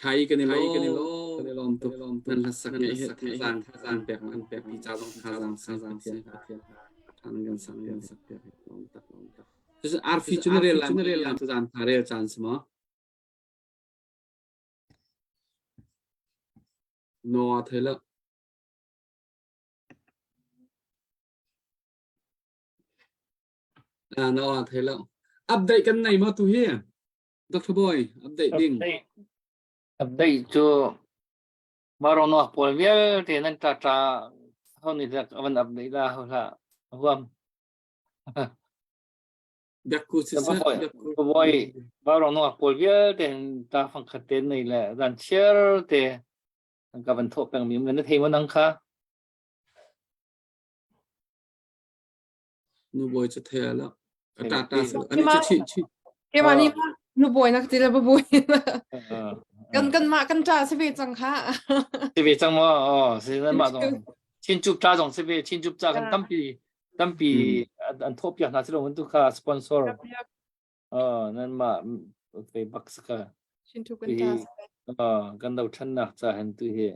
Thai kan i lo kan i lo kan i lawm tuk nan hlasak ngeih hi thazaang thazaang pek an pek mi ca zong thazaang sang pathian than kan sang kan sak piak lawm tak lawm tak Cucu arfi cu na rel lai na rel lai tuzaan tha rel caan si maw No a thei lo Ah no a thei lo update kan nei maw tu hi Dr. Boy, update ding. Update cu Marono pawl vialte nan ṭa ṭa ho nih dak van update la ho hlah huam. Biakku siseh, biakku. Boy, Marono pawl vialte ta fang khat te nei le zan chiar te an ka van thawh peng mi na thei mo nang kha. Nu bawi cu thei lo. A ta ta ani cu chi chi. Keimah nih nu bawi nak ti le bawi. Kan kan mah kan ta si ve cang kha. Si ve cang maw? Oh, si nan mah dong. Chin chup ta zong si ve. Chin chup cha kan tampi tampi an thawh piak hna si lo tu kha sponsor. Oh, nan mah ve bak saka. Chin chup kan ta. Oh, kan do than nak cha han tu hi.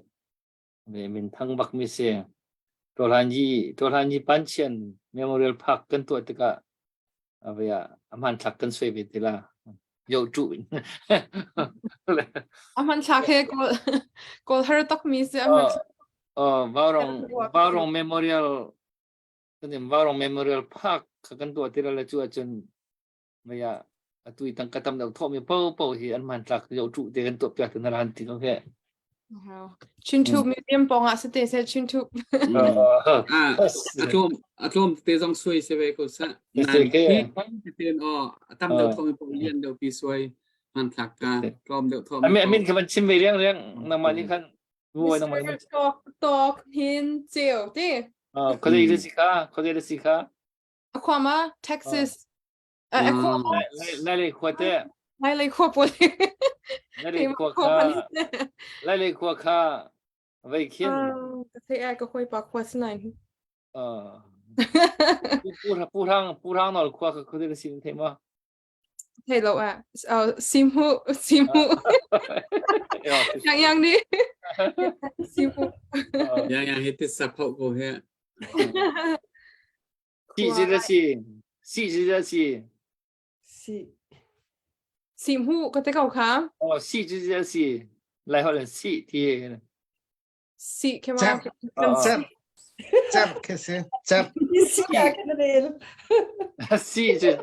Minthang bakmi si. Tawhlanyi Panchian Memorial Park kan tuah tikah avei ah a hmanthlak kan suai ve te la. Yo tu. A hmanthlak he kawl kawl har tak mi si a hmanthlak. Oh, Vaurong Vaurong Memorial kan Vaurong Memorial Park kan tuah ti la cu ahcun Mei ah atu i tangka tam deuh thawhmi paohpaoh hi an hmantlak zoh ṭuh te kan tuah piak te na ran ti ko he. Chintu Museum pawng ah sate se Chintu. Ah, a tlawm a tlawm te zong suai se ve ko sa. Nan hi ten o tam deuh thawhmi paoh lian deuh pi suai hmanthlak ka tlawm deuh thawhmi. Amin amin ka van chim ve riang riang nangmah nih khan vuai nangmah nih. Tok tok hin ceu ti. Ah, khuazei le si kha, khuazei le si kha. Akhua ma Texas. Lai lei khua te. Lai lei khua pawl. Lai lei khua kha. Lai lei khua kha vei khin. Ka thei ai ka hoi pa khua sinain. Pu hrang pu hrang nol khua kha khua te sin thei ma. Thei lo a. Simu simu. Yang yang ni. Simu. Yang yang hi tis sa phau ko he. Si si da si. Si si da si. Si. Si mu ka te kau kha. Oh, si si da si. Lai holh si ti. Si ke ma. Cer. Cer ke si. Cer. Si ya ke rel. Si si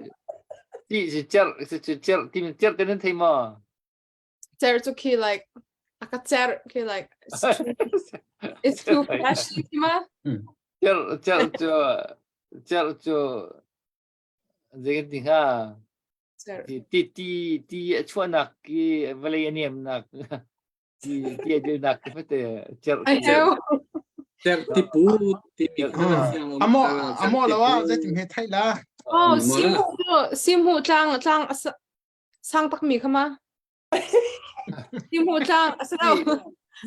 si si cer si si cer ti cer te nan thei ma. Cer cu khi like a ka cer khi like it's too, it's too fleshy ti ma? Cer cer cu cer cu zei ti hnga ti ti ti ti a chuahnak ki vawlei a niamnak ti ti a dilnak ki fate cer cer cer ti pu ti mi amo amo lo ah zeitin he thai la oh simu simu tlang tlang sang tak mi kha ma Simu tlang a si lo.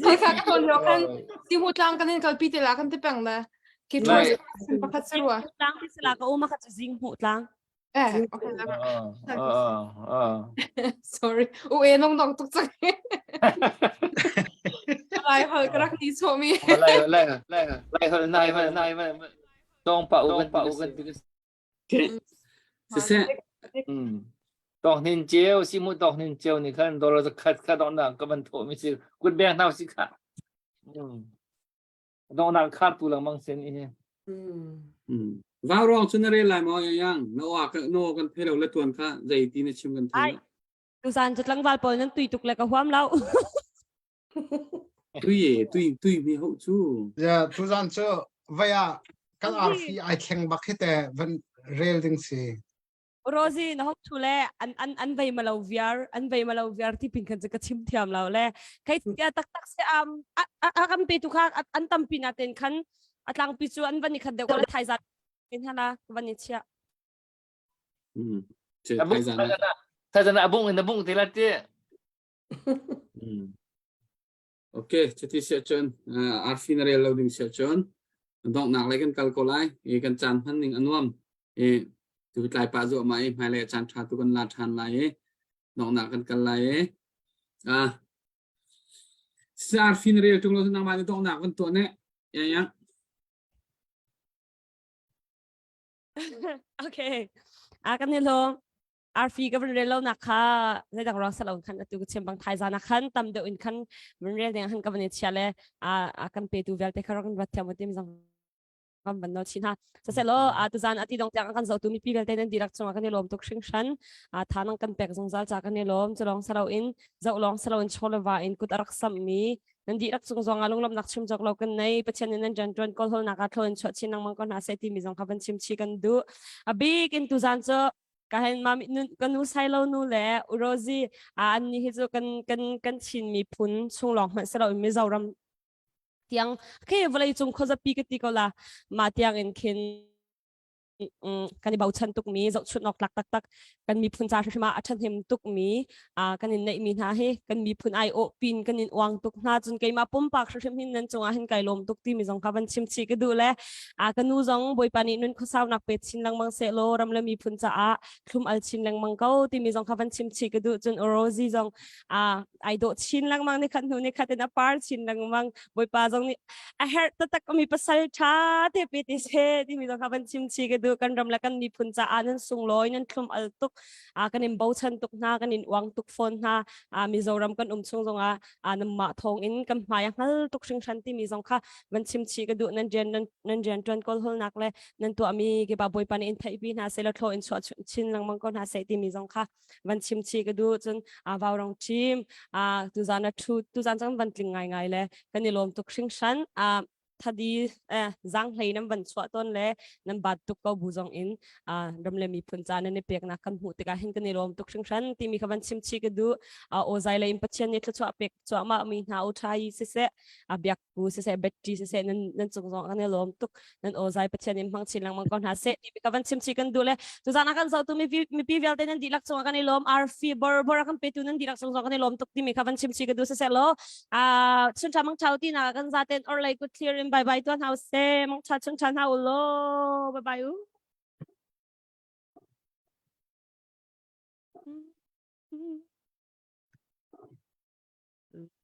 Khi kha ka tawn lio khan Simu tlang kan in kalpi te la kan ti peng le. Khi tourist pakhat si rua. Tlang ti sila ka um kha cu zing hmuh tlang. Eh, okay. Sorry. U e nong dong tuk cang. Lai hol ka rak ni so mi. Lai lai lai lai hol nai ma nai ma tong pa u kan pa u kan Siseh. Tawk hnin ceu si mu tawk hnin ceu nih khan dollar zakhat kha donghnak ka van thawh mi si kut beng hna si kha. Donghnak khar tu lengmang sen i hi. Vau ruang cu na rel lai maw yang na wa ka no kan thei lo le tuan kha zei ti na chim kan thei. Tuzan cu tlangval pawl nan tui tuk le ka huam lo. Tui e tui tui mi ho cu. Ya tuzan cu vaya kan arfi ai thleng bak hi te van rel ding si. Rosie na hok thu le an an an vei malo viar an vei malo viar ti pin khan ka chim thiam lo le kai tia tak tak se am a a kan pe tu kha an tampi na ten khan atlang pi chu an van ni khat deuh ko la thai zat in hala van ni chia Mm. Abung thai zan abung in abung te la te. Ok, cuti siah cun arfi na rel lo ding siah cun donghnak lei kan kal ko lai. I kan caan hman ning a nuam. I tu tlai pah zuahmah i hmailei caan ṭha tu kan la ṭhan lai i donghnak kan kal lai i ah arfi na rel ṭung lo nangmah nih donghnak van tuah ne. Ya ya. Okay. A kan ni lo. Arfi ka van rel lo nak kha zeidang ruang salo khan atu ka chim bang thai zana khan tam deuh in khan van rel ding khan ka van i chia le a a kan pe tu vialte kha rak rat thiam tim zang kan van no chin ha saselo a tu zan ati dong tiang kan zo tu mi pi vialte nan dirak chunga kan i lom tuk hring hran a tha nang kan pek zungzal cha kan i lom chalong salo in zo long salo in cholawa in kut arak sam mi nan dihlak cung zong ah lunglawmhnak chim cawk lo kan nei Pathian nih nan rian ṭuan kawl hawlnak ah thlawn chuah chin lengmang ko hna seh timi zong kha van chim chi kan duh a bik in tuzan cu ka hen mami nun ka nu sailo nu le urozi a an ni hi cu kan kan kan Chin miphun chung lawng hmanh silo in Mizoram tiang khi vawlei cung khuazapi ka ti ko la ma tiang in khin kan i bochan tukmi zohchunh awk tlak taktak kan miphun ca hrimhrim ah a ṭhahnem tukmi kan in neihmi hna hi kan miphun ai awh pin kan in uang tuk hna cun keimah pumpak hrimhrim hin nan cungah hin kai lawm tuk timi zong kha van chim chih ka duh le ka nu zong Bawipa nih nun khuasaunak pe chin lengmang seh law ram le miphun caah thlum al chin lengmang ko timi zong kha van chim chih ka duh cun Rosie zong ai dawh chin lengmang ni khat hnu ni khat in a par chin lengmang Bawipa zong nih a herh taktak mi pasal ṭha te pe te se timi zong kha van chim chi ka duh kan ram le kan miphun caah nan sunglawi nan thlum al tuk a kan in bochan tuk hna kan in uang tuk fawn hna a Mizoram kan um chung zongah a namah thawng in kan hmai a hngal tuk hringhran timi zong kha van chim chi ka duh nan rian nan nan rian ṭuan kawl holnak le nan tuahmi kipa Bawipa nih in theihpi hna seh law thlaw in chuah chin lengmang ko hna seh timi zong kha van chim chi ka duh cun a vaurong team a tuzan a thu tuzan cang van tling ngai ngai le kan i lawm tuk hringhran a thadi eh zang hlei nan van chuah ton le nan bat tuk ko bu zong in a ram le miphun ca nan i peknak kan hmuh tikah hin kan i lawm tuk hringhran timi kha van chim chi ka duh a o zai le in pathian nih thluachuah pek cuahmah mi hna u tha yi siseh a biak pu siseh betty siseh nan nan cung zong kan i lawm tuk nan aw zai pathian in hmang chin lengmang ko hna seh ti ka van chim chi kan duh le tuzan ah kan zohtu mi mipi vialte nan dihlak cungah kan i lawm arfi bor bor kan petu nan dihlak cung zong kan i lawm tuk timi kha van chim chi ka duh siseh law a chun tha mang thau ti na kan zaten or lei kut clear in bye bye tuan hau se mang tha chun tha hna u lo bye bye u Mm-hmm.